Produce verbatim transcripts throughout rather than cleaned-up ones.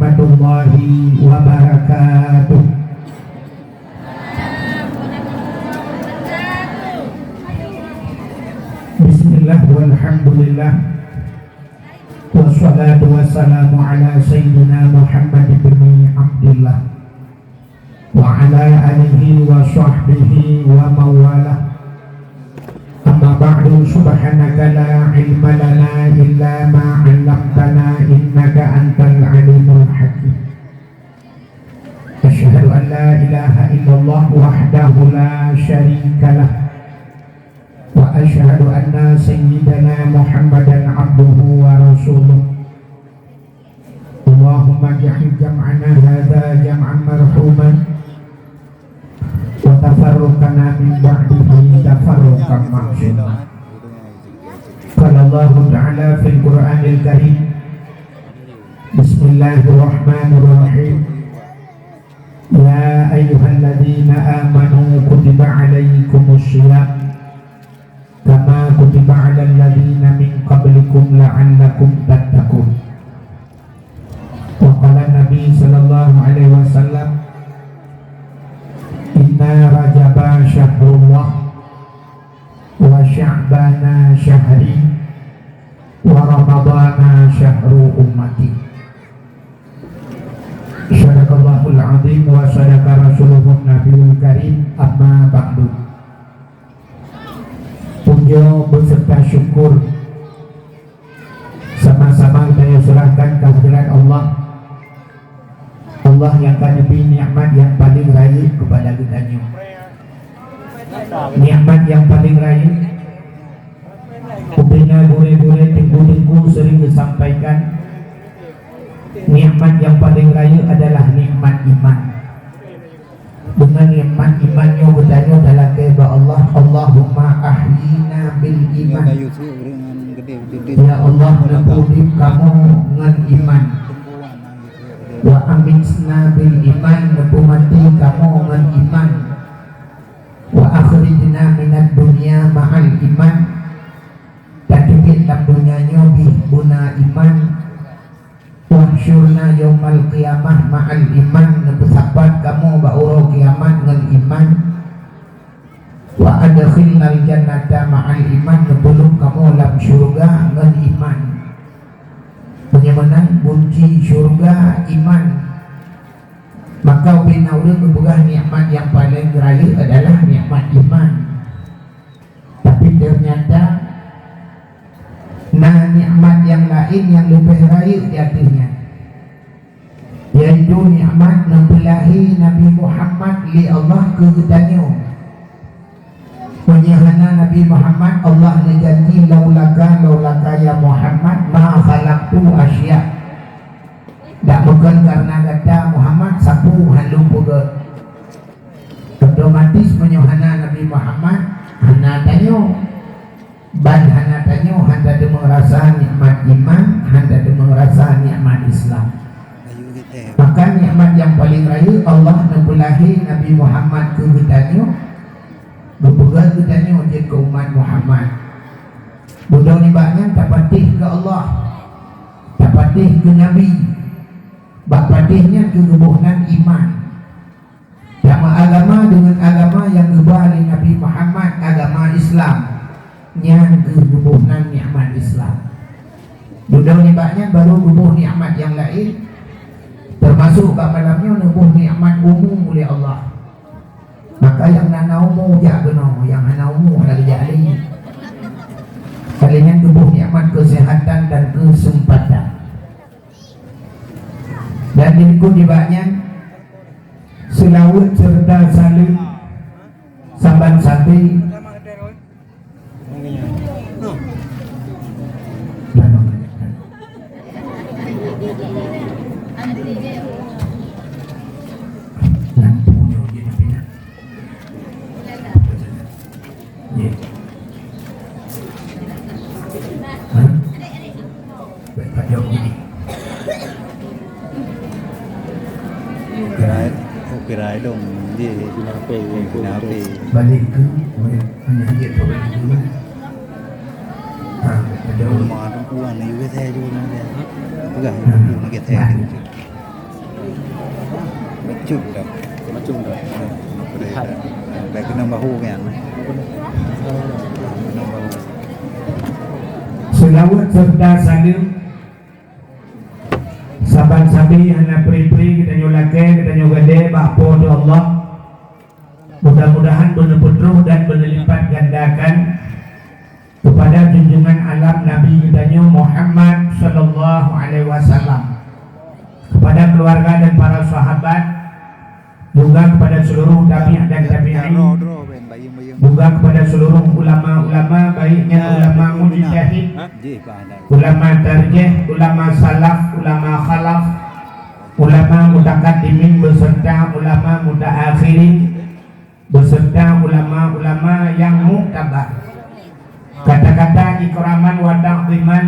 warahmatullahi wabarakatuh. Bismillah, walhamdulillah. Wassalatu wassalamu ala sayyidina Muhammad bin Abdillah wa ala alihi wa sahbihi wa mawalah. Amma ba'du, subhanaka la ilma lana illa ma 'allamtana innaka antal alimul hakim. Asyhadu an la ilaha illallah wahdahu la syarika lah. Wa asyhadu anna sayyidana Muhammadan abduhu wa rasuluh. Allahumma ij'al jam'ana hadza jam'an marhuman wa tafarruqana min ba'dihi tafarruqan ma'suma. Qala Allahu ta'ala fil Qur'anil Karim. Bismillahirrahmanirrahim. Ya ayyuhalladzina amanu kutiba alaikumus shiyam kama kutiba alal ladzina min qablikum la'allakum tattaqun. Wa qala Nabi sallallahu alaihi wasallam, "Inna Rajaba syahrullah, wa Sya'bana syahri, wa Ramadana syahru ummati." Sadaqallahul azim wa sadaqa rasuluhun nabiyul karim, amma ba'du. Puja beserta syukur sama-sama tanyoe serahkan keu hadirat Allah. Allah nyang ka neubri nikmat nyang paleng rayeuk keupada geutanyoe. Nikmat nyang paleng rayeuk, ubena gurée-gurée, teungku-teungku sering geusampaikan, nikmat nyang paleng rayeuk adalah nikmat iman. Deungon nikmat iman nyoe geutanyoe talakée bak Allah, "Allahumma ahyina bil iman." Ya Allah, neupeuudeb kamoe ngon iman. "Wa amitna bil iman," neupeumaté kamoe ngon iman. "Wa akhrijna minad dunya ma'al iman," tateubiet lam donya nyoe bih beuna iman. "Wahsyurna yaumal qiyamah ma'al iman," neupeusapat kamoe bak uroe kiamat ngon iman. "Wa adkhilnal jannata ma'al iman," neupeulheueh kamoe lam syeuruga ngon iman. Meunyoe meunan gunci syeuruga iman, maka ubena ureuëng geupeugah nikmat nyang paleng rayeuk adalah nikmat iman. Tapi ternyata na nikmat nyang laén nyang leubeh rayeuk di ateueh nyan, yaitu nikmat neupeulahé Nabi Muhammad lé Allah keu geutanyoe. Meunyoe hana Nabi Muhammad, Allah neujanji, "Laulaka, laulaka ya Muhammad, ma khalaqtu asya." Dak bukon kareuna gata Muhammad, sapeue han lôn peugét. Otomatis meunyoe hana Nabi Muhammad, hana tanyoe. Ban hana tanyoe, han tateumé rasa nikmat iman, han tateumé rasa nikmat Islam. Maka nikmat nyang paleng rayeuk, Allah neupeulahé Nabi Muhammad keu geutanyoe, geupeugét geutanyoe jeuet keu umat Muhammad. Dudoe nibak nyan tapatéh keu Allah, tapatéh keu Nabi. Bak patéh nyan keuh geuboh nan iman. Sama agama deungon agama nyang geuba lé Nabi Muhammad, agama Islam, nyan keuh geuboh nan nikmat Islam. Dudoe nibak nyan barô geuboh nikmat nyang laén, teumasok bak malam nyoe neuboh nikmat umu lé Allah. Maka nyang na, na umu jak keunoe, nyang hana umu hana geujak lé. Kali nyan geuboh nikmat keuseuhatan dan keuseumpatan. Dan diikut nibak nyan, seulaweuet seureuta saleuem saban sabe. Lampu nyoe jeuet pinah. Ya. Hah? Baik, Pak Jok gini. Ukira, ukira dong di P H P, P H P. Balik ke, hanya dia tu balik ke mana? Ha, ada rumah tu pulang ni, kita saya juga nanti. Pegang, ha, kita saya. Bacut dah. Bacut dah. Baik kena bahu kan. Kena bahu. Seulaweuet serta saleuem saban sabe hana pri-pri geutanyoe lakée, geutanyoe gadée bak Po teu Allah. Mudah-mudahan beuneupeutruh dan beuneulipat gandakan kepada junjungan alam Nabi geutanyoe Muhammad sallallahu alaihi wasallam, kepada keluarga dan para sahabat, juga kepada seluruh tabi'in dan tabi'in, juga kepada seluruh ulama-ulama, baik nyan ulama mujtahid, ulama tarjih, ulama salaf, ulama khalaf, ulama mutakaddimin beserta ulama mutaakhirin, beserta ulama-ulama yang muktabar. Kata-kata ikraman wa ta'ziman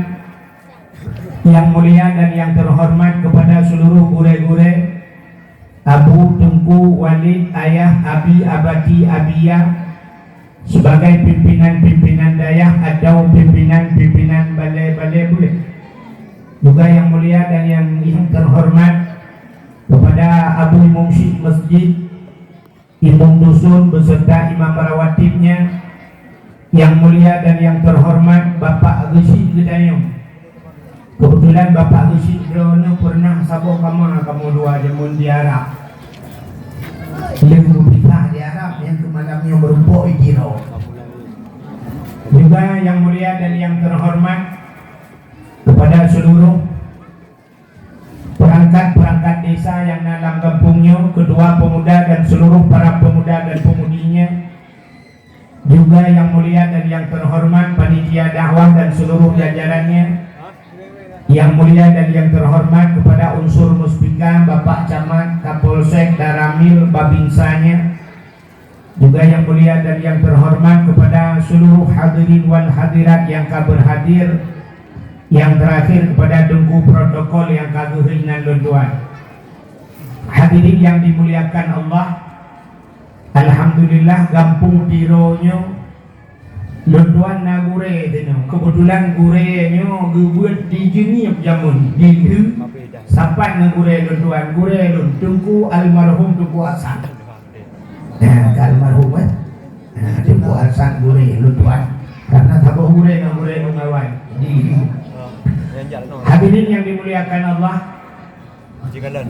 yang mulia dan yang terhormat kepada seluruh gurée-gurée, Abu, Teungku, Walid, Ayah, Abi, Abati, Abiya, sebagai pimpinan-pimpinan dayah atau pimpinan-pimpinan balée-balée buet. Juga yang mulia dan yang, yang terhormat kepada Abu Imum Syik Masjid, Imum Dusun beserta imam rawatibnya, yang mulia dan yang terhormat Bapak Geuchik geutanyoe. Kebetulan Bapak Geuchik droeneuh pernah saboh kama kamoe dua jameun di Arab. Lheueh meupisah di Arab, nyang keu malam nyoe meurumpok di Tiro. Juga yang mulia dan yang terhormat kepada seluruh perangkat-perangkat desa nyang na lam gampông nyoe, ketua pemuda dan seluruh para pemuda dan pemudinya, juga yang mulia dan yang terhormat panitia dakwah dan seluruh jajarannya, yang mulia dan yang terhormat kepada unsur Muspika, Bapak Camat, Kapolsek, Danramil, Babinsanya, juga yang mulia dan yang terhormat kepada seluruh hadirin wal hadirat yang ka berhadir, yang terakhir kepada Teungku protokol yang ka geuhôi nan lôn tuan. Hadirin yang dimuliakan Allah, alhamdulillah, gampông Tiro nyoe lôn tuan na gurée teunoe. Kebetulan gurée nyoe geubeuet di Jeunieb jameun, di lheueh sapat ngon gurée lôn tuan, gurée lôn, Teungku almarhum Teungku Hasan. Nah, ka almarhum, eh? Nah, Teungku Hasan gurée lôn tuan. Karena saboh gurée ngon gurée lôn awai. Di, hadirin yang dimuliakan Allah,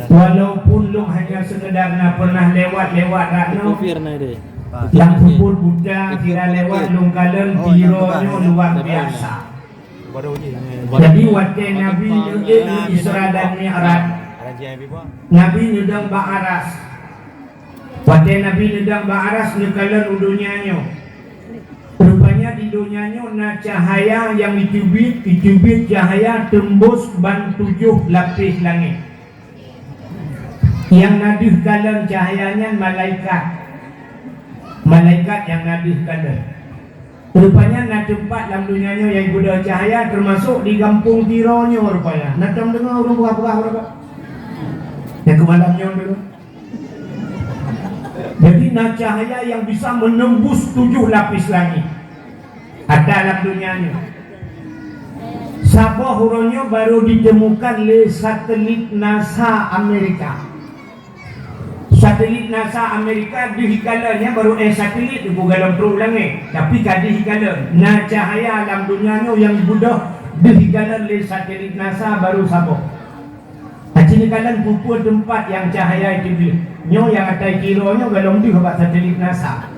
walaupun lôn hanya sekedar na pernah lewat-lewat rot nyoe, lam peuphon buta sira lewat lôn kalon Tiro nyoe luar biasa. Jadi, watée Nabi neuék Isra dan Mi'raj, Nabi neudong bak aras. Watée Nabi neudong bak aras, neukalon u donya nyoe. Rupanya di donya nyoe na cahaya nyang jiteubiet, jiteubiet cahaya teumbus ban tujoh lapéh langét. Nyang na deuh kalon cahaya nyan malaikat. Malaikat nyang na deuh kalon. Rupanya na teumpat lam donya nyoe nyang jibeudôh cahya, teumasok di gampông Tiro nyoe rupanya. Na tom deungoe ureueng peugah-peugah ureueng? Nyang keu malam nyoe deungoe. Jadi, na cahya nyang bisa menembus tujoh lapis langit. Ada lam donya nyoe. Saboh uroe nyoe baru ditemukan lé satelit NASA Amerika. Satelit NASA Amerika deuh ikalon nyan baru, eh, satelit teungku galom trok u langét, tapi ka deuh ikalon. Na cahya lam donya nyoe nyang jibeudôh deuh ikalon lé satelit NASA baru saboh. Aci neukalon peue-peue teumpat nyang cahya jiteubiet. Nyoe nyang ata i Tiro nyoe galom deuh bak satelit NASA.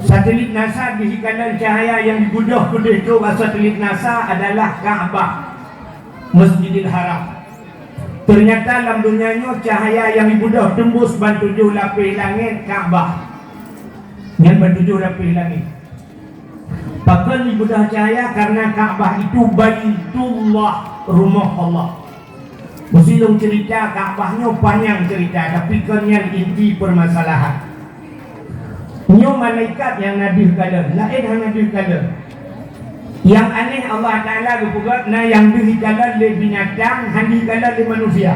Satelit NASA deuh ikalon cahya nyang jibeudôh keudeh trok bak satelit NASA adalah Ka'bah, Masjidil Haram. Teunyata lam donya nyoe cahya nyang jibeudôh teumbus ban tujoh lapéh langét Ka'bah. Nyan ban tujoh lapéh langét. Pakon jibeudôh cahya? Karena Ka'bah itu Baitullah, rumoh Allah. Meusi lôn cerita Ka'bah nyoe panyang cerita, tapi kon nyan inti permasalahan. Nyoe malaikat nyang na deuh kalon, laén hana deuh kalon. Nyang aneh, Allah Taala geupeugah na nyang deuh ikalon lé binatang, hana ikalon lé manusia.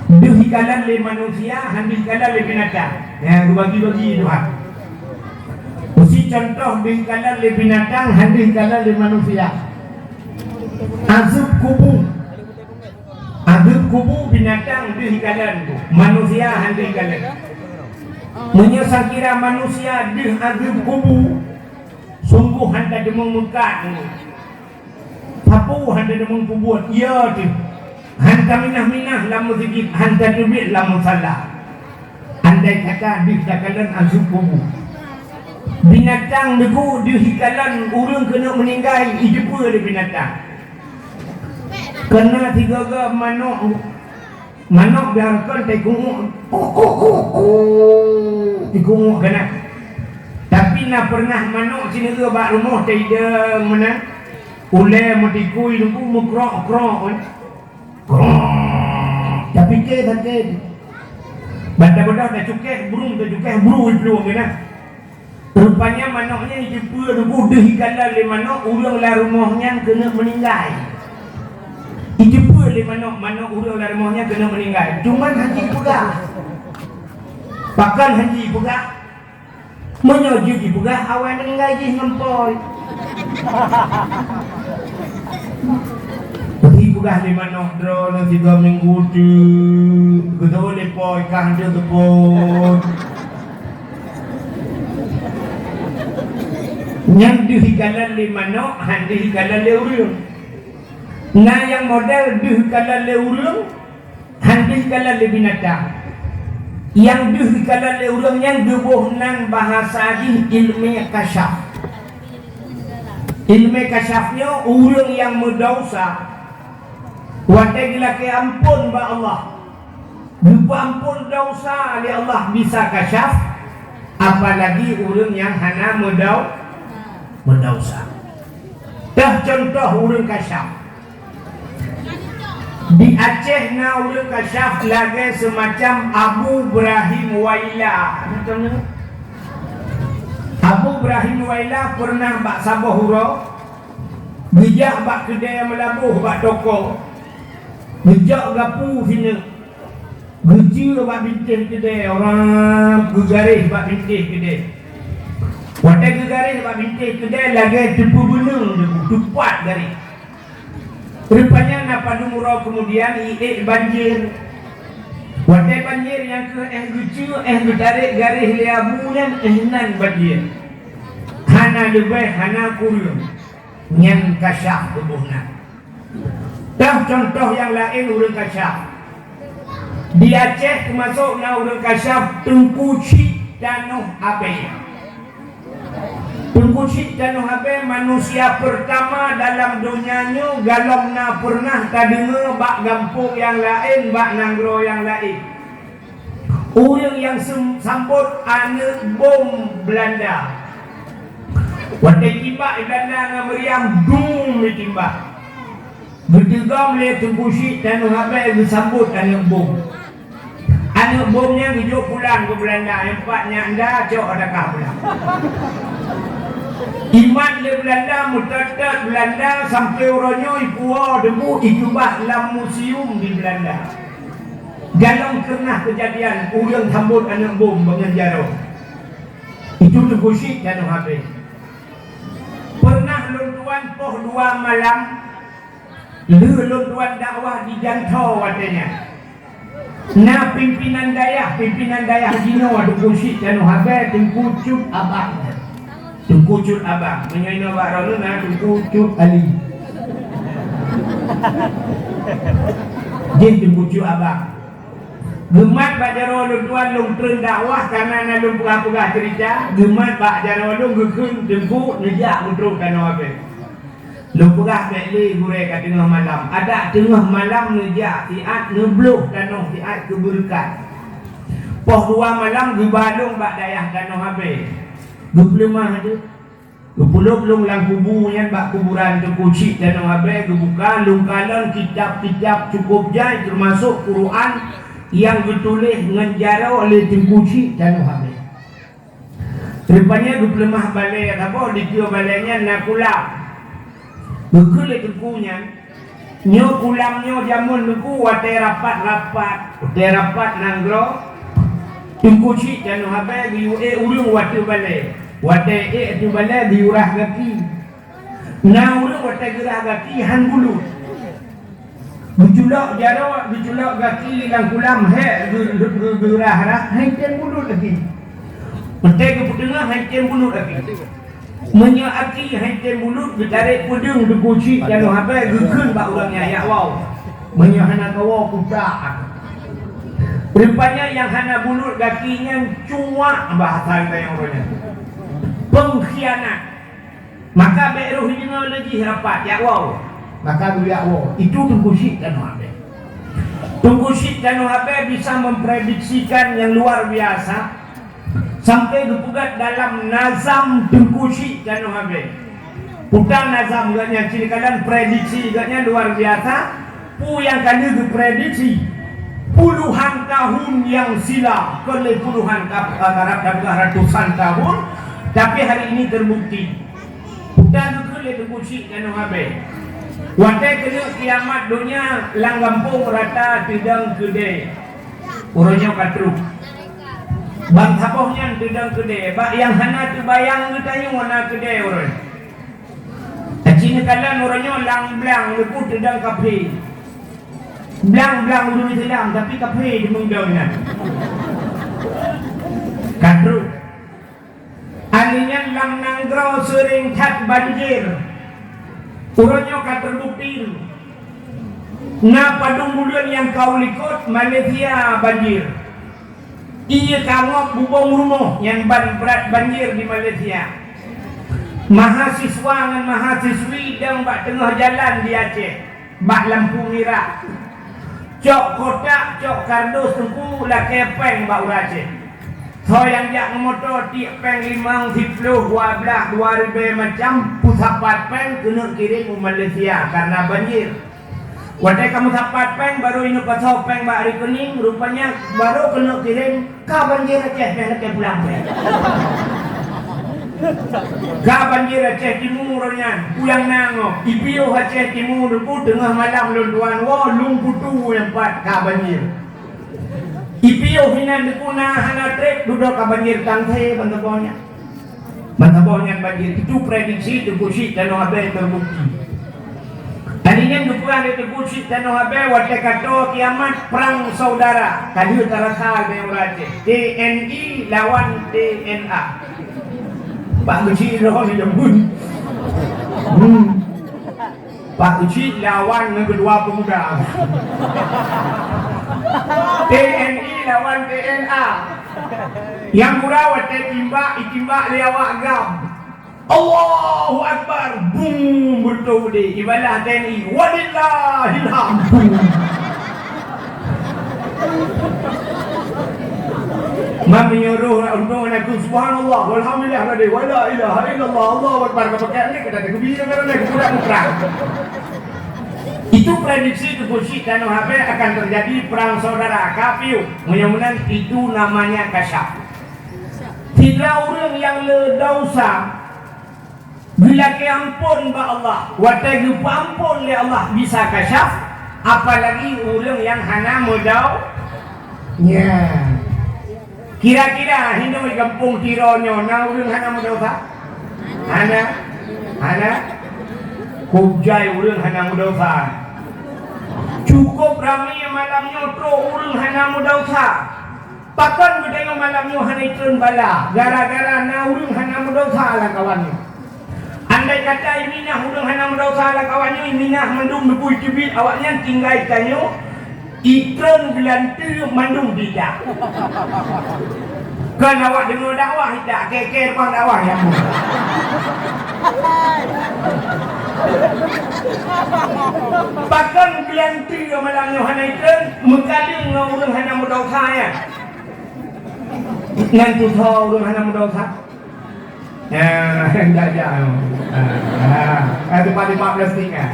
Deuh ikalon lé manusia, hana ikalon lé binatang. Nyang geubagi-bagi Tuhan. Meusi contoh deuh ikalon lé binatang, hana ikalon lé manusia. Azeueb kubu. Azeueb Kubu binatang deuh ikalon, manusia han deuh ikalon. Meunyoe sakira manusia deuh ageueb kubu, sunggoh han tadeungoe meukat. Sapeue han tadeungoe peubuet, iya teuh. Han taminah-minah lam meuseujid, han tateubiet lam musala. Andai kata deuh takalon ageueb kubu. Binatang deuh deuh ikalon ureuëng keuneuk meuninggai, ijeupeue lé binatang. Keunan sigoe-goe manok, manok biar kon teukungoh, teukungoh keunan. Tapi na pernah manok sineuk bak rumoh teidong meunan. Ulée meutikui nunggu meukrok-krok. Krok. Tapi ke sakét. Bata beudôh tacukeh, brung tacukeh, brung iplueng keunan. Rupanya manok nyan ijeupeue deuh ikalon lé manok ureuëng lam rumoh nyan keuneuk meuninggai. Ijeupeue lé manok, manok ureuëng lam rumoh nyan keuneuk meuninggai. Cuman han jipeugah. Pakon han jipeugah? Meunyoe jeuet jipeugah awai meuninggai jih ngon pôi. Jipeugah lé manok droeneuh sigoe minggu teuk, geutôi lé pôi kah teuk geupôi. Nyang deuh ikalon lé manok, han deuh ikalon lé ureuëng. Na nyang model deuh ikalon lé ureuëng, han deuh ikalon lé binatang. Nyang deuh ikalon lé ureuëng nyan geuboh nan bahasa jih ilmé kasyaf. Ilmé kasyaf nyoe ureuëng nyang meudausa, watée geulakée amphon bak Allah, geupeuamphon dausa lé Allah bisa kasyaf, apalagi ureuëng nyang hana meudau-, meudausa. Teuh cuntoh ureuëng kasyaf. Di Aceh na ureuëng kasyaf lagée seumacam Abu Ibrahim Waila. Abu Ibrahim Waila pernah bak saboh uroe geujak bak keudée meulaboh bak toko, geujok gapu sineuk, geujeue bak bintéh keudée, orang geugaréh bak bintéh keudée. Watée geugaréh bak bintéh keudée lagée teupeubeuneueng debu, teupat garéh. Rupanya na padum uroe keumudian iék banjir. Watée banjir nyang keuh éh geuceue, éh geutarek garéh lé abu nyan, éh nan banjir. Hana leubeh, hana kureueng. Nyan kasyaf tuboh na. Teuh cuntoh nyang laén ureuëng kasyaf. Di Aceh teumasok na ureuëng kasyaf Teungku Chik Tanoh Abée. Teungku Chik Tanoh Abée manusia peurtama dalam donya nyoe galom na peureunah tadeungoe bak gampông nyang laén, bak nanggroe nyang laén. Ureuëng nyang sem-, sambot aneuëk bom Beulanda. Watée timbak Beulanda ngon meuriam, dum jitimbak. Geuteugom lé Teungku Chik Tanoh Abée geusambot aneuëk bom. Aneuëk bom nyan geujok pulang keu Beulanda, nyang pat nyak nda cok dakah pulang. Imat lé Beulanda, meutot-tot Beulanda, sampoe uroe nyoe ipuwoe deungon ikeubah lam museum di Beulanda. Galom keunah keujadian ureuëng sambot aneuëk bom bangon jaroe. Itu Teungku Chik Tanoh Abée. Peureunah lôn tuan poh dua malam, lheueh lôn tuan dakwah di Janto watée nyan. Na pimpinan dayah, pimpinan dayah jinoe Teungku Chik Tanoh Abée, Teungku Cut Abang. Teungku Cut Abang, meunyoe inoe bak droeneuh na Teungku Cut Ali. Jih Teungku Cut Abang. Geumat bak jaroe lôn tuan lôn treun dakwah, kareuna na lôn peugah-peugah ceurita, geumat bak jaroe lôn geukheun Teungku neujak meutrok Tanoh Abée. Lôn peugah bék lé gurée ka teungoh malam. Adak teungoh malam neujak siat neubloh tanoh siat keu beureukat. Poh dua malam geuba lôn bak dayah Tanoh Abée. Geupeuleumah deuh. Geupeulob lôn lam kubu nyan bak kuburan Teungku Chik Tanoh Abée geubuka lôn kalon kitab-kitab cukôp jai teumasok Quran nyang geutuléh ngon jaroe lé Teungku Chik Tanoh Abée. Rupanya geupeuleumah balée saboh dikeue balée nyan na kulam. Geukheun lé teungku nyan, nyoe kulam nyoe jameun teungku watée rapat-rapat, watée rapat nanggroe, Teungku Chik Tanoh Abée geuyue ék ureuëng u ateueh balée. Watée ék ateueh balée geuyue rhah gaki. Na ureuëng watée geurhah gaki han bulut. Geuculok jaroe, geuculok gaki lam kulam, hék geu-, geu-, geu-, geurah-rah, han tem bulut lagi. Watèe geupeuteungoh, han tem bulut lagi. Meunyoe aki han tem bulut, geutarek peudeueng Teungku Chik Tanoh Abee, geukheun bak ureueng nyan, "Jak woe. Meunyoe hana kawoe, kutak." Rupanya nyang hana bulut gaki nyan cuak, bahasa geutanyoe uroe nyan. Pengkhianat. Maka bèk roh jideungoe lé jih rapat, "Jak woe." Maka geujak woe. Itu Teungku Chik Tanoh Abee. Teungku Chik Tanoh Abee bisa memprediksikan yang luar biasa. Sampai geupeugah dalam nazam Teungku Chik Tanoh Abee. Peue nazam geuh nyan, cit keunan prediksi geuh nyan luar biasa. Peue nyang ka lheueh geuprediksi puluhan tahun nyang silam, kon lé puluhan, ka-, ka rab-, ka ratusan tahun, tapi hari ini terbukti. Peue geukheun lé Teungku Chik Tanoh Abee. Watèe keuneuk kiamat donya, lam gampông rata teudong keudè. Uroe nyoe ka trok. Ban saboh nyan teudong keudè, bak nyang hana teubayang geutanyoe na keudè uroe. Aci neukalon uroe nyoe lam blang neupeu teudong kaphé. Blang-blang ureueng Islam, tapi kaphé di meudong nyan. Ka trok. Akhé nyan lam nanggroe seuring that banjir. Uroe nyoe ka teubukti. Na padum buleuen nyang ka u likot, Malaysia banjir. Ié ka ngok bubông rumoh nyan ban brat banjir di Malaysia. Mahasiswa ngon mahasiswi dong bak teungoh jalan di Aceh, bak lampu mirah. Cok kotak, cok kardus Teungku, lakèe pèng bak ureueng Aceh. Soe nyang jak ngon moto, tiek pèng limong, siplôh, dua blah, dua ribèe macam, peusapat pèng keuneuk kirém u Malaysia karena banjir. Watèe ka meusapat pèng, barô ineuk pasoe pèng bak rekening, rupanya barô keuneuk kirém, ka banjir Aceh, pèng lakèe pulang pèng. Ka banjir Aceh Timu uroe nyan, peue nyang na ngon, ipiôh Aceh Timu Teungku, teungoh malam lôn tuan woe, lôn putôh nyang pat ka banjir. Ipiôh inan Teungku na hana trép, dudoe ka banjir Tangse ban saboh nyan. Ban saboh nyan banjir, itu prediksi Teungku Chik Tanoh Abee terbukti. Tadi nyan geupeugah lé Teungku Chik Tanoh Abee watèe ka tô kiamat perang saudara. Ka lheueh tarasa lé ureueng Aceh. T N I lawan T N A. Pak Keuchik roh lé jameun. Hmm. Pak Keuchik lawan ngon keudua pemuda. T N I lawan T N A. Nyang gura watèe timbak, itimbak lé awak GAM. Allahu Akbar, bum, beutôi deh. Ibalah T N I, walillahil hamd, bum. Meunyoe roh untông aneuk, subhanallah, walhamdulillah, tadi, wala ilaha illallah, Allahu Akbar, ka pakai ni, ka takbir, ka takbir, ka takbir. Itu prediksi Teungku Chik Tanoh Abee akan terjadi perang saudara, kapiôh. Meunyoe meunan, itu namanya kasyaf. Sira ureueng nyang le desya, geulakèe ampôn bak Allah, watèe geupeuampôn lé Allah bisa kasyaf, apalagi ureueng nyang hana meudau-, nya. Kira-kira hinoe gampông Tiro nyoe na ureueng hana meudesya? Hana? Hana? Kujai ureueng hana meudesya. Cukup ramé malam nyoe trok ureueng hana meudesya. Pakon geutanyoe malam nyoe hana itreun bala, gara-gara na ureueng hana meudesya lam kawan nyoe. Andai kata iminah ureueng hana meudesya lam kawan nyoe, iminah mandum neupui teubiet awaknyan tinggai tanyoe, itreun geulanteue mandum dijak. Kon awak deungoe dakwah ijak, kèe-kèe bang dakwah nyang pakon geulanteue malam nyoe hana itreun, meukaleng ngon ureueng hana meudesya nyan. Nyan tutoe ureueng hana meudesya. Ya, jak-jak. Ah, ah, ah, teumpat lima belas tinggal.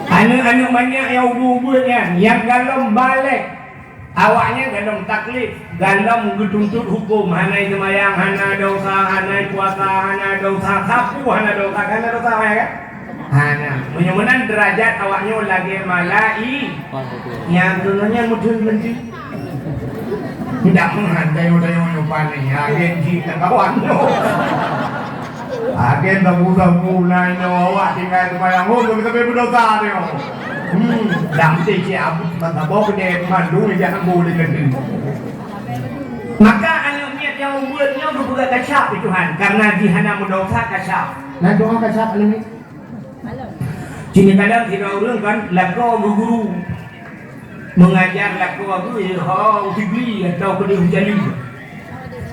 Aneuk-aneuk manyak nyang ubeut-ubeut nyan, nyang galom balek, awaknyan galom taklif, galom geutuntot huköm, hana seumayang, hana desya, hana puasa, hana desya, sapeue hana desya, hana desya, ya kan? Hana. Meunyoe meunan deurajat awaknyoe lagèe malai-, nyang keunoe nyan meuteun leuti. Tidak meuhan tanyoe-tanyoe nyoe pané, ha, gen jih lam kawan nyoe. Akhé sabu-sabu na inoe awak tinggai seumayang, oh, tapi-tapi berdosa dia. Hmm, dah mesti cik Abu, masa boh gede mandum dia nak boleh kena. Maka aneuk miet nyang ubeut nyoe geupeugah kasyaf di Tuhan, karena jih hana meudosa kasyaf. Nah, doa kasyaf aneuk miet. Sini kadang sidroe ureueng kan lakoe geu guru. Mengajar lakoe geu, ho, u Sigli atau keudeh u Jali.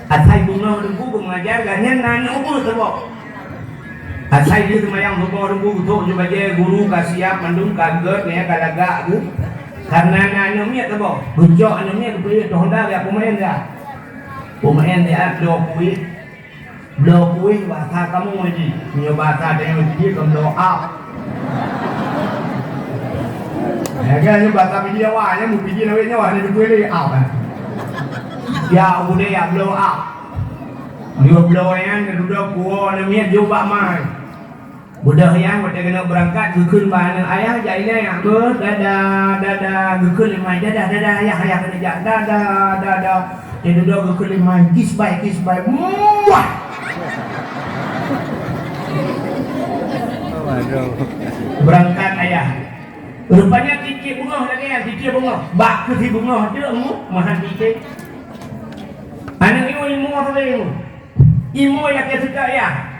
Asai beungoh teungku mengajar, gobnyan na aneuk ubeut saboh. Asai jih seumayang suboh teungku, geutok ju bajée guru ka siap mandum, ka gét, nyan ka lagak geuh. Karena na aneuk miet saboh. Geucok aneuk miet, geupeuleueh honda, geujak peumaén dia. Peumaén dia, bloe kueh. Bloe kueh bahasa kamoe jih. Meunyoe bahasa tanyoe jih kan bloe up. Ya kan, nyoe bahasa Pidie awak, nyan Pidie lawét nyoe, hana teupeue lé up, kan. Ya, udah ya bloe up. Dua bloe nyan, dudoe kuwoe aneuk miet jok bak mai. Beudôh nyan, watée keuneuk beurangkat, geukheun bak aneuk, "Ayah, jak inan, beuh, dadah, dadah." Geukheun lé mai, "Dadah, dadah, ayah, ayah keuneuk jak, dadah, dadah." Watée dudoe geukheun lé mai, "Kiss bye, kiss bye." Muah! Waduh. Beurangkat ayah. Rupanya tieb-tieb beungoh lagée nyan, tieb-tieb beungoh. Bak keuh si beungoh teuk mu, meuhan tieb. Aneuk nyoe imo sabe mu. Imo lakée seutôt yah.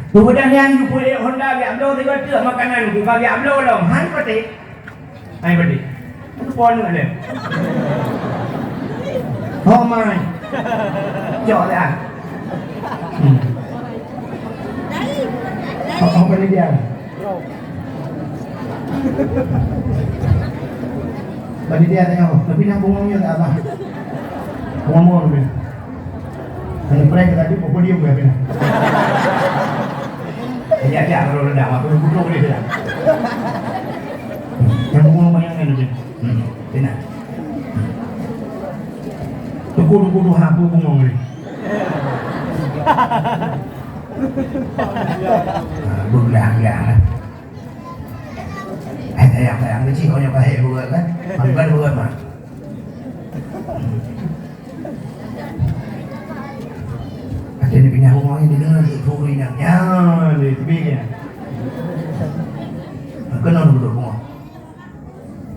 Peue dan nyan geupeuék honda geujak bloe sigoe teuk makanan, ku ka geujak bloe lom. Hai patéh. Hai patéh. Teupon nyoe lé. Oh mai. Cok lé ah. Hmm. Oh, oh, panitia. Panitia tengok, tapi nak bungong nyoe tak apa. Bungong-bungong tu. Kalau prank tadi, pokok dia bukan prank. Ajak-ajak kalau rendah, apa yang butuh boleh dah. Yang bungong banyak kan tu. Hmm, tenang. Tuku-tuku tu apa bungong ni? Ha, berbelah-belah lah. Eh, sayang, sayang, kecil kau nyoe kahé buat kan? Makan buat mah. Ada ni pindah rumah ni, dia dengar dia suruh inang. Ya, dia tepi dia. Kena duduk rumah.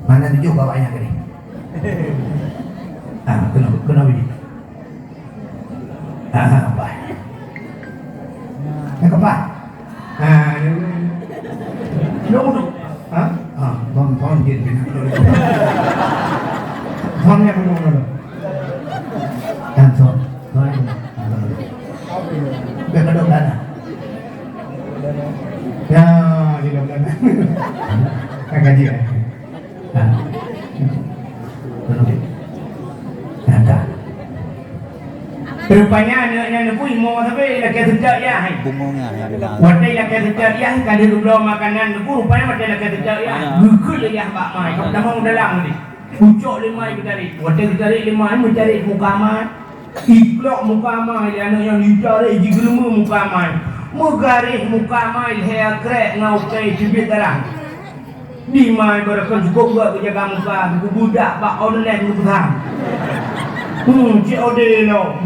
Mana tujuh bapak yang tadi? Ah, kena, kena biji. Ah, apa? Nak apa? Ah, duduk, duduk. Ha? Ah, bang, bang, dia, dia nak duduk. Bang, yang duduk, duduk. Dan son, son, son. Biar kedok dana. Ya, dia dah dana. Kan gaji, eh? Rupanya aneuk nyan neupui mo sabe lakée seujak yah. Bungong nyan, ya, ya. Watée lakée seujak yah, ka lheueh geubloe makanan neupui, rupanya watée lakée seujak yah. Ah. Geukheun lé yah bak mai, ka tamong dalam tadi. Pucok lé mai geutarek. Watée geutarek lé mai, meutarek muka mai. Iklok muka mai, lé aneuk nyan itarek jigeuleumeue muka mai. Meugaréh muka mai, lhée krek ngon ukée teubiet darah. Di mai barokon cukôp geuh geujaga muka, geubudak bak online geupeugah. Hmm, C O D lom.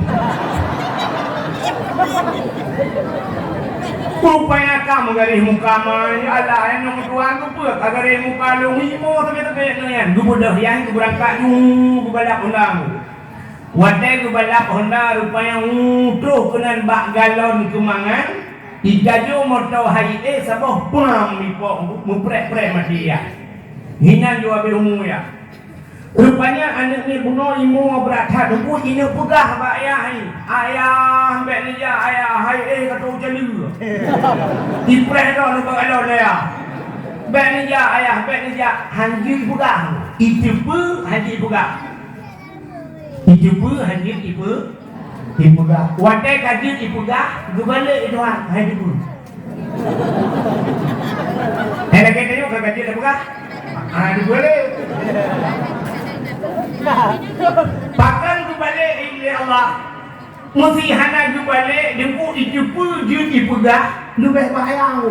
Rupanya ka meugaréh muka mai, ya Allah, nyang meutuah keupeue ka garéh muka lôn, imo sabe-sabe nyan. Geubeudôh yah geubeurangkat, nyu geubalap honda. Watée geubalap honda, rupanya, nyu troh keunan bak galon keumangan. Itajo moto hai éh saboh pam ipok meuprek-prek maté yah. Hinan jua habéh umu yah. Rupanya aneuk nyan bunoe imo brat that teungku, ineuk peugah bak ayah, "Ayah, bék neujak ayah, hai éh ka teu caleue." Ipreh droe nibak galon ayah. "Bék neujak ayah, bék neujak." Hanjeuet peugah. Iteupeue hanjeuet peugah. Iteupeue hanjeuet ipe-, ipeugah. Watée ka jeuet ipeugah, geubalek i Tuhan, hai teupeue. Hai lagée tanyoe ka jeuet ipeugah. Ah, teupeue lé. Pakon geubalek ilée Allah. Meusé hana geubalek, deungon iteupeue jeuet ipeugah, leubeh bahaya.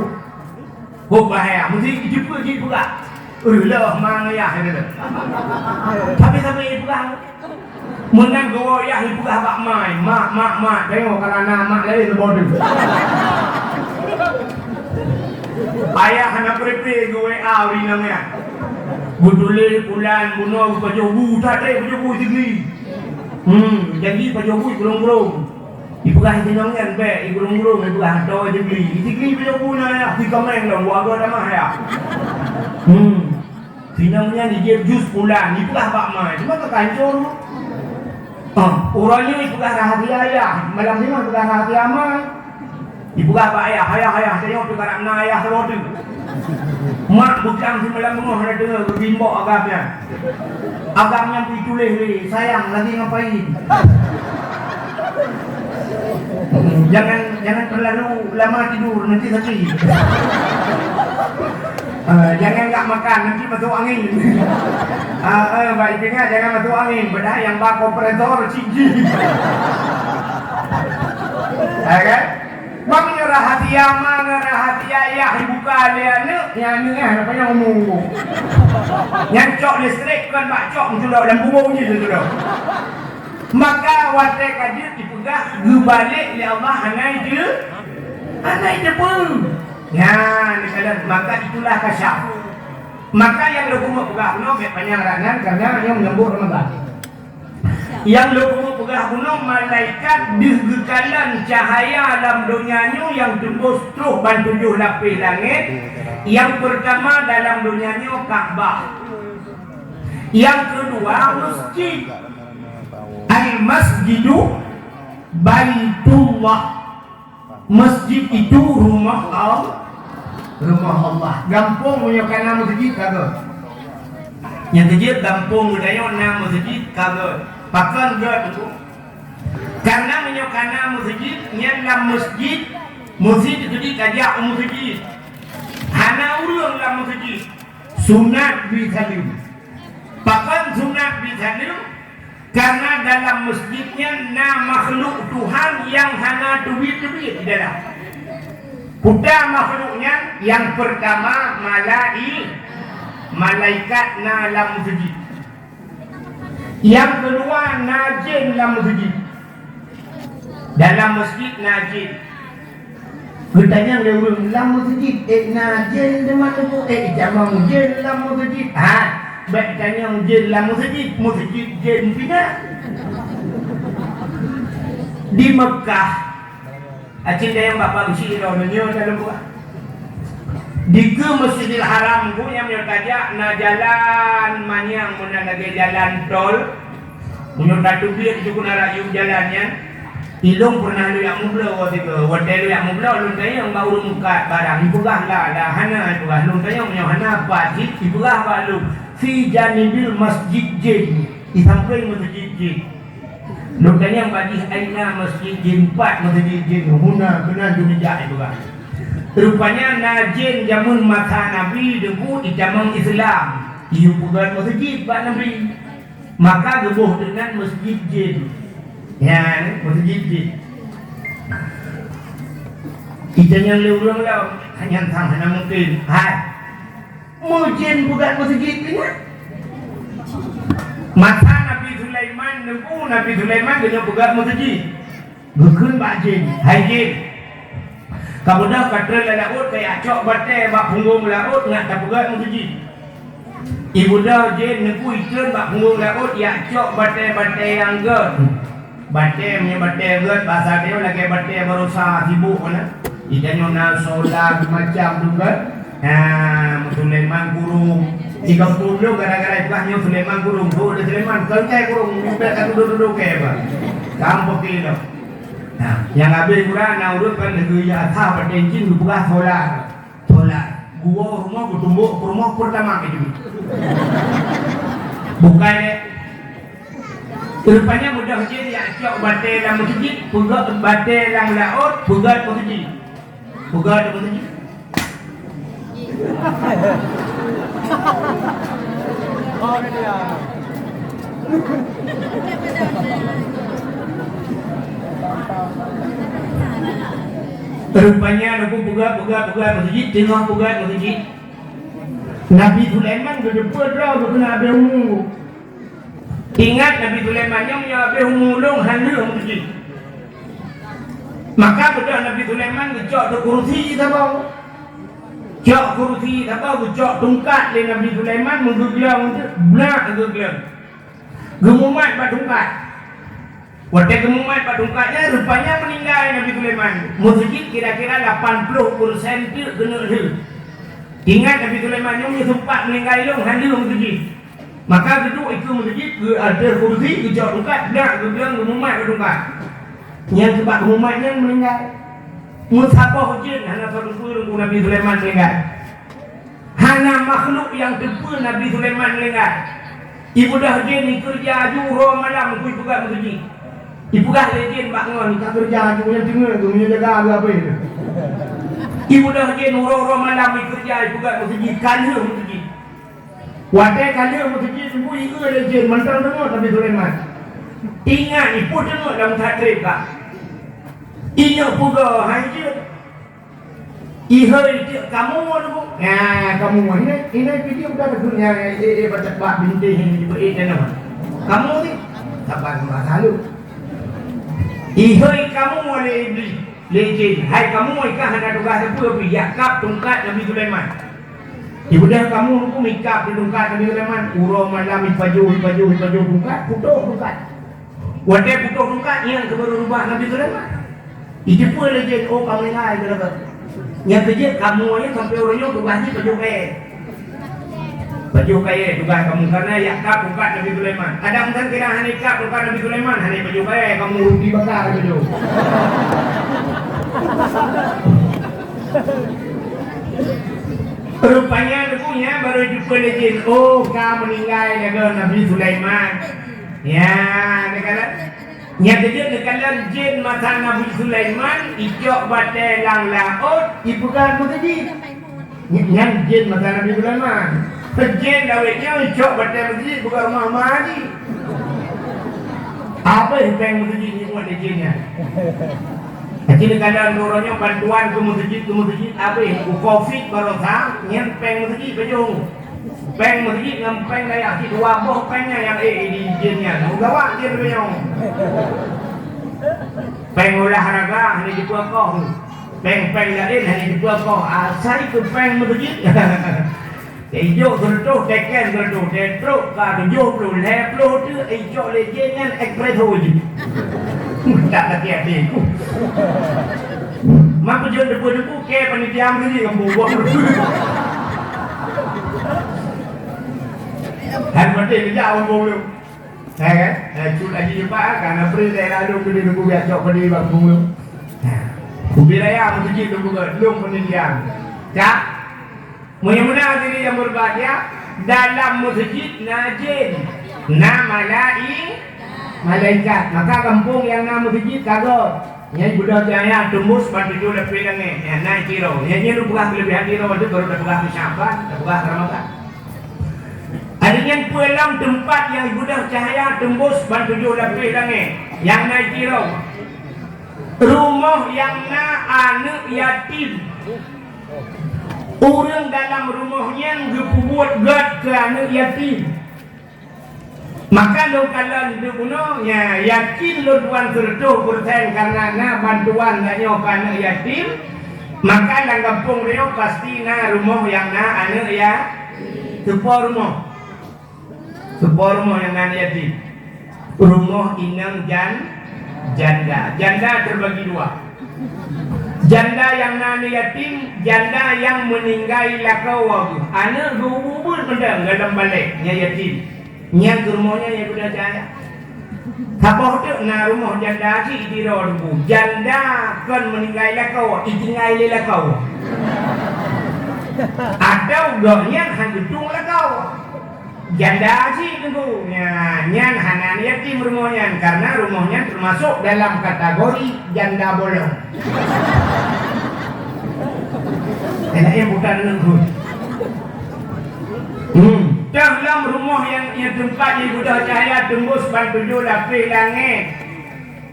Hok bahaya, meusé jipeu jipeugah. Ureueng leuh ma ngon yah, kata lé. Tapi sabe jipeugah. Meunan geuwoe yah jipeugah bak ma, "Mak, mak, mak, tengok karena mak laén leuboh deuh." Ayah hana peureuté geu-W A ureueng inong nyan. Geutuléh bulan bunoe geupajoh bu, that trép pajoh bu Sigli. Hmm, janji pajoh bu i Gulong-Gulong. Ipeugah inong nyan bèk i Gulong-Gulong, ipeugah toh Sigli. Sigli pajoh bu na ayah, si kaméng dong, bu agam tamah ayah. Hmm. Sinong nyan jijép jus pulan, jipeugah bak ma, cuma ka kancor. Ah, uroe nyoe jipeugah rahsia ayah, malam nyoe jipeugah rahsia ma. Jipeugah bak ayah, "Ayah, ayah, tanyoe pih karab na ayah saboh teuk." Mak bukang simalam beungoh hana deungoe, geugimbok agam nyan. Agam nyan pih tuléh lé, "Sayang, lagi ngapain?" Hmm, jangan, jangan terlalu lama tidur, nanti sakit. Eh, jangan enggak makan, nanti masuk angin. Ah, eh, baik dengar, jangan masuk angin. Padahal nyang ba kompresor cik jih. Ya kan? Bang nyoe rahsia ma ngon rahsia ayah dibuka lé aneuk, nyan aneuk nyan apa nyang umum. Nyan cok listrik kon bak cok meuculok lam bubong jih tu. Maka watèe ka jeuet dipeugah geubalek lé Allah hana jeuet, hana jeuet. Nyan, maka itulah kasyaf. Maka nyang lôn keumeung peugah bunoe bèk panyang rot nyan, karena nyoe menyambut Ramadan. Nyang lôn keumeung peugah bunoe malaikat deuh geukalon cahaya lam donya nyoe nyang teumbôh troh ban tujoh lapéh langèt. Nyang peurtama dalam donya nyoe Ka'bah. Nyang keudua masjid. Al-Masjidu Baitullah. Masjid itu rumah Al-, rumah Allah. Gampông meunyoe ka na meuseujid ka gèt. Nyang keujeuet gampông geutanyoe na meuseujid ka gèt. Pakon gèt teungku? Karena meunyoe ka na meuseujid, nyan lam masjid, meuseujid keudéh ka jak u meuseujid. Hana ureueng lam meuseujid. Sunat bri saleuem. Pakon sunat bri saleuem? Karena dalam masjid nyan na makhluk Tuhan nyang hana teubiet-teubiet di dalam. Peue makhluk nyan? Nyang peurtama malai-, malaikat na lam meuseujid. Nyang keudua na jén lam meuseujid. Dalam masjid na jén. Geutanyong lé ureueng lam meuseujid, "Eh, na jén teuma teungku, eh, itamong jén lam meuseujid." Ha, bèk tanyong jén lam meuseujid, meuseujid jén pih na. Di Meukah, aci tanyong Bapak Geuchik droeneuh nyoe dalam buah. Dikeue Masjidil Haram, bu nyang meunyoe tajak na jalan manyang meunan lagèe jalan tol. Meunyoe tateubiet di Sukuna Rayu jalan nyan, ilôn peureunah lôn jak meubloe watèe, watèe lôn jak meubloe lôn tanyong bak ureueng meukat barang, ipeugah la, la hana ipeugah. Lôn tanyong meunyoe hana pat cit, ipeugah bak lôn, "Fi janibil masjid jin," di sampéng meuseujid jin. Lôn tanyong bak jih, "Aina masjid jin?" "Pat meuseujid jin, huna keunan jeuet jak," ipeugah. Rupanya na jén jameun masa Nabi teungku itamong Islam, iyue peugöt meuseujid bak Nabi. Maka geuboh teunan meuseujid jén. Nyan, meuseujid jén. Itanyong lé ureueng lom, nyan sang hana mungken. Hai. Meujén peugöt meuseujid nyan. Masa Nabi Sulaiman, neubeuet Nabi Sulaiman geuneuk peugöt meuseujid. Geukheun bak jén, "Hai jén, kamoe ka trön lam laôt, kajak cok batèe bak punggong laôt, ngat tapeugöt meuseujid." Ibeudôh jén neukui trön bak punggong laôt, jak cok batèe-batèe nyang gèt. Batèe, meunyoe batèe gèt, basa tanyoe lagèe batèe baroesa sibôk na. Itanyoe na sola macam tu kan. Ha, Sulaiman kurong. Di gampông nyoe gara-gara ipeugah nyoe Sulaiman kurong. Tuh, ada Sulaiman, keukai kurong, muda ka tuduh-tuduh ke apa? Gampông ke tu. Nah, nyang habéh Quran na ureueng kan lagèe ya asah pada jin geupeugah sola. Sola. Gua rumah geutumbok ke rumah pertama itu. Bukan, eh. Rupanya mudah je dia cok batèe lam meuseujid, peugöt batèe lam laôt, peugöt meuseujid. Peugah deungon nyan. Rupanya Nabi peugah, peugah, peugah meuseujid, teungoh peugah meuseujid. Nabi Sulaiman geuteupeue droe geuh keuneuk habéh umu. Ingat Nabi Sulaiman nyoe meunyoe habéh umu lôn hana meuseujid. Maka beudôh Nabi Sulaiman geucok teuh kursi saboh. Cok kursi saboh, geucok tungkat lé Nabi Sulaiman, meugeuglong teuk, blah geuglong. Geumumat bak tungkat. Watée geumumat bak tungkat nyan, rupanya meuninggai Nabi Sulaiman. Meuseujid kira-kira lapan ploh persen teuk keuneuk lheueh. Ingat Nabi Sulaiman nyoe meunyoe seumpat meuninggai lom, hana lheueh meuseujid. Maka geuduek dikeue meuseujid, geu-, ateueh kursi, geucok tungkat, blah geuglong, geumumat bak tungkat. Nyang keubah geumumat nyan meuninggai. Meusaboh jén hana tateupeue Nabi Sulaiman meuninggai. Hana makhluk nyang teupeue Nabi Sulaiman meuninggai. Ibeudôh jén ikeureuja aju uroe malam keu ipeugah meuseujid. Ipeugah lé jén bak ngon, "Ka keureuja aju nyang teungoh tu, meunyoe jaga agam." Ibeudôh jén uroe-uroe malam ikeureuja ipeugah meuseujid, ka lheueh meuseujid. Watée ka lheueh meuseujid, teungku ieu lé jén mantong teungoh Nabi Sulaiman. Ingat, ipeue teungoh lam that treb ka. Inyoe peugah hai jén. Ihôi tiek kamoe tu. Nah, kamoe ini, ini video udah debu nya, eh, eh, baca bak binti ini, eh, eh, kamoe ni. Sabar, sabar, salut. Ihôi kamoe lé iblis, lé jén. Hai kamoe, ikah hana tugaih sapeue pih, jak kab tungkat Nabi Sulaiman. Ibeudôh kamoe tu mikab di tungkat Nabi Sulaiman. Uroe malam ipajoh, ipajoh, ipajoh tungkat, putôh tungkat. Watée putôh tungkat, nyan keuh baru rubah Nabi Sulaiman. Jiteupeue lé jén, "Oh, ka meuninggai," kata. Nyang keujeuet kamoe nyan sampoe uroe nyoe tugaih jih pajoh kayée. Pajoh kayée tugaih kamoe, karena jak kab tungkat Nabi Sulaiman. Kadang kan kira hana kab tungkat Nabi Sulaiman, hana pajoh kayée, kamoe ruti baka pajoh. Rupanya teungku nyan baru jiteupeue lé jén, "Oh, ka meuninggai lagée Nabi Sulaiman." Ya, neukalon. Nyang keujeuet neukalon jén masa Nabi Sulaiman, icok batée lam laôt, ipeugah meuseujid. Nyan jén masa Nabi Sulaiman. Jén lawét nyoe icok batée meuseujid, ipeugah rumoh ma haji. Abéh péng meuseujid nyang buet lé jén nyan. Jadi neukalon uroe nyoe bantuan keu meuseujid, keu meuseujid abéh. U covid baroesa, nyan péng meuseujid pajoh. Péng meuseujid ngon péng dayah cit dua boh péng nyan nyang ék di jén nyan. Meugawa jén meunyoe. Péng olahraga hana jipeukoh. Péng-péng laén hana jipeukoh. Asai keu péng meuseujid. Ijok seureutôh, teken seureutôh, trok ka tujoh ploh, lhée ploh teuk ijok lé jén nyan ekspres ho jih. Tak hati-hati ku. Mak peujeuet debu-debu ke panitia meuseujid ngon bubok. Hai, mati kejak orang bubok. Hai kan? Hai, cut aji jumpa, kan? April daerah lu kena nunggu biar cok pedih bang bulu. Ubi raya meuseujid nunggu ke, lung pendidikan. Cak? Meunyoe meunan diri nyang berbahagia, dalam meuseujid na jin, na malai-, malaikat. Maka gampông nyang na meuseujid ka gob. Nyan ibeudôh cahya teumbus ban tujoh lapéh langét. Nyan na tiro. Nyan nyan peugah keulebihan tiro tu baru tapeugah keu Syaban, tapeugah keu Ramadan. Ari nyan peue lam teumpat nyang ibeudôh cahya teumbus ban tujoh lapéh langét. Nyang na tiro. Rumoh nyang na aneuëk yatim. Ureuëng dalam rumoh nyan geupeubuet gét keu aneuëk yatim. Maka lôn kalon di bunoe, ya, yakin lôn tuan seureutôh persen karena na bantuan tanyoe keu aneuëk yatim, maka lam gampông nyoe pasti na rumoh nyang na aneuëk ya-, teupo rumoh. Teupo rumoh nyang na aneuëk yatim. Rumoh inong jan-, janda. Janda terbagi dua. Janda nyang na aneuëk yatim, janda nyang meuninggai lakoe geuh. Aneuëk geuh ubit-ubit mantong dalam balek, nyan yatim. Nyan keuh rumoh nyan nyang guna cahya. Saboh teuk na rumoh janda cit di Tiro Teungku. Janda kon meuninggai lakoe, itinggai lé lakoe. Atau gobnyan han geutueng lakoe. Janda cit Teungku. Nyan, nyan hana yatim rumoh nyan, karena rumoh nyan teumasok dalam kategori janda bolong. Enak ya bukan Teungku. Hmm. Teuh lom rumoh nyang, nyang teumpat ibeudôh cahya teumbus ban tujoh lapéh langét.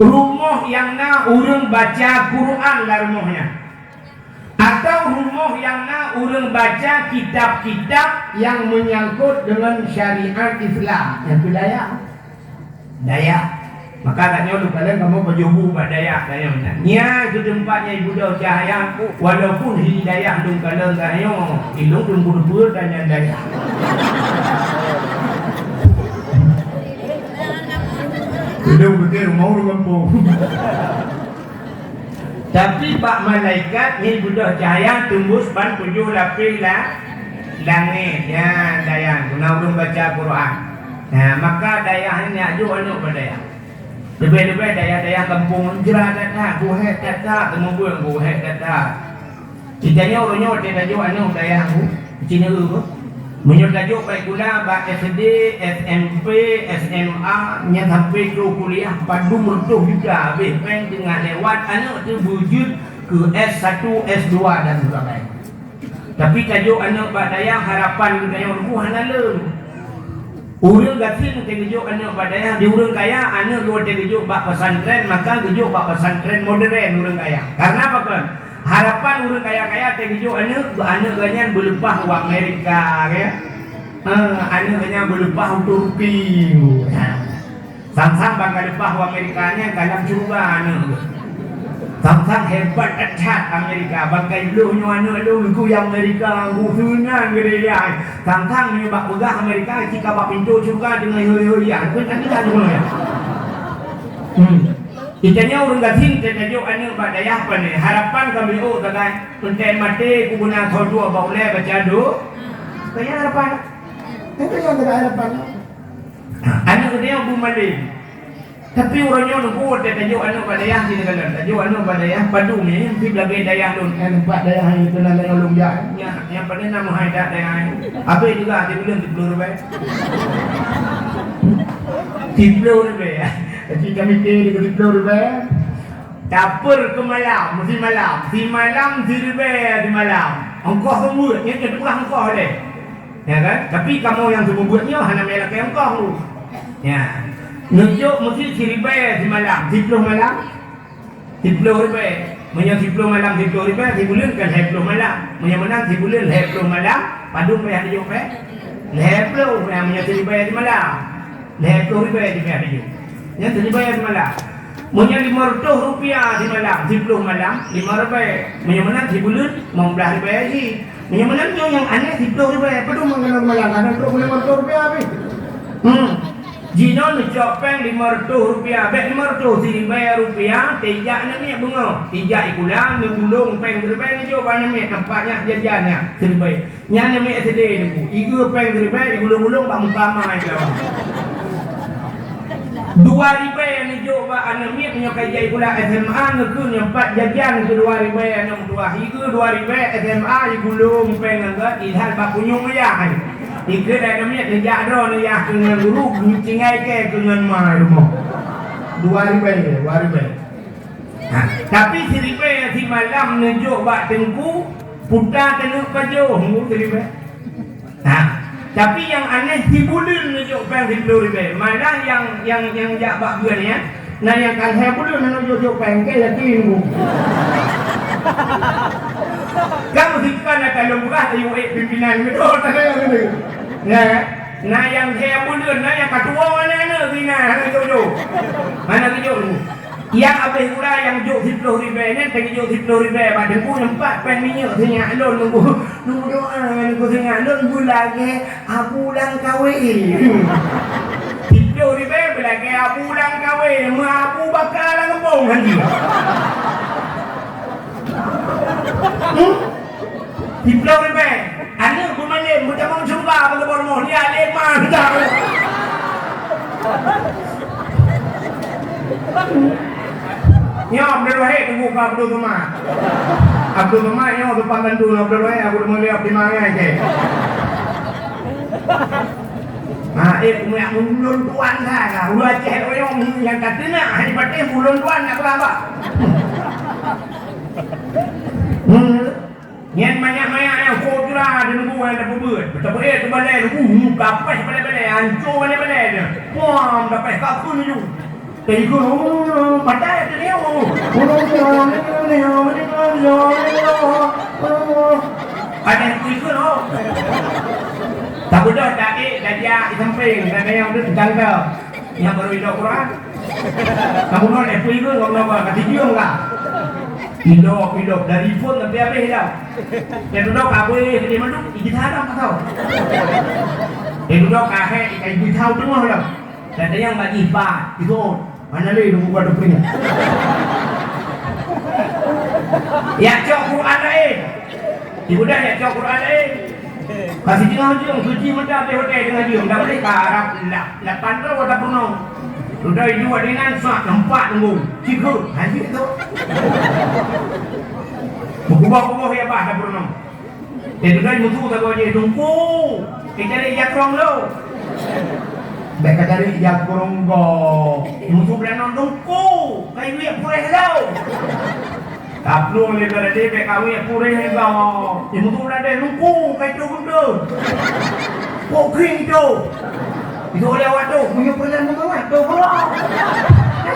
Rumoh nyang na ureuëng baca Quran lam rumoh nyan. Atau rumoh nyang na ureuëng baca kitab-kitab nyang meunyangkot deungon syariat Islam. Nyang keu dayah. Dayah. Maka tanyoe lôn kalon kamoe pajoh bu bak dayah tanyoe nyan. Nyan keu teumpat nyang ibeudôh cahya, walaupun hidayah lôn kalon tanyoe, ilôn lôn beureubeuen dan nyan dayah. Ilôn beutôi rumoh ureueng gampông. Tapi bak malaikat nyan ibeudôh cahya teumbus ban tujoh lapéh la-, langét. Nyan dayah, guna ulôn baca Quran. Nah, maka dayah nyan jak jok aneuk bak dayah. Leubeh-leubeh dayah-dayah gampông jra that-that, geuhek that-that, teumeubuet geuhek that-that. Geutanyoe uroe nyoe watèe tajok aneuk dayah u, ci neu-eu beuh. Meunyoe tajok bak sikula, bak S D, S M P, S M A, nyan sampai trok kuliah, padum reutôh juta habéh péng teungoh lewat aneuk teuh beujeuet keu S satu, S dua dan sebagainya. Tapi tajok aneuk bak dayah, harapan geutanyoe teungku hana lé. Ureueng gasien teugeujok aneuk bak dayah, di ureueng kaya aneuk lôn teugeujok bak pesantren, maka geujok bak pesantren modern ureueng kaya. Karena apa kon? Harapan ureueng kaya-kaya teugeujok aneuk, aneuk geuh nyan beuleupah u Amerika, ya. Eh, aneuk geuh nyan beuleupah u Turki. Nah. Sang-sang ban ka leupah u Amerika nyan ka lam syeuruga aneuk geuh. Sang-sang hebat that-that Amerika, ban ka ibloh nyoe aneuk lôn keu Amerika, geuh seunan geuh dia. Sang-sang nyoe bak peugah Amerika, cit ka bak pintoe syeuruga deungon hoi-hoi, ya, keu tadi dah deungon, ya. Hmm. Geutanyoe ureueng gasien teutajok aneuk bak dayah pane, harapan ka meu'oh sagai, peunteng maté kubeuna kho dua bak ulèe baca do-, kaya harapan. Itu yang sagai harapan. Aneuk geutanyoe beumalém. Tapi uroe nyoe neubuet teutajok aneuk bak dayah di neugara, tajok aneuk bak dayah padum nyan, pih lagèe dayah lôn, eh, teumpat dayah nyan keunan dayah lôn jak. Nyan, nyang paling na meuhai that dayah nyan. Habéh juga di buleuen siplôh ribèe. Siplôh ribèe, ya. Jadi kami kira di siplôh ribèe. Tapeu keu malam, simalam. Simalam siribèe simalam. Ongkoh seumeubeuet, nyan teupeugah ongkoh lé. Ya kan? Tapi kamoe nyang seumeubeuet nyoe hana mé lakèe ongkoh. Ya. Neujok meusi siribèe simalam, siplôh malam. Siplôh ribèe. Meunyoe siplôh malam siplôh ribèe, sibuleuen kan lhèe plôh malam. Meunyoe meunan sibuleuen lhèe plôh malam, padum payah neujok pèng? Lhèe plôh, ya, meunyoe siribèe simalam. Lhèe plôh ribèe jipayah neujok. Nyan siribèe simalam. Meunyoe limong reutôh rupiah simalam, siplôh malam, limong ribèe. Meunyoe meunan sibuleuen, limong blah ribèe jih. Meunyoe meunan nyoe nyang aneh siplôh ribèe, padum meunan malam, hana trôk limong reutôh rupiah pih. Hmm. Jinoe neucok pèng limong reutôh rupiah, bèk limong reutôh, siribèe rupiah, tijak aneuk miet beungoh. Tijak sikula, neugulong pèng siribèe neujok bak aneuk miet, teumpat nyak jajan nyan, siribèe. Nyan aneuk miet S D nyoe, igeue pèng siribèe, igulong-gulong bak muka ma i dalam. Dua ribèe neujok bak aneuk miet nyoe ka ijak sikula S M A, neukheun nyoe pat jajan keu dua ribèe aneuk meutuah. Igeue dua ribèe S M A, igulong pèng nyan gèt, ilhah bak punyueng ayah. Ikheun aneuk miet neujak droeneuh yah keu ngon guru, geutinggai kèe keu ngon ma i rumoh. Dua ribèe, dua ribèe. Ha, tapi siribèe simalam neujok bak teungku, puta taneuk pajoh, ngu siribèe. Ha, tapi nyang aneh sibuleuen neujok pèng siplôh ribèe. Malah nyang, nyang, nyang jak bak beuen nyan, na nyang ka lhèe buleuen hana jok-jok pèng, kèe yakin, ngu. Kan meusikan ata lôn peugah, ayue ék pimpinan geutanyoe, teuka geutanyoe. Ya, na nyang lhèe buleuen, na nyang ka tuwoe aneuk-aneuk, hana jok-jok. Hana jok-jok, ngu. Nyang abéh gura nyang jok siplôh ribèe nyan, ka jijok siplôh ribèe bak teungku, nyan pat pèng minyeuk sinyak lôn nunggu, nunggu doa nunggu sinyak lôn beulagèe Abu Langkawe. Siplôh ribèe beulagèe Abu Langkawe, meu Abu Bakar lam gampông han jih. Hmm? Siplôh ribèe. Aneuk beumalém, beutamong syeuruga, beuleubah rumoh, lia lé ma, dah. Nyoe Abdul Wahid teungku keu Abdul Somad. Abdul Somad nyoe sopan bantu ngon Abdul Wahid, aku deungoe lé Abdul Mangai cit. Ha, eh, keumiak ulôn tuan sa ka. Ulôn Aceh oyong nyang ka teunak, hai patéh ulôn tuan nak peuraba. Hmm. Nyan manyak-manyak nyang kobra di lubong nyang tapeubeuet. Beuteupeue teubalai lubong, kapeh balai-balai, ancô balai-balai nyan. Puang, kapeh ka kheun laju. Teuikot, oh, patai teuliu. Patai teuikot, oh. Tabeudôh taék, tajak di sampéng, tajak di tangga. Nyang baru ilok Quran. Kamoe ngon F P I pun kamoe ngon ka tijeung ka. Pidok, pidok dari phon sampai habéh dah. Dan udah ka abéh geude mandum, ijih haram ka tau. Dan udah ka hek, ijih tau teungoh dah. Dan nyang bak jih pat, ikot. Hana lé dong buka dong punya. Ya cok Quran lain. Ibudah ya cok Quran lain. Kasi tengah jeuem, suci meuda di hotel tengah jeuem. Dah boleh ka Arab lah. Lapan tu ada pernah. Sudah itu ada nan sak empat tunggu. Cikgu, haji tu. Berubah-ubah ya bah dah pernah. Dia tu kan mutu tak boleh tunggu. Dia cari jakrong tu. Bèk ka cari jakrong go. Mutu belah non tunggu. Kayu ya pureh tu. Kaplueng lé berarti bèk kawin purih lé bang. Ibu tu dah deh luku kai tu betul. Kok kring tu. Itu oleh awak tu, punya pernah mengawat tu bro.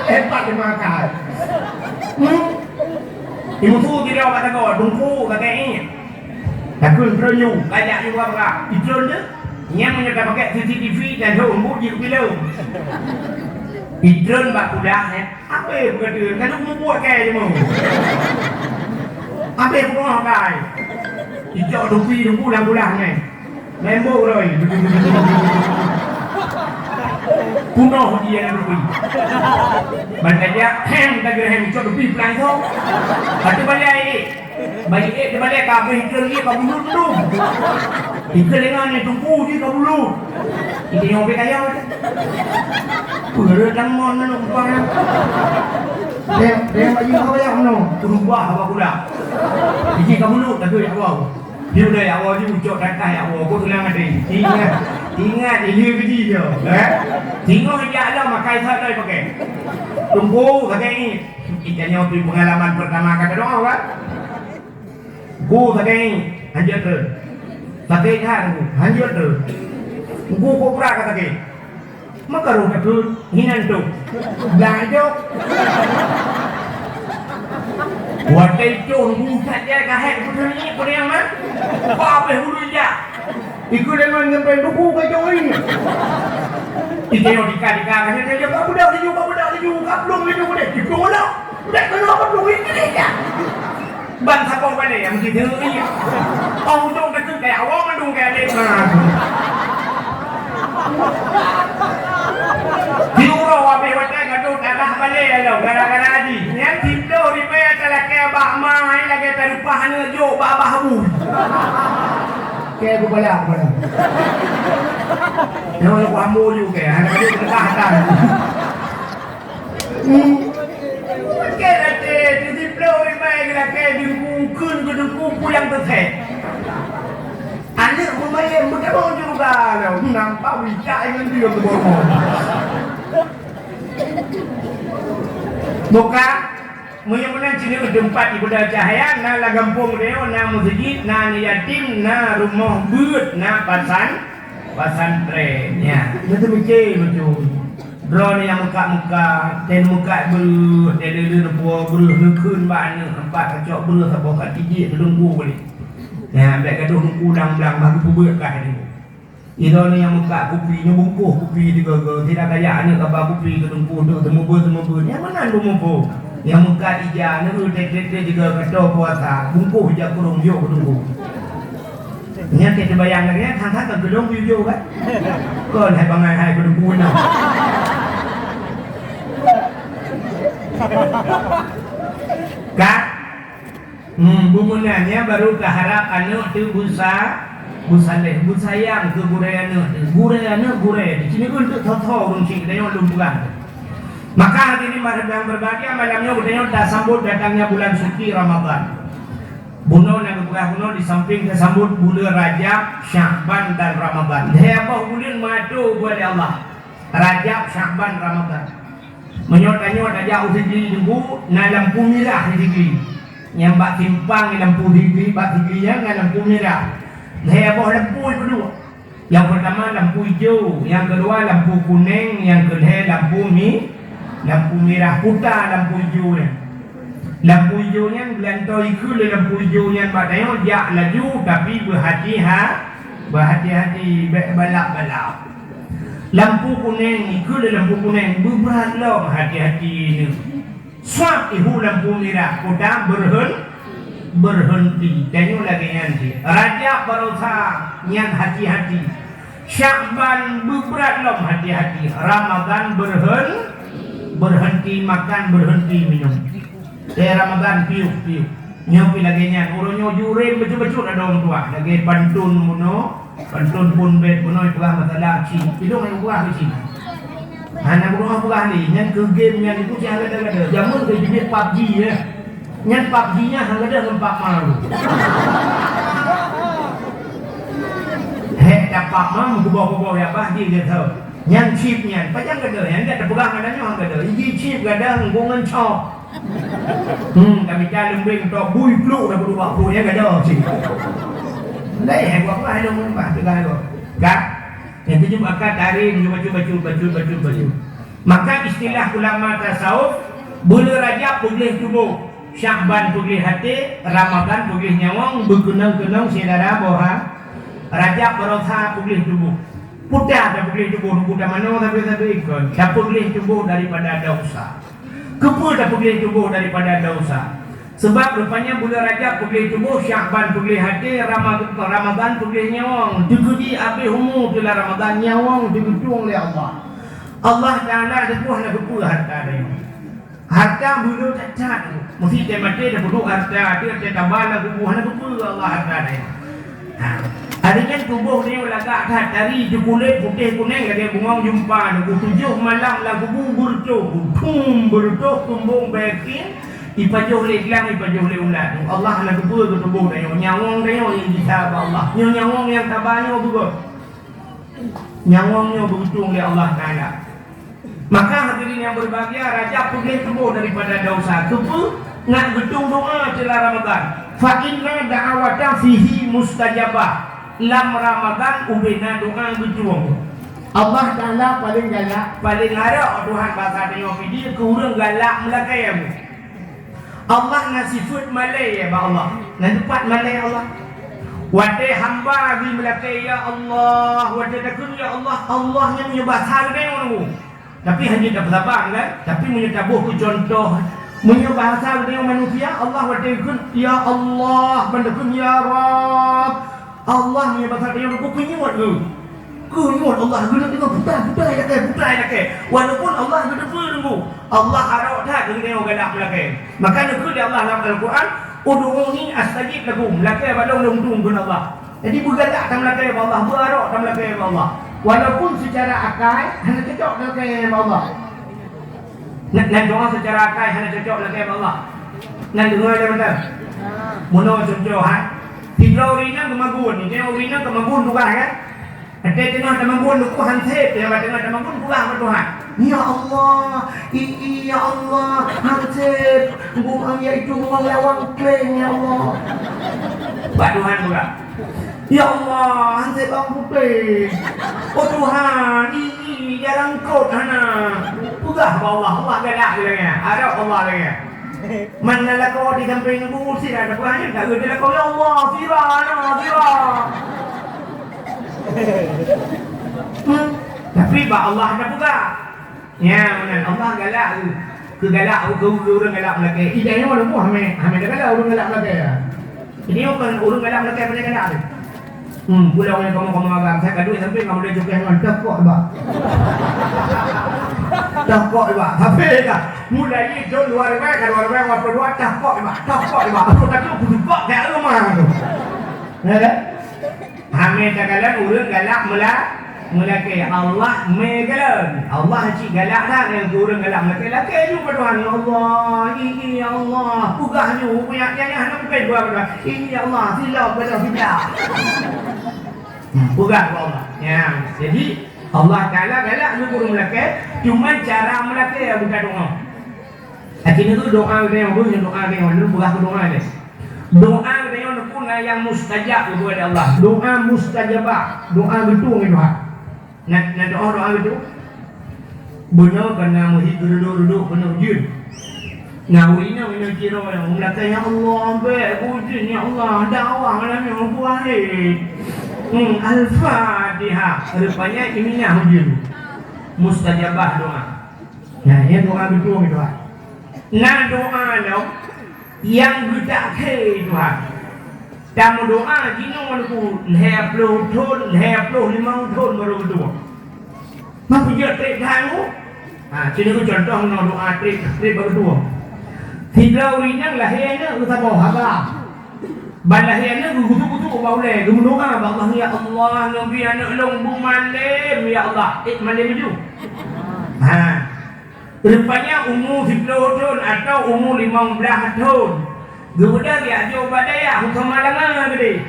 Hebat dia makan. Hmm? Ibu tu tidak awak tak kau, tungku kata ini. Takut terus you, banyak you apa? Itu je. Nyang meunyoe tapakék C C T V dan hom buet jih keu filem. Idron bak kuda, eh. Apa yang berkata? Kan aku buat kai je mau. Apa yang buat kai? Ijok dupi tunggu lam kuda ni. Lembok roi. Punoh dia lam dupi. Bantai dia, hem, tak kira hem, ijok dupi pelan tu. Satu balai. Bagi ék teubalek ka habéh ikeu lé ka bulut tu. Ikeu lengan ni tungku ji ka bulut. Ikeu nyoe habéh kaya. Peureuet lam mon nyoe kupang. Deh, deh bagi apa ya no? Berubah apa pula? Biji ka bulut tak ya Allah. Dia udah ya Allah ji ucok datang ya Allah. Kau tulang ada. Ingat, ingat ini biji je. Eh? Tengok ya Allah makai satu pakai. Tunggu pakai ni. Kita nyoe pengalaman pertama kata doa kan. Gu sakét, hanjeuet treun. Sakét that, gu, hanjeuet treun. Gu kobra ka sakét. Maka roh takheun, hinan tu. Blah jok. Watèe itu gu sakét ka hek beutôi ni, peue nyang na? Ba beh ulu jak. Ikut dengan ngempen duku ka jok ini. Ite yo dika-dika ka hek ka beudôh laju, ka beudôh laju, ka plueng laju deh. Itu lah. Bèk keunoe meutuwi keudeh nyan. Ban saboh balè nyang meusideuek nyan. Oh, untung ka keu kaya awak mandum kaya lé. Nah. Di uroe abéh watèe gadôh darah balè lom gara-gara jih. Nyan siplôh ribèe talakèe bak ma, hai lagèe tareupah aneuk jok bak abah bu. Kèe beubalak, beubalak. Nyoe lôn ambo ju kèe, aneuk jok teuka hatan. Hmm. Mungken até tujoh ploh rimai geulakèe jungku kheun keu teungku pulang teusèt. Aneuk meumayang meutamong syeuruga lom, nampak bicak ngon dia keu bomo. Buka, meunyoe meunan cit teumpat ibadah cahya, na lam gampông geutanyoe, na meuseujid, na aneuk yatim, na rumoh beuet, na pasan, pasantrén. Nyan, meuteumikir beutôi. Droeneuh nyang meukat-meukat, teuh meukat breueh, teuh leuleuen po breueh, neukheun bak aneuk, teumpat kacok breueh saboh ka tijik teudungku ulèe. Nyan, bèk gadôh neukudang blang, bah geupeubeuet kah nyoe. Droeneuh nyang meukat kupi, nyoe bungkôh kupi sigoe-goe, sira kajak aneuk kaba kupi keu teungku, teumeubeue-teumeubeue. Nyan meunan beumuphom. Nyang meukat ija, nyoe teuh-teuh sigoe keu toe puasa, bungkôh ija kurong jok keu teungku. Nyan teuh teubayang lagèe nyan, that-that ka geulong yue-yue kan? Kon hai bangai hai keuneuk bunoe. Ka? Hmm, beumeunan nyan baru taharap aneuk teuh beusa-, beusaleh, beusayang keu gurèe aneuk teuh. Gurèe aneuk, gurèe. Di sini pun teuh tho-tho ureueng chik geutanyoe lôn peugah. Maka hadirin yang berbahagia, malam nyoe geutanyoe tasambot datangnya bulan suci Ramadan. Bunoe na geupeugah bunoe di samping teusambot buleuen Rajab, Syakban dan Ramadan. Lhèe boh buleuen meuadoe ubak Allah. Rajab, Syakban, Ramadan. Meunyoe tanyoe tajak u Sigli Teungku, na lampu mirah di Sigli. Nyang bak simpang lampu Sigli, bak Sigli nyan na lampu mirah. Lhèe boh lampu ipeuduek. Nyang peurtama lampu ijo, nyang keudua lampu kunèng, nyang keulhèe lampu mi-, lampu mirah. Puta lampu ijo nyan. Lampu ijo nyan geulantoe kheun lé lampu ijo nyan bak tanyoe jak laju, tapi beuhati-ha-, beuhati-hati, bèk balap-balap. Lampu kuneng, ikeu lé lampu kuneng, beubrat lom, hati-hati nyoe. Swab, ihu lampu mirah, kuta beureuheun-, beureuheunti. Tanyoe lagèe nyan cit. Rajab barosa, nyan hati-hati. Syakban beubrat lom, hati-hati. Ramadhan beureuheun-, beureuheunti makan, beureuheunti minum. Teuh Ramadhan piôh-piôh. Nyoe pih lagèe nyan, uroe nyoe jurem bacut-bacut adoe meutuah. Lagèe pantôn bunoe, pantôn phôn bèe bunoe, peugah masalah chip. Ilôn hana peugah keu chip. Hana peugah, peugah lé. Nyan keu game nyan, ibu cit han gadôh-gadôh. Jameun keu jeuet PUBG, ya. Nyan PUBG nyan han gadôh ngon Pak Mal. Hek dapat mam kuboh-kuboh ya bah di dia tahu. Nyan chip nyan. Pajan gadôh nyan, dia teupeugah ngon nyoe han gadôh. Iji chip gadôh ngon cok. Hmm, kami dah lembeng tok bui pluk dah berdua bak pluk ya gadôh chip. Dai hai gua bah lom bah tegal gua. Ka? Yang tujuh akan tarik bacut-bacut, bacut-bacut, bacut. Maka istilah ulama tasawuf, buleuen Rajab peugleh tuboh, Syakban peugleh até, Ramadhan peugleh nyawöng, beukeunong-keunong syedara boh ha-, Rajab barosa peugleh tuboh. Peue tapeugléh tuboh, nubu tamanoe sabe-sabe kon, tapeugléh tuboh daripada desya. Keupeue tapeugléh tuboh daripada desya? Sabab rupanya buleuen Rajab peugléh tuboh, Syakban peugléh até, Rama-, Ramadhan peugléh nyawöng. Teukeudi abéh umu teulah Ramadhan, nyawöng teugeutong lé Allah. Allah Taala teupeue hana keupeue hareuta tanyoe. Hareuta beungoh that-that. Meusé teuh maté tapeuduek hareuta, teuh teuh taba lam kubu, hana keupeue Allah hareuta tanyoe. Ha. Hari nyan tuboh tanyoe lagak that, tari teukulét putéh kunéng lagèe bungöng jeumpa, nyoe tujoh malam lam kubu beureutoh, thum beureutoh tumbông bèe keuieng, ipajoh lé glang, ipajoh lé ulat. Allah hana keupeue keu tuboh tanyoe, nyawöng tanyoe nyang jitaba bak Allah. Nyoe nyawöng nyang taba nyoe beugöt. Nyawöng nyoe beugeutong lé Allah Taala. Maka hadirin yang berbahagia, Rajab peugléh tuboh daripada desya. Keupeue? Nak geutong doa teulah Ramadhan. Fa inna da'wata fihi mustajabah. Lam Ramadhan ubé na doa geutong. Allah Taala paléng galak, paléng arok Tuhan basa tanyoe pih di keu ureueng galak meulakèe. Allah na sifeuet malèe bak Allah. Na sifeuet malèe Allah. Watèe hamba geumeulakèe, "Ya Allah," watèe takheun, "Ya Allah," Allah nyan meunyoe basa geutanyoe nunggu. Tapi hana tapeusaban kan? Tapi meunyoe taboh keu cuntoh, meunyoe basa geutanyoe manusia, Allah watèe geukheun, "Ya Allah," ban takheun, "Ya Rabb." Allah nyan basa tanyoe geupeunyuet geuh. Keunyuet Allah geuneuk deungoe putai, putai lakèe, putai lakèe. Walaupun Allah geuteupeue deungoe, Allah arok that keu geutanyoe galak meulakèe. Maka neukheun lé Allah lam Al-Quran, "Ud'uni astajib lakum." Lakèe bak lôn, lôn dong kheun Allah. Jadi beugalak tameulakèe bak Allah, beuarok tameulakèe bak Allah. Walaupun seucara akai hana cocok lakèe bak Allah. Nan, nan doa seucara akai hana cocok lakèe bak Allah. Nan deungoe lé mantong. Meunoe cuntoh, ha. Sidroe ureueng inong geumagun, sidroe ureueng inong geumagun tugaih kan. Watèe teungoh tamagun lukoh hansép, nyang teungoh tamagun peugah bak Tuhan. Ya Allah, i, i, ya Allah, hansép, bungong yaitu bungong lawang kleng, ya Allah. Bak Tuhan peugah. Ya Allah, hansép bawang putéh. Oh Tuhan, i, i, jalan kot hana. Peugah bak Allah, Allah galak lagèe nyan. Arok Allah lagèe nyan. Man na lakoe di sampéng bu, sira na peugah nyan, ka geuh lakoe, "Ya Allah, sira na, sira." Hmm. Tapi bak Allah na peugah. Ya, meunan Allah galak keu, keu galak keu, keu ureueng galak meulakèe. Idéh nyoe leumoh hamé, hamé galak ureueng galak meulakèe. Jadi, ureueng, ureueng galak meulakèe pandai galak tu. Hmm, pulang nyang kamoe-kamoe agam, saya ka duek sampai kamoe dah cukeh ngon tokok bak. Tokok bak. Tapi dah mulai jol dua ribu, ka dua ribu dua puluh dua, tokok bak. Tokok bak. Aku tak tahu, aku tokok kat rumah tu. Ya kan? Hana takalon ureueng galak meula-, meulakèe. Allah meukalon. Allah cit galak that ngon ureueng galak meulakèe. Lakèe ju bak Tuhan, "Ya Allah, i, i, ya Allah." Peugah ju, peue nyang, nyang, nyang hana mungken peugah bak Tuhan. "I, ya Allah, silap bak Tuhan, silap." Hmm, peugah bak Allah. Ya, jadi Allah Taala galak ngon ureueng meulakèe, cuma cara meulakèe buta doa. Akhirnya tu doa geutanyoe, doa geutanyoe, lôn peugah keu doa deh. Doa geutanyoe neupun na nyang mustajab geupeugah lé Allah. Doa mustajabah, doa geutueng lé Tuhan. Na, na doa, doa geutueng. Beuna ka na meuhi geureudok-reudok keuneuk ujeuen. Na ureueng inong, inong sidroe nyang meulakèe, "Ya Allah, bèk ujeuen, ya Allah, dakwah malam nyoe buah lé." Hmm, Al-Fatihah. Rupanya iminah ujeuen. Mustajabah doa. Nah, nyan doa beutôi doa. Na doa lom nyang geutak khe Tuhan. Tameudoa jinoe nyoe lhèe ploh thon, lhèe ploh limong thon baru geutueng. Meupeujiôh trép that nyoe. Ha, ci nyoe contoh nyoe doa trép, trép bak geutueng. Sidroe ureueng inong lahé aneuk geusaboh haba. Ban lahé aneuk geugusu-gusu bak ulèe, geumeudoa bak Allah, "Ya Allah, neubi aneuk lôn beumalém, ya Allah." Eh, malém laju. Ha. Rupanya umu siploh thon atau umu limong blah thon. Geubeudôh jak jok bak dayah, u Samalanga keudéh.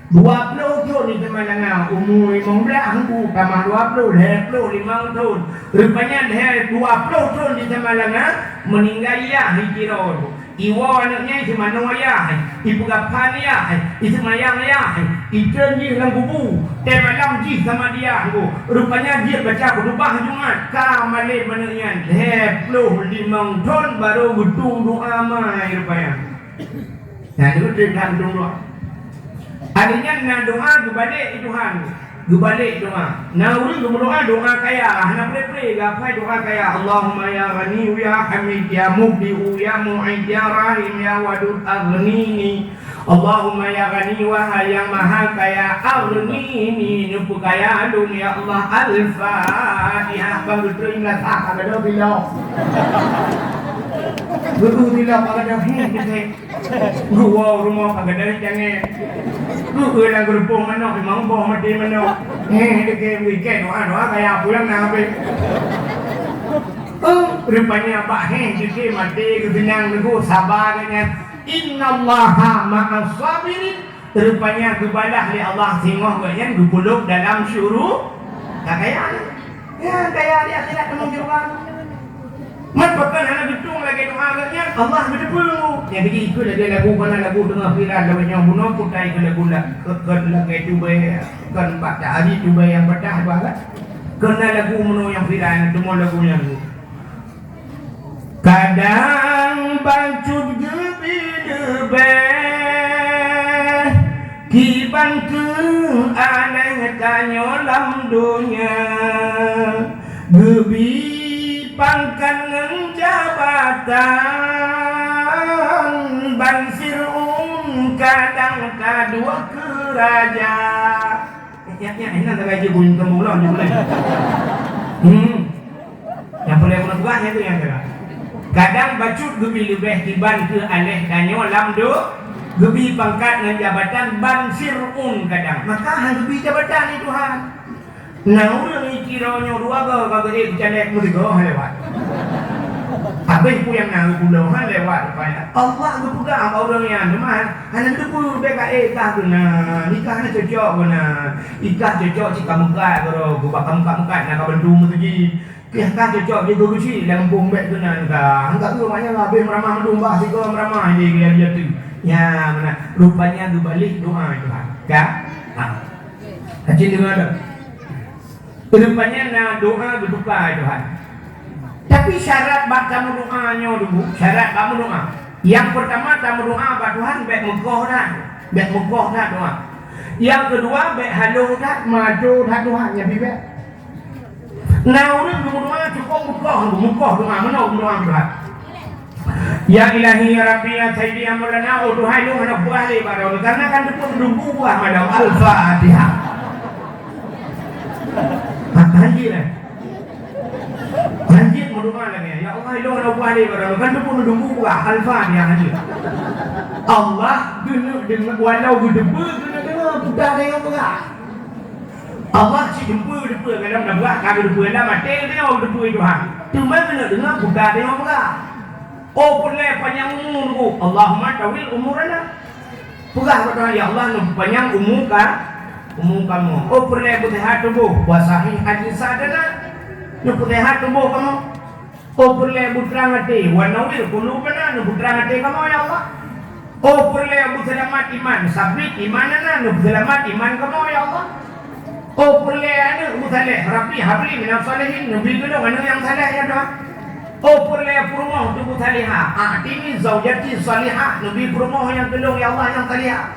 Dua ploh thon di Samalanga, umu limong blah, u tamah dua ploh, lhèe ploh, limong thon. Rupanya lhèe dua ploh thon di Samalanga, meuninggai yah di Tiro. Iwoe aneuk nyan iseumanoe yah, ipeugah phan yah, iseumayang yah, itreun jih lam kubu. Teumalam jih samadiyah, rupanya jeuet baca khutubah Jumat, ka malém aneuk nyan, lhèe ploh limong thon baru geutueng doa mai rupanya. Nah, nyoe trép that geutueng doa. Akhé nyan na doa geubalek di Tuhan. Geubalek doa. Na ureueng geumeudoa doa kaya, hana pré-pré, geuhafai doa kaya, "Allahumma ya Ghaniyyu ya Hamid ya Mubdi'u ya Mu'id ya Rahim ya Wadud aghnini." Allahumma ya Ghani, wahai Yang Maha Kaya, aghnini, neupeukaya lôn ya Allah. Al-Fatihah. Bang beutôi meunasah, Pak Gadôh bila. Beutôi bila, Pak Gadôh. Hmm, beutôi. Geuwoe rumoh Pak Gadôh jangai. Geuwoe lam geureupoh manok, limong boh maté manok. Heh, deke beuikan doa-doa kaya pulang na habéh. Oh, rupanya bak heh deke maté geuseunang teungku saba geuh nyan. Innallaha ma'as sabirin. Rupanya geubalah lé Allah singoh geuh nyan geupeuleub dalam syuru-, ka kaya. Ya, kaya di akhirat teuma syeuruga. Man pakon hana geutueng lagèe doa geuh nyan, Allah geuteupeue. Nyang keuji ikheun lagèe lagu, kana lagu teungoh viral lawét nyoe bunoe, kutai keu lagu la-, keu, keu lagèe tubèe, kon bak tahari tubèe nyang patah dua kan. Kon na lagu meunoe nyang viral, teuma lagu nyan. Kadang bacut geubi leubeh kiban keu anéh tanyoe lam donya, geubi pangkat ngon jabatan, ban Fir'aun kadang taduek keu raja. Nyan, nyan, nyan, tagai jih bunyi teumbulong jih boleh. Hmm. Nyang peureulèe meutuah nyan tu nyang kira. Kadang bacut geubi leubeh kiban keu anéh tanyoe lam do-, geubi pangkat ngon jabatan ban Fir'aun kadang. Maka han geubi jabatan lé Tuhan. Na ureueng ikira nyoe dua goe ka geuék geucalek meusigoe han lewat. Habéh peue nyang na geupulo han lewat rupanya. Allah geupeugah bak ureueng nyan, teuma hana geuteupeue, bèk ka ék kah keunan, nikah hana cocok keunan. Ikah cocok cit ka meukat keudroe, geuba ka meukat-meukat na ka bantu meuseujid. Kah ka cocok jeuet keu geuchik lam gampông bèk keunan ka. Angkat dua maknya habéh meuramah mandum bah sigoe meuramah di gaya jati. Ya, meunan. Rupanya geubalek doa Tuhan. Ka? Ha. Kacil dengar dah. Rupanya na doa geutuka Tuhan. Tapi syarat bak tameudoa nyoe dulu, syarat bak meudoa. Nyang peurtama tameudoa bak Tuhan bèk meukoh that, bèk meukoh that doa. Nyang keudua bèk halôh that, maco that Tuhan, nyan pih bèk. Na ureueng geumeudoa cukôp meukoh, meukoh doa, meunoe meudoa meudoa. Ya Ilahi, ya Rabbi, ya Sayyidi, ya Maulana, oh Tuhan, lôn hana peugah lé bak droeneuh, karena kan teupeu meudumbu peugah malam. Al-Fatihah. Ha, hanjeuet, eh? Hanjeuet meudoa lagèe nyan. Ya Allah, lôn hana peugah lé bak droeneuh, kan teupeu meudumbu peugah. Al-Fatihah, hanjeuet. Allah geuneuk deungö, walau geuteupeu geuneuk deungö, peugah lé ngon peugah. Allah cit teupeu, teupeu, kadang na beuah ka geuteupeue lam até geutanyoe, geuteupeue Tuhan. Teuma keuneuk deungoe peugah tanyoe peugah. Oh peureulèe panyang umu nunggu, Allahumma tawil umurana. Peugah bak Tuhan, "Ya Allah, neupanyang umu ka, umu kamoe." Oh peureulèe beuseuhat tuboh, "Wa sahih ajsadana." Neupeuseuhat tuboh kamoe. Oh peureulèe beutrang até, "Wa nawwir qulubana," neubeutrang até kamoe, ya Allah. Oh peureulèe beuseulamat iman, "Sabbit imanana," neubeuseulamat iman kamoe, ya Allah. Oh peureulèe aneuk beusaleh, "Rabbi habli minas shalihin," neubi keu lôn aneuk nyang saleh, ya Tuhan. Oh peureulèe peurumoh teubeusalihah, "A'tini zaujati shalihah," neubi peurumoh nyang keu lôn, ya Allah, nyang salihah.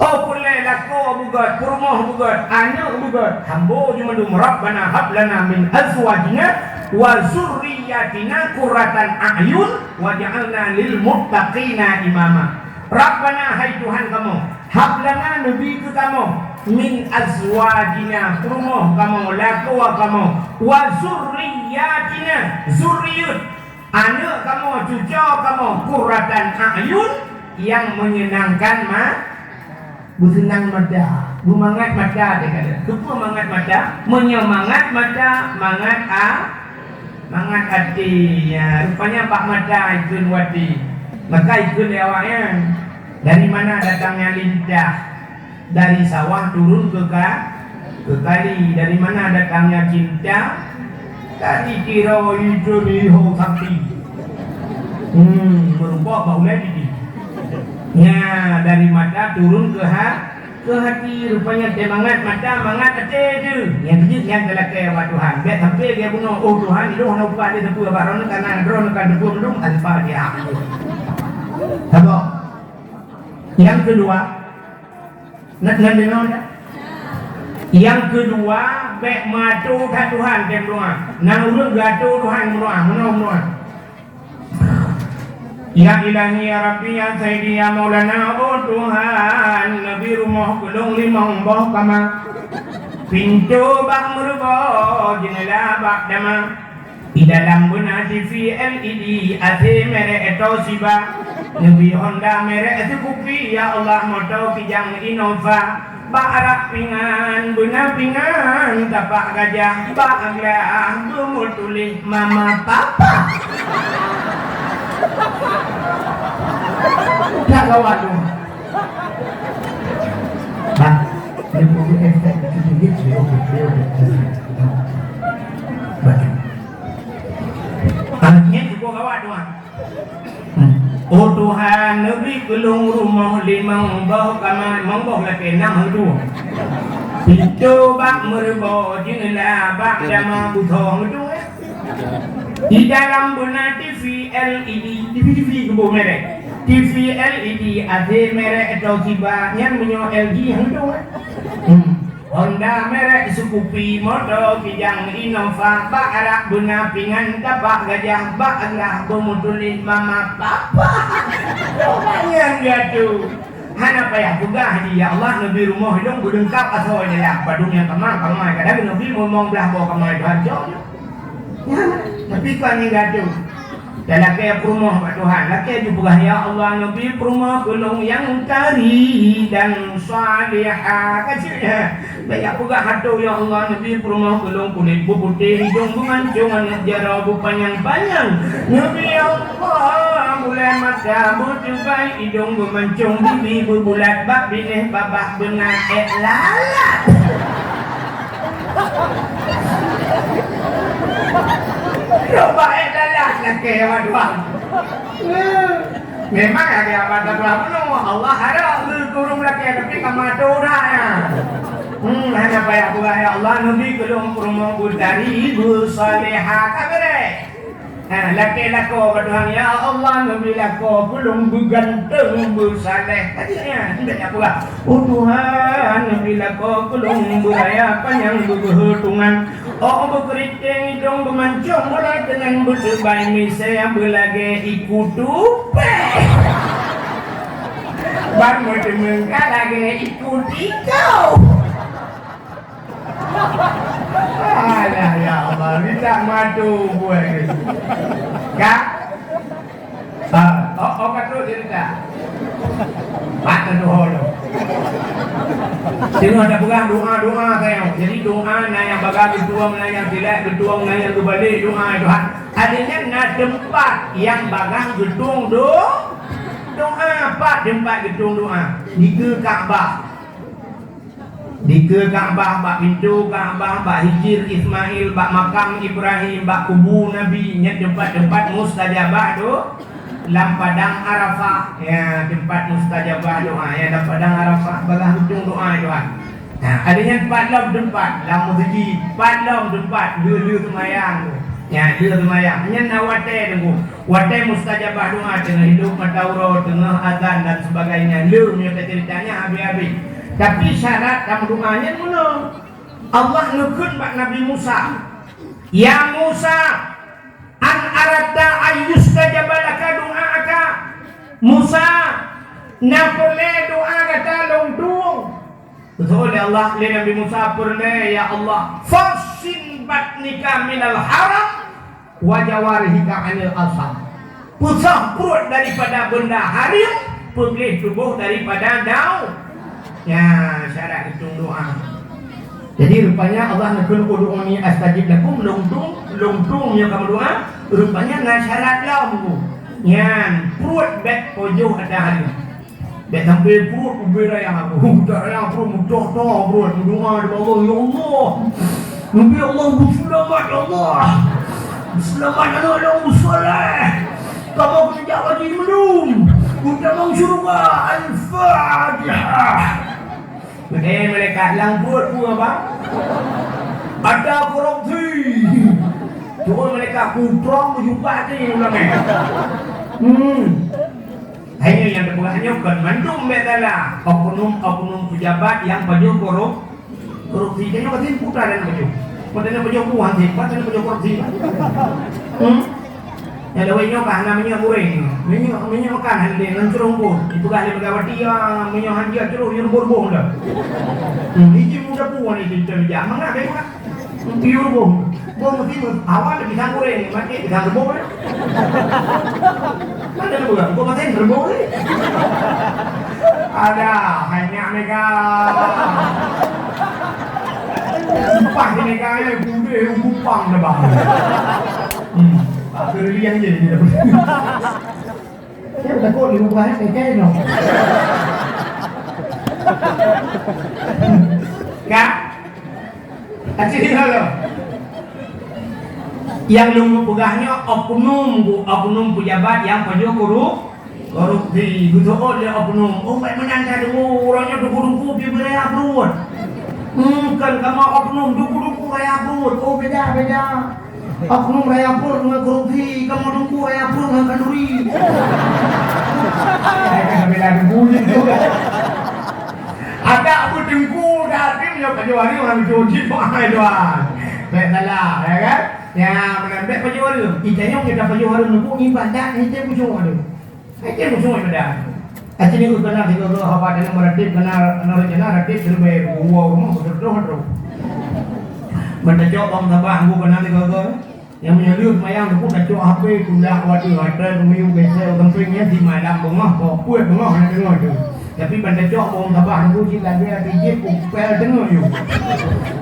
Oh peureulèe lakoe beugöt, peurumoh beugöt, aneuk beugöt, hamba jih mandum, "Rabbana hab lana min azwajina wa zurriyyatina qurratan a'yun waj'alna lil muttaqina imama." Rabbana, hai Tuhan kamoe, hab lana, neubi keu kamoe, min azwajina, peurumoh kamoe, lakoe kamoe, wa zurriyyatina, zuriat, aneuk kamoe, cucoe kamoe, qurratan a'yun, nyang meunyeunangkan ma-, beuseunang mata, beumangat mata, dia kata. Keupeue mangat mata? Meunyoe mangat mata, mangat a-, mangat até. Ya, rupanya bak mata ikheun watèe. Maka ikheun lé awaknyan, dari mana datangnya lintah? Dari sawah turun ke ka-, ke kali. Dari mana datangnya cinta? Dari kira itu di ho sapi. Hmm, meureumpok bak ulèe gigi. Nya, dari mata turun ke ha-, ke hati. Rupanya teumangat mata, mangat até teuh. Nyang jeuet nyan talakèe bak Tuhan. Bèk sampai geubunoe, "Oh Tuhan, ilôn hana upah lé sapeue bak droeneuh, kareuna droeneuh ka teupeue mandum." Al-Fatihah. Saboh. Nyang keudua, na, na deungoe nyan? Nyang keudua, bèk meuato that Tuhan tem doa. Na ureueng geuato Tuhan meudoa, meunoe meudoa. Ya Ilahi, ya Rabbi, ya Sayyidi, ya Maulana, oh Tuhan, neubi rumoh keu lôn limong boh kama. Pintoe bak meureuboh, jeuneula bak dama. Di dalam beuna T V L E D, A C merek Toshiba, neubi Honda merek Scoopy, ya Allah, moto Kijang Innova, bak arak pingan, beuna pingan tapak gajah, bak glah beumeutuléh mama papa. Dak kawan tu. Bang, dia pun efek sedikit, dia okey, dia okey. Baik. Akhirnya cukup gawat tu, ah. Hmm. Oh Tuhan, neubi keu lôn rumoh limong boh kama, limong boh lakèe, nam heudueng. Pintoe bak meureuboh, jeuneula bak dama, beusoe heudueng, eh. Di dalam beuna T V L E D, T V, T V keuboh merek. T V L E D, A C merek Toshiba, nyan meunyoe L G heudueng, eh. Hmm. Honda merek Scoopy, moto Kijang Innova, bak arak beuna pingan tapak gajah, bak glah beumeutuléh mama papa. Lumayan geuh tu. Hana payah peugah jih, "Ya Allah, neubi rumoh ilôn beuleungkap asoe jalan, padum nyang kama, kama." Kadang neubi limong blah boh kama, Tuhan, jok. Ya, tapi kon nyan geuh tu. Talakèe peurumoh bak Tuhan, lakèe ju peugah, "Ya Allah, neubi peurumoh keu lôn nyang tari dan salihah." Ka jeuet, eh? Bèk jak peugah, "Adoh, ya Allah, neubi peurumoh keu lôn kulét beuputéh, idông beumancông, aneuk jaroe beupanyang-panyang." Neubi, ya Allah, bulèe mata beuteubai, idông beumancông, bibi beubulat, bak binéh babah beuna èk lalat. Coba, eh, dalam lakèe awak dua. Memang ada abang tak pernah bunuh. Allah harap lu turun lakèe, tapi kamu atur dah, ya. Hmm, hana payah buat, ya Allah, neubi keu lôn peurumoh beutari, beusalehah, ka beureh. Ha, lakèe lakoe bak Tuhan, "Ya Allah, neubi lakoe keu lôn beuganteng, beusaleh." Tadi nyan, indak nyan peugah, "Oh Tuhan, neubi lakoe keu lôn beuraya panyang, beugeuheutungan. Oh beukeuriteng idông, beumancông mulai teungen, beuteubai misé beulagèe iku tupèe. Ban meuteumèe ka lagèe iku tikôh." Alah, ya Allah, minta madu buat ni. Kak? Ah, oh, oh, ka trok cerita. Pat na doa tu. Tengok dah pegang doa-doa saya. Jadi doa na nyang bagah geutueng, na nyang silek geutueng, na nyang geubalek doa Tuhan. Artinya na tempat nyang bagah geutueng do-, doa, pat tempat geutueng doa. Di Ka'bah. Dikeue Ka'bah, bak pintoe Ka'bah, bak Hijir Ismail, bak makam Ibrahim, bak kubu Nabi, nyan teumpat-teumpat mustajabah do-, lam padang Arafah. Ya, teumpat mustajabah doa, ya, lam padang Arafah, bagaih ujong doa doa. Nah, ada nyan pat lom teumpat, lam meuseujid, pat lom teumpat, lheueh-lheueh seumayang tu. Nyan, lheueh seumayang. Nyan na watèe teungku. Watèe mustajabah doa, teungoh hidup mata uroe, teungoh azan dan sebagainya. Lheueh meunyoe teuceurita nyan habéh-habéh. Tapi syarat tameudoa nyan meunoe. Allah neukheun bak Nabi Musa, "Ya Musa, an aradta an yustajaba laka du'aaka." Musa, na peureulèe doa gata lôn tueng. Geuseuôt lé Allah, lé Nabi Musa, "Peureulèe, ya Allah." "Fahsin batnika minal haram wa jawarihika anil asam." Peusah pruet daripada benda haram, peugleh tuboh daripada daun. Nyan syarat itu doa. Jadi rupanya Allah neukheun, "Ud'uni astajib lakum," lôn tueng, lôn tueng meunyoe kamoe doa, rupanya na syarat lom. Nyan, pruet bèk pajoh ata haram. Bèk sampai pruet ubé raya. Utak raya pruet, meutoh-toh pruet. Meudoa di Allah, "Ya Allah, neubi Allah beuseulamat, ya Allah. Beuseulamat aneuk lôn beusoleh. Kamoe keuneuk jak haji meulom. Keuneuk tamong syeuruga." Al-Fatihah. Eh, malaikat, lam pruet peue, Abang? Ada korupsi. Cuma malaikat kutrong meujumpa hati ulama. Hmm. Hanya nyang teupeugah nyoe kon mandum bèk salah. Oknum-oknum pejabat nyang pajoh korup-, korupsi. Tanyoe ka sép putra dan pajoh. Meutanyoe pajoh buah sép, meutanyoe pajoh korupsi. Hmm? Nyang lawét nyoe ka hana minyeuk goreng. Minyeuk, minyeuk makan hana lé, ngon ceuroh bôh. Dipeugah lé Megawati, "Ah, minyeuk han jeuet ceuroh, yue reubôh-reubôh dah." Hmm, izin muda puan itu, itu bijak. Mangat deh, mangat. Yue reubôh. Bôh meusti meuh-, awai lé pisang goreng, maté pisang reubôh dah. Mana reubôh dah? Bôh maté reubôh ni. Ada, hanya mega. Sumpah di mega ya, budeh, kupang dah bang. Hmm. Tak kerlian je dia. Saya takut di rumah, eh, kayak no. Kak? Aci dia lo. Nyang lôn peugah nyoe oknum, Bu, oknum pejabat nyang pajoh korup-, korupsi. Geuseuôt lé oknum. Oh, bèk meunan ka deungoe, uroe nyoe duku-duku pih beuraya pruet. Hmm, kon kamoe oknum, duku-duku raya pruet. Oh, beda, beda. Oknum raya pruet ngon korupsi, kamoe teungku raya pruet ngon kanduri. Ada apa teungku dah tim ya pajoh hari orang tu cit bahai tuan. Bèk salah, ya kan? Ya, meunan bèk pajoh hari. Kita nyong kita pajoh hari nunggu ibadat ni tem ujung ada. Hai, cit musoh ibadat. Aci ni keunan sigoe-goe haba dalam meuratéb, keunan, keunan rencana ratéb siribèe, dua rumoh, beutôi-beutôi. Ban tacok bang sabah, ambo keunan sigoe-goe. Nyang meunyoe lheueh seumayang teupeu tacok H P, tulak watèe, watèe, peumiyu, gesek, sampéng nyan simalam beungoh, peuet beungoh hana deungoe teuh. Tapi ban tacok bang sabah, teupeu cit lagèe pijit, kupèl deungoe yue.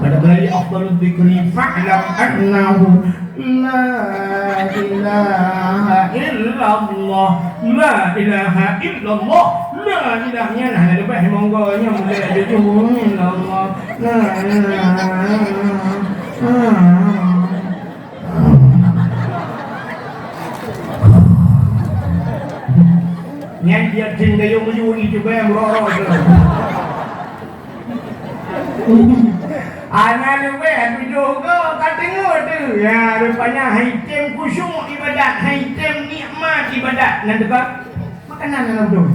Pada mulai afdalul dzikri fa'lam annahu La ilaha illallah, la ilaha illallah, la ilaha, nyan hana leubeh monggo nyan mulai jujur illallah. La ilaha illallah. Nyan dia jin gayung meuyue cuba meuroro tu. Hana leubeh tujoh goe ka teungoh teuh. Ya, rupanya hai tem khusyuk ibadat, hai tem nikmat ibadat. Nan teuka makanan nan beutôi.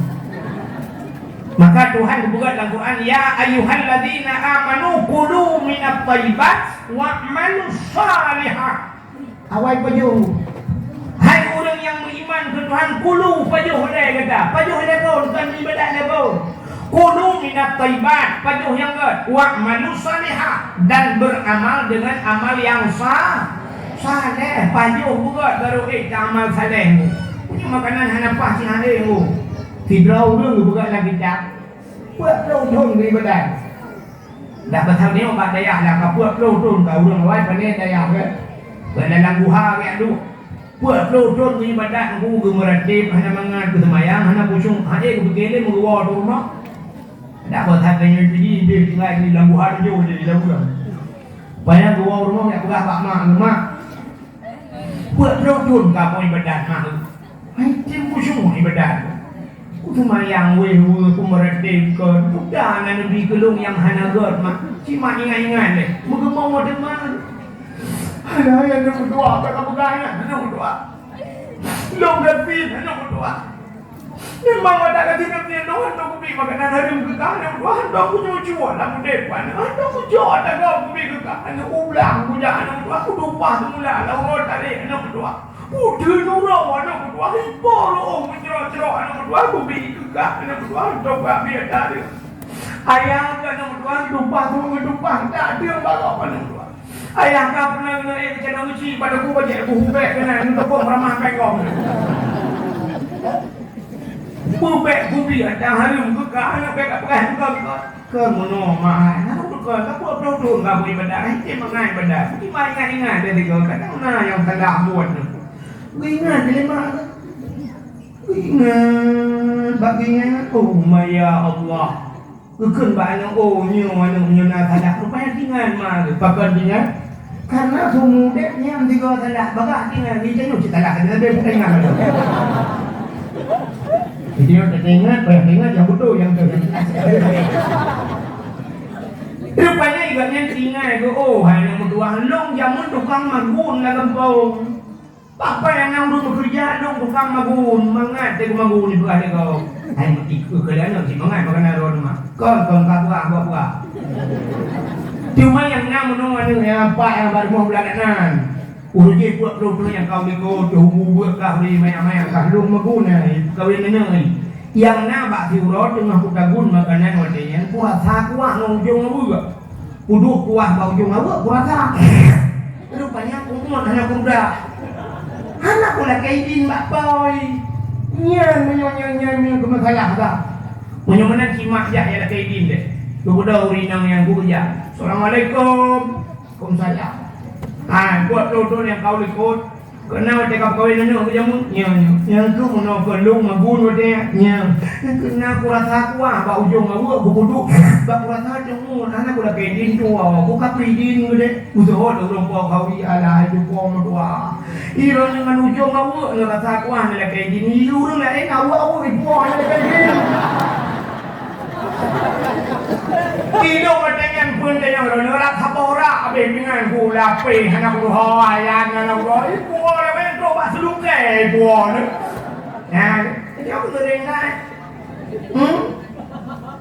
Maka Tuhan geupeugah dalam Quran, "Ya ayyuhalladzina amanu kulu minat thayyibat wa'malus shalihah." Awai pajoh. Hai ureueng nyang meuiman keu Tuhan, kulu pajoh lé gata. Pajoh lé phon, kon ibadat lé phon. Kulu minat thayyibat, pajoh nyang gét. Wa'malus shalihah, dan beramal dengan amal yang sa-, saleh. Pajoh beugét baru ék amal saleh. Punya makanan hana paih cit hana ilmu. Sidroe ureueng geupeugah lam kitab, peuet ploh thon geuibadat. Dak pasal nyoe bak dayah lam ka peuet ploh thon ka ureueng awai pane dayah ke. Ke dalam guha ke adu. Peuet ploh thon geuibadat, geumeuratéb, hana mangat, geuseumayang, hana pucong, hana geupike lé meuruwa tu rumoh. Dak pasal tanyoe jadi deh tinggai di lam guha tu jadi lam ureueng. Payah geuwoe rumoh dak peugah bak mak, "Mak, peuet ploh thon kamoe ibadat, Mak." Hai tem khusyuk ibadat. Ku seumayang wéh-wéh, ku meuratéb kon. Peugah ngon Nabi keu lôn nyang hana gét, Mak. Cit Mak ingat-ingat lé. Meugeumong watèe teuma. Alah, aneuk meutuah, ka peugah nyan, aneuk meutuah. Lôn gasien, aneuk meutuah. Memang watèe gasien nyan lôn hana kubi makanan hareuem keu kah, aneuk meutuah, hana kucocok lam udép, aneuk, hana kucok ata gob kubi keu kah, aneuk, ublang kujak, aneuk meutuah, kutumpah seumula lam uroe tarek, aneuk meutuah. Kuteun uroe, aneuk meutuah, ipo reuôh meucrok-crok, aneuk meutuah, kubi keu kah, aneuk meutuah, teuka biasa deuh. Ayah kah, aneuk meutuah, tumpah, tumpah, tak deuh barôh, aneuk meutuah. Ayah kah pernah keuneuk ék keucadang uci, bak teungku bajèe kuhubek keunan, untuk ramah bengkong. Bubek kubi ata hareuem keu kah, aneuk, bèk kapeugah keu kah. Keu meunoe, mak, ai, na keu kah, ka peuet plôh thôn ka bri ibadat, ai, mangat ibadat. Mungkin mak ingat-ingat dari kah, kadang na nyang salah buet tu. Geuingat lé mak. Geuingat, bak geuingat, oh, ma ya Allah. Geukheun bak aneuk, "Oh, nyoe aneuk nyoe na salah." Rupanya tingan ma geuh. Pakon tingan? Karena seumeu udép nyan sigoe salah. Bagah tingan, di tanyoe cit salah, tapi bukan ingat lagi. Jadi, nyoe teuingat, payah ingat yang betul, yang betul. Rupanya ingat nyan tingan geuh, "Oh, hai aneuk meutuah, lôn jameun tukang magun lam gampông." Bapak nyang na ulôn meukeureuja, lôn tukang magun, mangat teuh magun dipeugah lé gob. Hai, meutikeu keu aneuk cit mangat makanan droe teuma. Kon, kon, ka peugah, ka peugah. Teuma nyang na meunoe aneuk nyang pat nyang bak rumoh beulangat nan. Ureueng jih peuet ploh thôn nyang ka u likot, teuh umu beuet kah, bri manyak-manyak kah, lôn magun ai, kawen aneuk ai. Nyang na bak siuroe teungoh kutagun makanan watèe nyan, kurasa kuah ngon ujong aweuek. Kuduek kuah bak ujong aweuek, kurasa. Rupanya kumat hana kuda. Hana kulakèe idin bak pôi. Nyan meunyoe nyan, nyan, nyan keumasalah dah. Meunyoe meunan simak jak nyang lakèe idin deh. Geubeudôh ureueng inong nyang geuh jak. "Assalamualaikum." "Waalaikumsalam." "Hai, buet lôn, lôn nyang ka u likot." "Keunan watèe ka peukawen aneuk keu jameun?" "Nyo, nyo." "Nyan keuh meunoe keu lôn magun watèe nyan?" "Nyo." "Keunan kurasa kuah bak ujong aweuek, beukuduek bak kurasa teungoh, hana kulakèe idin tuwoe, kukapri idin geuh deh." Beutôi ureueng po kawi, alah, hai tu po meutuah. Droeneuh ngon ujong aweuek neurasa kuah neulakèe idin. Ureueng laén aweuek-aweuek ipuwoe neulakèe idin. Ilôn watèe nyan pun tanyong lôn, rab saboh rab abéh pingan ku lapéh hana kutuho ayam hana kutuho. Ipuwoe lé wéh trok bak seulukèe ipuwoe nyoe. Nah, nyoe keuneuk ringai. Hmm?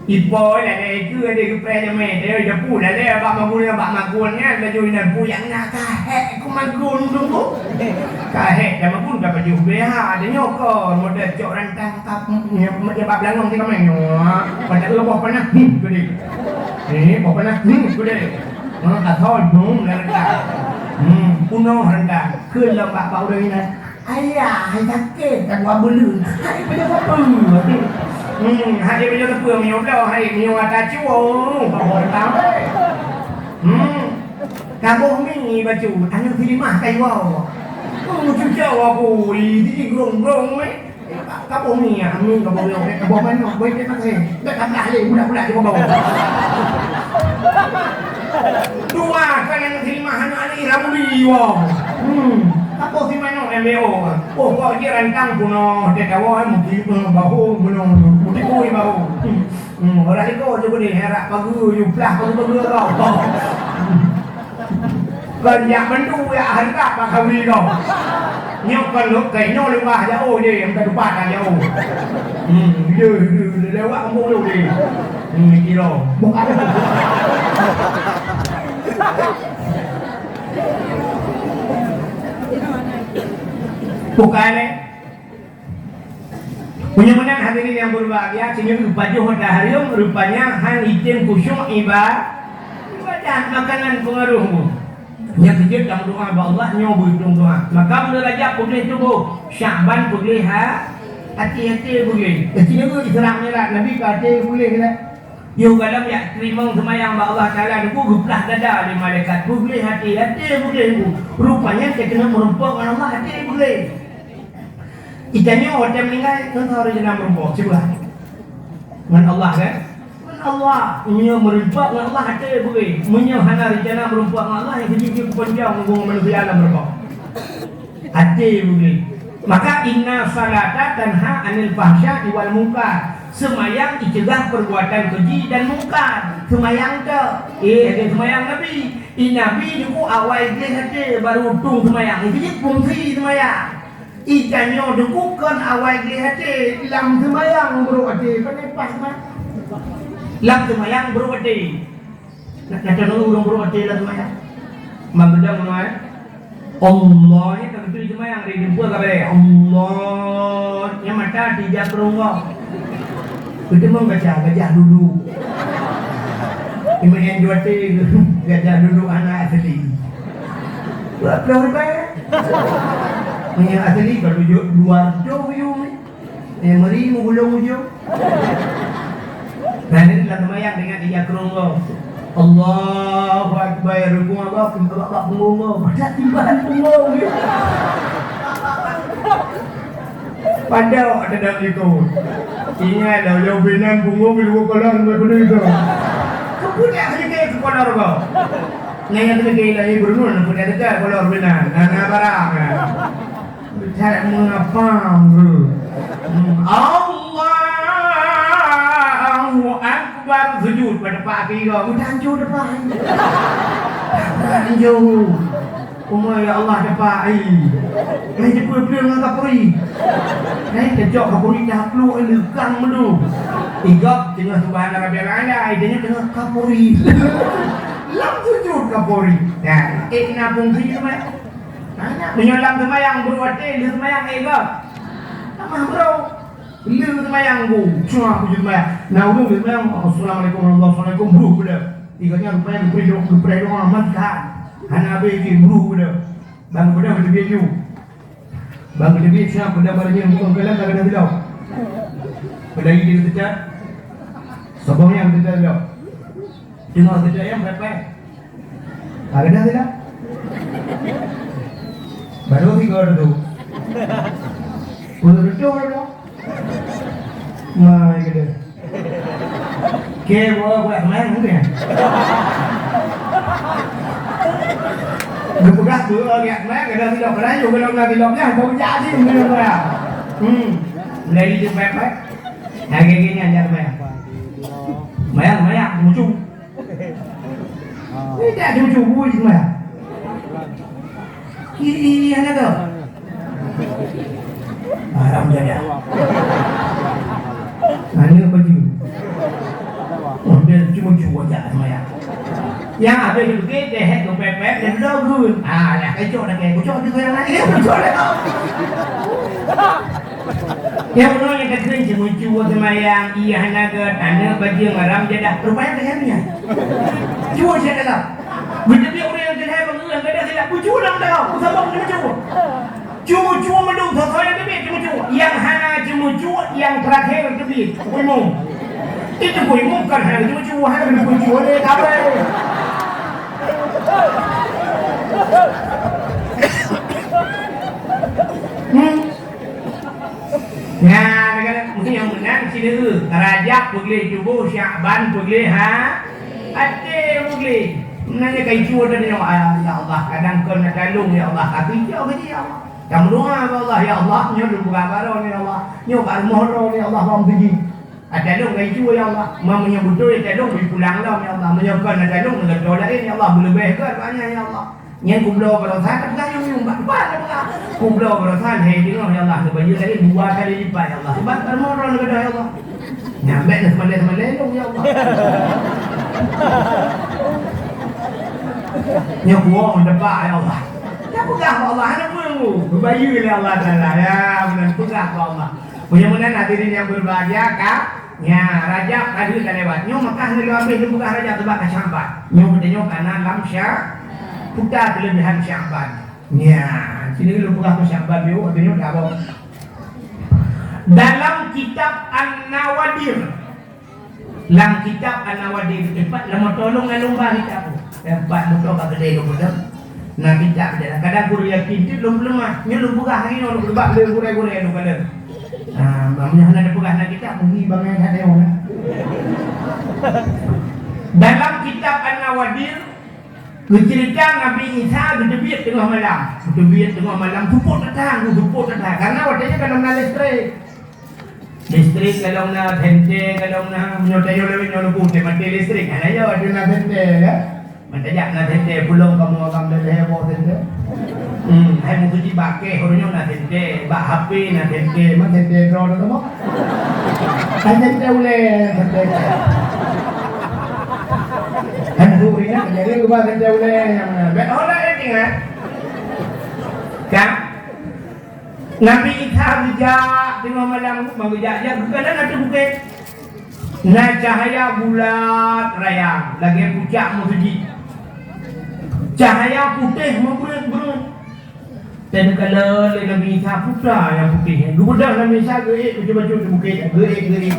Ipo lé, lé ikeu adé geupreh jamé, lé japu lé, lé bak magun, bak magun nyan laju inan puyang na kahek ku magun tu. Kahek dan magun ka pajoh B H, ada nyoe kon model cok rantang. Tap, nyoe, nyoe bak beulangong cit kameng nyoe. Pada eu boh panah, hmm, geude. Eh, boh panah, hmm, geude. Ha, asal, hmm, lam rantang. Hmm, punoh rantang. Keu lom bak, bak ureueng inan. Ayah, hai sakét, tak buat bulu. Hai, pada apa? Hmm, hai, pada apa? Meunyoe bloe, hai, meunyoe ata cue, bak boh rantang. Hmm. Kaboh mi bacut, aneuk si Limah ka iwoe. Hmm, cucok aku, ih, di grong-grong, eh. Kaboh mi, ah, mi, kaboh mi, kaboh manok, boh ikan masin. Dak tablah lé, budak-budak di bawah. Dua kan aneuk si Limah, aneuk-aneuk Ira Muli, wah. Hmm, kaboh si manok M B O. Oh, kok dia rantang punoh, dia tawa, eh, mungkin, eh, bahu, bunoh, mungkin, oh, bahu. Hmm. Hmm, orang iko je boleh herak pagu, you plah pagu-pagu kau. Kon jak bantu, jak hantar bak kawi kau. Nyoe kon lhok kai, nyoe leupah jauh je, yang teupat dah jauh. Hmm, dia, dia, dia lewat kampung tu je. Hmm, kira. Bukan, eh? Meunyoe meunan hadirin nyang berbahagia, sinyoe pajoh ata hareuem, rupanya han item khusyuk iba-, ibadat, makanan pengaruh bu. Nyang keujeuet lam doa bak Allah nyoe beuitung doa. Maka buleuen Rajab peugleh tuboh, Syakban peugleh ha-, até-até peugleh. Sinyoe Isra Mi'raj Nabi ka até peugleh lah. Yoh galom jak teurimong seumayang bak Allah Taala, Teungku geuplah dada lé malaikat, peugleh até, até peugleh Teungku. Rupanya teukeunong meurumpok ngon Allah até peugleh. Geutanyoe watèe meuninggai, ngon soe rencana meurumpok? Cuba. Ngon Allah, kan? Ngon Allah. Meunyoe meurumpok ngon Allah, até beugé. Meunyoe hana rencana meurumpok ngon Allah, nyang keujeuet jih kuponjong ngon manusia lam meurumpok. Até beugé. Maka, "Inna salata tanha 'anil fahsya'i wal munkar." Seumayang iceugah perbuatan keji dan mungkar. Seumayang tu, eh, ada seumayang Nabi. Di Nabi teungku awai gleh até baru tueng seumayang. Jih fungsi seumayang. Di tanyoe teungku kon awai gleh até, lam seumayang brok até. Pane pas mah. Lam seumayang brok até. Nak kata ureuëng brok até lam seumayang. Bang gedang meunoe. Allah, nyan ka beutôi seumayang dari jumpa ka bèk. Allah, nyan mata tiga perungok. Keuteumong gajah, gajah duduk. Iman nyan dua ti, gajah duduk anak asli. Dua puluh ribèe. Meunyo asli ka tujoh dua ratus yum. Eh, meri meugulong ujong. Nah, ini dalam sembahyang dengan tiga kerongkong. Allahu Akbar, rukuk Allah, bak punggong Allah. Padahal timbahan punggong. Padahal ada dalam itu. Ingat dah, yang binan punggong di luar kolam, bukan betul itu. Kebun yang sedikit ke kolam kau. Nah, yang sedikit lagi berenung, punya dekat kolam binan. Nah, nah, barang. That mengapa, bro? Hmm. Allahu Akbar, sujud pada pak kira. Udah hancur depan. Hancur. Umar, ya Allah, depan ai. Ai depan peue dengan kapuri. Ai kejok kapuri dah peluk ai lekang melu. Tiga tengah subhana rabbiyal a'la, ai tengah kapuri. Lam sujud kapuri. Nah, eh, nabung sini, teman. Meunyoe lam seumayang brok até, lheueh seumayang éh gob. Tamah brok. Lheueh seumayang bu, cuma bujur seumayang. Na ureuëng lheueh seumayang, "Assalamualaikum warahmatullahi wabarakatuh." Assalamualaikum, brok. Tiga nyan rupanya geupeurehdok, geupeurehdok amat that. Hana habéh jih, brok. Bang geupeugah beuteubiet ju. Bang geupeugah siap, peudong barang nyan, bukan keulan, tak kena bilang. Peudong ini kita. Sabong yang kita bilang. Tengok kita yang pepet. Ada dah tidak? Baru tiga tu. Puluh tujuh tu. Mai kena. Ke, bawa buat main tu ya. Dia pegang dua orang yang main, kena tidak pernah, kena tidak tidak dah, tahu jadi, kena pernah. Hmm. Dari tu pepet. Lagi-lagi ni ajar main. Main, main, muncul. Ni tak cucu bui semua. Kiri hana tu. Haram jadah. Hana baju. Oh, dia cucu aja semua. Yang habis duduk dia hek tu pepet dan dah gun. Ah, dah kecok dah kecok tu yang lain. Kecok dah. Nyang bunoe nyang ka kheun ceumeucue seumayang, ié hana gét, aneuk bajeueng haram jadah, rupanya ka nyan nyan. Cue siat dalam. Beuteubiet ureueng nyang keuhai bangeue nyang gadôh silap, beucue lam dalam, peusabab ceumeucue. Cue-cue mandum, soe-soe nyang teubiet ceumeucue. Nyang hana ceumeucue, nyang teurakhé teubiet, imum. Itu pun imum kan hana ceumeucue, hana ceumeucue lé, kapai. Hmm. Nyan, kan, mungkin nyang meunan sineuk. Rajab peugleh tuboh, Syakban peugleh ha-, até peugleh. Meunan nyang ka icue tadi, ya Allah, kadang kon na talong, ya Allah, tapi icue gaji, ya Allah. Tameudoa bak Allah, ya Allah, nyoe lôn peugah baroe, ya Allah. Nyoe bak rumoh droe, ya Allah, bang puji. Ata lôn ka icue, ya Allah. Meunyoe beutôi ata lôn, bri pulang lom, ya Allah. Meunyoe kon ata lôn, neugatô laén, ya Allah. Beuleubeh gét banyak, ya Allah. Nyan kubloe baroesa, tapi dah yum-yum, bak, bak, bak. Kubloe baroesa, hai deungoe, ya Allah, neubayeue lagèe dua kali lipat, ya Allah. Sebab kamoe droe neugadôh, ya Allah. Nyan bèk neuseumale-seumale lôn, ya Allah. Nyoe kuwoe depak, ya Allah. Nyan peugah bak Allah, hana peue. Neubayeue lé Allah Taala. Ya, meunan peugah bak Allah. Meunyoe meunan hadirin yang berbahagia, ka? Nya, Rajab ka deuh ka lewat. Nyoe maka hana lôn habéh lôn peugah Rajab, teuma ka Syakban. Nyoe geutanyoe ka na lam Sya-, puta keuleubehan Syakban. Nya, sini lôn peugah keu Syakban nyoe, geutanyoe ka abong. Dalam kitab An-Nawadir. Lam kitab An-Nawadir, teumpat lam moto lôn ngon lôn ba kitab tu. Teumpat moto ka keudè lôn peugah. Na kitab je lah. Kadang guru yakin cit lôn peuleumah. Nyoe lôn peugah lagèe nyoe lôn peugah lé gurèe-gurèe lôn kadang. Ah, meunyoe hana teupeugah na kitab, mungkin bangai that deungon na. Dalam kitab An-Nawadir, geuceurita Nabi Isa geuteubiet teungoh malam. Geuteubiet teungoh malam, seupôt that, seupôt that. Karena watèe nyan ka lom na listrik. Listrik ka lom na, senter ka lom na, meunyoe tanyoe lewat nyoe leubu, maté listrik. Hana yo, ada na senter, kan? Meutajak na senter, pulang kamoe agam lhèe boh senter. Hmm, hai meusuci bak kèh, uroe nyoe na senter, bak H P na senter, man senter droe na kamoe. Hai senter ulèe, senter. Hai meusuci na, jadi ubah senter ulèe nyang na. Bèk ho lagèe nyan. Ka? Nabi Isa geujak teungoh malam, ban geujak, jak geukalon ateueh bukét. Na cahya bulat raya, lagèe pucak meuseujid. Cahya putéh meubreuet-breuet. Dan geukalon lé Nabi Isa, peue nyang putéh nyan. Geubeudôh Nabi Isa geuék bacut-bacut di bukét, geuék, geuék.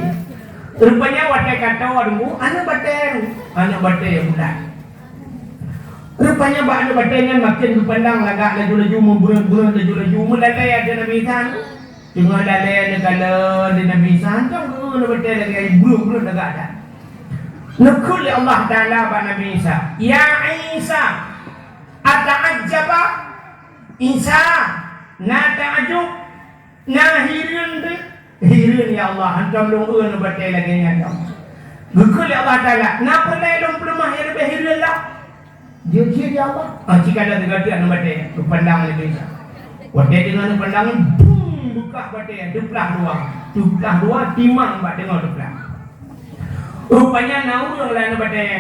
Rupanya watèe ka toe deungon aneuk batèe, aneuk batèe bulat. Rupanya bak aneuk batèe nyan maken geupandang lagak laju-laju, meubreuet-breuet laju-laju, meulalèe ateueh Nabi Isa. Teungoh lalèe neukalon lé Nabi Isa, hantom geuh aneuk batèe lagèe breuet-breuet lagak that. Neukheun lé Allah Taala bak Nabi Isa, "Ya Isa, ata'ajjaba?" Isa, na taajub, na hireuen teuh? Hireuen, ya Allah, hantom lôn eu aneuk batèe lagèe nyan. Geukheun lé Allah Taala, "Na peue lé lôn peuleumah nyang leubeh hireuen lom?" Jeuet cit, ya Allah. Ah, cit ka na teugateuk aneuk batèe, geupandang lé Nabi Isa. Watèe deungon aneuk pandang, bum, beukah batèe, teuplah dua. Teuplah dua, timang bak teungoh teuplah. Rupanya na ureueng lam aneuk batèe.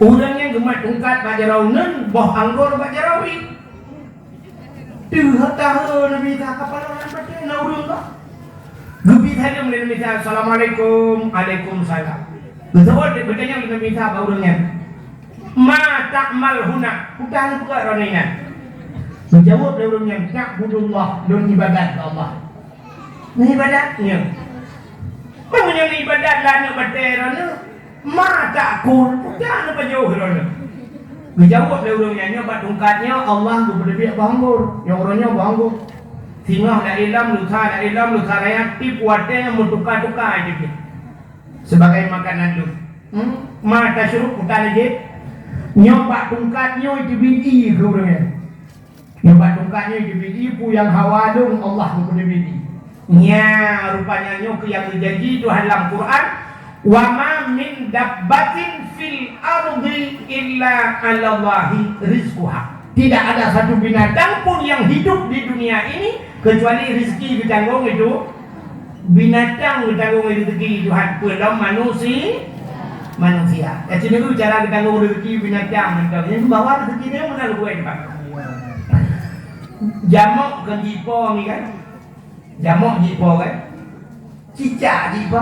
Ureueng nyan geumat tungkat bak jaroe uneuen, boh anggô bak jaroe wie. Teuh tahe Nabi Isa ka paloe lam batèe na ureueng ka. Geubi saleuem lé Nabi Isa, "Assalamualaikum." "Alaikumsalam." Geuseuôt lé, geutanyong lé Nabi Isa bak ureueng nyan, "Ma ta'mal huna?" Peue nyang neupeugah droeneuh inan? Geujaweueb lé ureueng nyan, "Na'budullah, lôn ibadat keu Allah." Nyan ibadat nyan. Meunyoe ibadat lam aneuk batèe droeneuh, "Ma ta'kul?" Peue nyang neupajoh droeneuh? Geujaweueb lé ureueng nyan, "Nyoe bak tungkat nyoe Allah geupeuteubiet boh anggô. Nyoe uroe nyoe boh anggô. Singoh lam ilom, lusa lam ilom, lusa raya, tiep watèe meutuka-tuka jih sebagai makanan lôn. Hmm? Ma tasyrub?" Peue nyang jih? "Nyoe bak tungkat nyoe iteubiet ié keu ureueng nyan." Nyoe bak tungkat nyoe geuteubiet ié, peue nyang hawa lôn Allah geupeuteubiet ié. Nyan, rupanya nyoe keuh nyang geujanji Tuhan lam Quran, "Wa ma min dabbatin fil ardi illa 'alallahi rizquha." Tidak ada satu binatang pun yang hidup di dunia ini kecuali rezeki ditanggong itu. Binatang geutanggong rezeki Tuhan, peue lom manusi-, manusia. Ya, ci nyoe cara geutanggong rezeki binatang mantong. Nyang bahwa rezeki nyan meunan buet, Pak. Jamok kan jipo ni kan? Jamok jipo kan? Cicak jipo.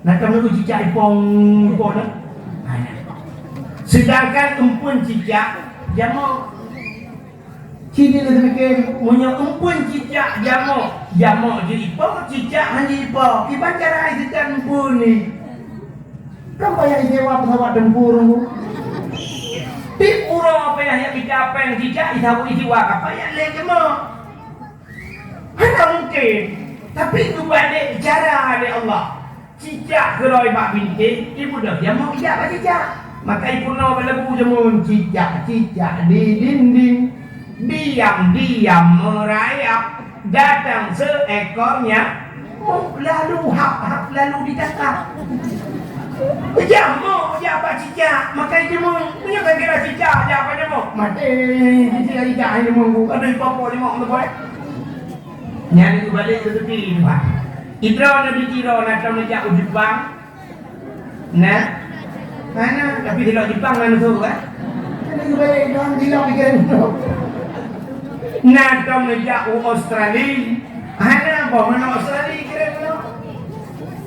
Nah, kamu tu cicak ipong, ipong dah. Sedangkan empeun cicak jamok. Ci jeuet lé teupike, meunyoe empeuen cicak jamok, jamok jeuet ipo, cicak han jeuet ipo, kiban cara jiteupeue empeuen nyan? Kan payah isewa pesawat tempur tu. Tiep uroe payah jak mita péng cicak, isawa, isiwa ka payah lé jamok. Hana mungken. Tapi geubalek cara lé Allah. Cicak keudroe bak bintéh, ibeudôh jamok ijak bak cicak. Maka ipeurunoe bak lagu jameun, cicak-cicak di dinding, diam-diam merayap, datang seekor nyamuk, lalu hap-hap, lalu ditangkap. Jamok jak bak cicak, maka ijameun. Meunyoe ka kira cicak jak bak jamok, maté cicak, cicak nyamuk, aduh, ipo-po jamok tu, boy. Nyan geubalek rezeki Tuhan. Idroe Nabi Tiro na tom neujak u Jepang. Nah. Hana, tapi silap Jepang na neusok, kan? Hana geubalek Tuhan, silap pikiran tu. Na tom neujak u Australia. Hana, boh meunoe Australia kirém meunoe.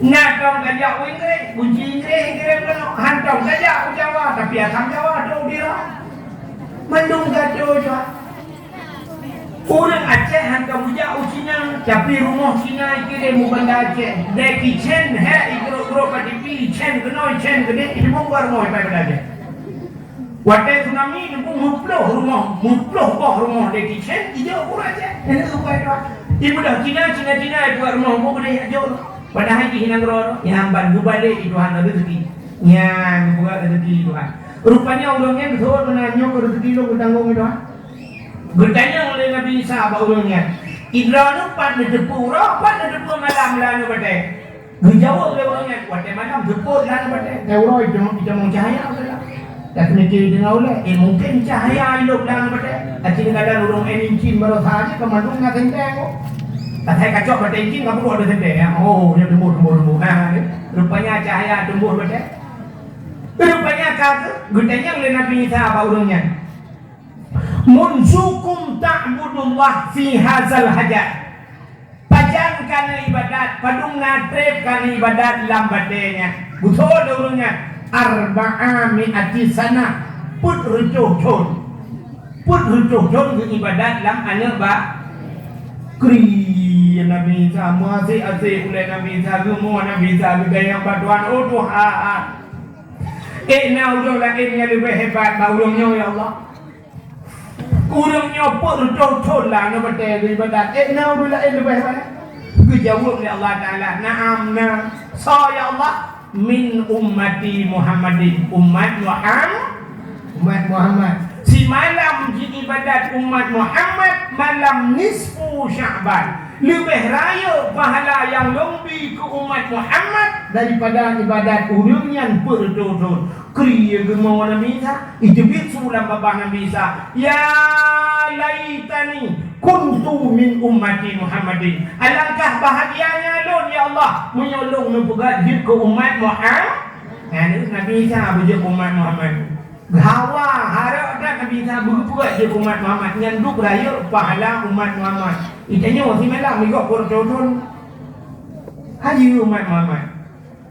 Na tom ka jak u Inggris, kunci Inggris kirém meunoe. Han tom ka jak u Jawa, tapi asam Jawa tu dira. Mandum gadoh Tuhan. Ureueng Aceh han ka mujak u Cina, tapi rumoh Cina ikirém u Banda Aceh. Deh kicén hék igrok-grok ka tipi, icén keunoe, icén keudeh, ideungoe rumoh ipai Banda Aceh. Watèe tsunami neubeuet meuploh rumoh, meuploh boh rumoh deh kicén, ijok u Aceh. Ibeudôh Cina, Cina, Cina ibuet rumoh, boh keudeh ijok. Padahai jih nanggroe, nyang ban geubalek di Tuhan rezeki. Nyang geupeugah rezeki Tuhan. Rupanya ureueng nyan geuseuôt meunan, "Nyoe keuh rezeki lôn geutanggong di Tuhan." Geutanyong lé Nabi Isa bak ureueng nyan, "Idroeneuh pat neuteupeue uroe, pat neuteupeue malam lam aneuk batèe?" Geujaweueb lé ureueng nyan, "Watèe malam seupôt lam aneuk batèe, watèe uroe itamong, itamong cahya." Ka teumiki deungon ulèe, eh, mungken cahya ilop lam batèe. Aci kadang ureueng, eh, incin baroesa jih, keu mandum na senteng kok. Asai kacok batèe incin, ka peuduek ada senteng, ya. Oh, nyan teumbôh, teumbôh, teumbôh. Ha, rupanya cahya teumbôh batèe. Rupanya ka geutanyong lé Nabi Isa bak ureueng nyan, "Munzukum ta'budullah fi hazal hajar?" Pajan ka neuibadat, padum na trép ka neuibadat lam batèe nyan? Geuthô lé ureueng nyan, "Arba'a mi'ati sanah," peuet reutôh thôn. Peuet reutôh thôn geuibadat lam aneuk ba-, kri Nabi Isa, meuasék-asék ulèe Nabi Isa, geumoe Nabi Isa, geutanyong bak Tuhan, "Oh Tuhan, ék na ureueng laén nyang leubeh hebat bak ureueng nyoe, ya Allah?" Ureueng nyoe peuet reutôh thôn lam batèe geuibadat, ék na ureueng laén leubeh hebat? Geujaweueb lé Allah Taala, "Na'am, na." "Soe, ya Allah?" "Min ummati Muhammadin." Umat Muham-, umat Muhammad. Simalam jiibadat umat Muhammad malam nisfu Sya'ban. Leubeh rayeuk pahala nyang lôn bi keu umat Muhammad daripada ibadat ureueng nyan peuet reutôh thôn. Kri geumoe Nabi Isa, iteubiet su lam babah Nabi Isa, "Ya laitani kuntu min ummati Muhammadin." Alangkah bahagianya lôn, ya Allah, meunyoe lôn neupeugöt jeuet keu umat Muhammad. Nyan Nabi Isa beujeuet keu umat Muhammad. Hawa, hareup that Nabi Isa beugeupeugöt jeuet keu umat Muhammad. Nyan duek rayeuk pahala umat Muhammad. Itanyoe simalam migoe peuet reutôh thôn. Hayeue umat Muhammad.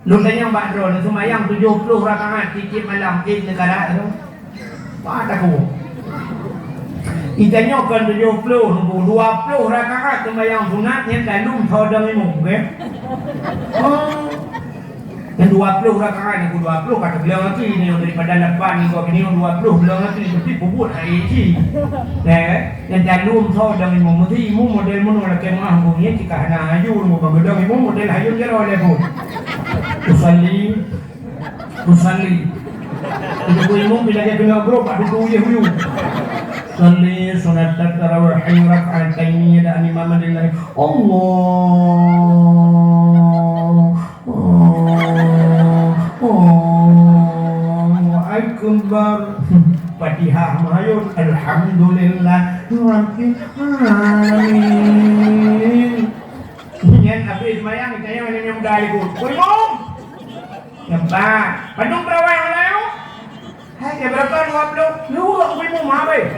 Lôn tanyong bak droeneuh, seumayang tujoh ploh rakaat tiep-tiep malam, ék neugara nyoe? Pat takue. Itanyoe kon tujoh ploh, dua ploh rakaat seumayang sunat nyan talum soe dong imum, oke? Oh. Nyan dua ploh rakaat, nyan dua ploh ka teugleng até nyoe, daripada lapan nyoe, dua ploh gleng até, tapi peubuet hai cit. Ya kan? Nyang talum soe dong imum, meusti imum model meunoe lakèe meuah, bungkôh nyan cit ka hana hayun, bungkôh geudong imum model hayun jaroe lé buet. Usalli, usalli. Itu pun imum bila dia kena grob, bak dudu je huyu. Usalli sunat tarawih rak'ataini, ada imam ada lari. Allah. Oh, Allahu Akbar. Fatihah meuhayot, Alhamdulillah Rabbil Alamin. Nyan habéh seumayang, tanyong nyan nyang muda lé buet. Imum! Nyebat. Padum peurawan awai nyoe? Hai, ya berapa dua puluh? Dua puluh lima habis.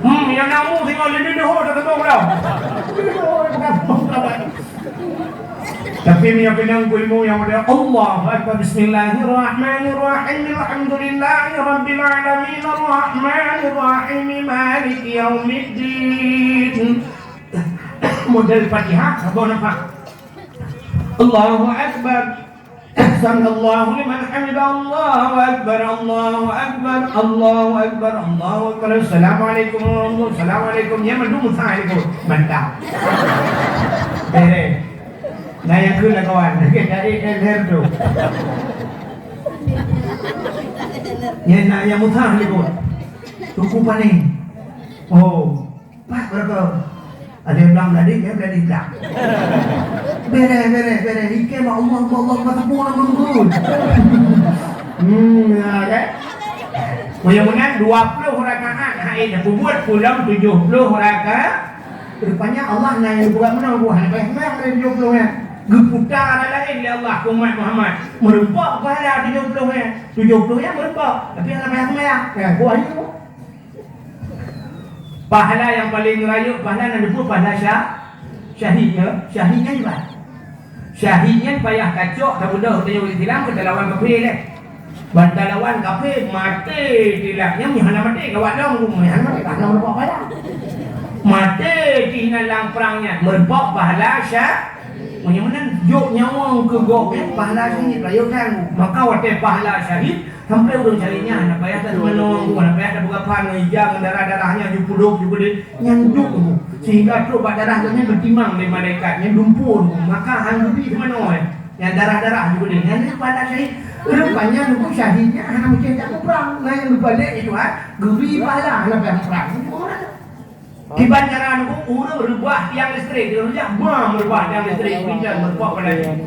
Hmm, yang nak mu tengok lindung dulu dah tembong dah. Tapi yang kenang ku ilmu yang ada Allahu Akbar, Bismillahirrahmanirrahim, Alhamdulillahi Rabbil Alamin, Arrahmanirrahim, Maliki Yaumiddin. Model Fatihah, sabar nampak. Allahu Akbar. Sami'allahu liman hamidah, Allahu Akbar, Allahu Akbar, Allahu Akbar, Allahu Akbar. Assalamualaikum warahmatullahi, assalamualaikum. Ya, mandum usah itu. Mantap. Beres. Nah, yang kena kawan. Dari L R tu. Ya, nak yang usah itu. Tuku paling. Oh. Pat beureukoh. Ada blang bladih, ya bladih blang. Beres, beres, beres. Iké mak Allah, mak Allah, mak tepung lam guru. Hmm, ya kan? Meunyoe meunan dua puluh rakaat, hai dah peubuet pulang tujuh puluh rakaat. Rupanya Allah na nyang buat meunan, buah hana payah seumbahyang ada tujuh puluh nyan. Geuputa arah laén lé Allah keu umat Muhammad. Meureumpok pahala tujuh puluh nyan. Tujuh puluh nyan meureumpok, tapi hana payah seumbahyang. Ya, buah itu. Pahala nyang paleng rayeuk, pahala nyang dipeue pahala sya-, syahid, ya. Syahid nyan iban. Syahid nyan payah kacok, tabeudôh tanyoe ureueng Islam, ka talawan kafé lé. Ban talawan kafé, maté tilam. Nyan hana maté, gawat dong, hana maté, hana meudapat pahala. Maté di dalam prang nyan, meudapat pahala sya-, meunyoe meunan jok nyawa keu gobnyan, pahala syahid rayeuk nyan. Maka watèe pahala syahid, Sampoe ureueng syahid nyan hana payah taseumanoe, hana payah tapeugah phan ngon ija ngon darah-darah nyan, jipudôk, jipudôk, nyan duek, sehingga trok bak darah nyan geutimang lé malaikat, nyan lumpur, maka han geubri seumanoe. Nyan darah-darah jipudôk, nyan lé pahala syahid. Rupanya nunggu syahid nyan hana meucéh jak muprang, na nyang lupa lé itu, ha, geubri pahala hana payah muprang. Kiban cara nyoe, ureuëng reubah tiang listrik, ureuëng jak bom reubah tiang listrik, pinjam meureumpok pala syahid.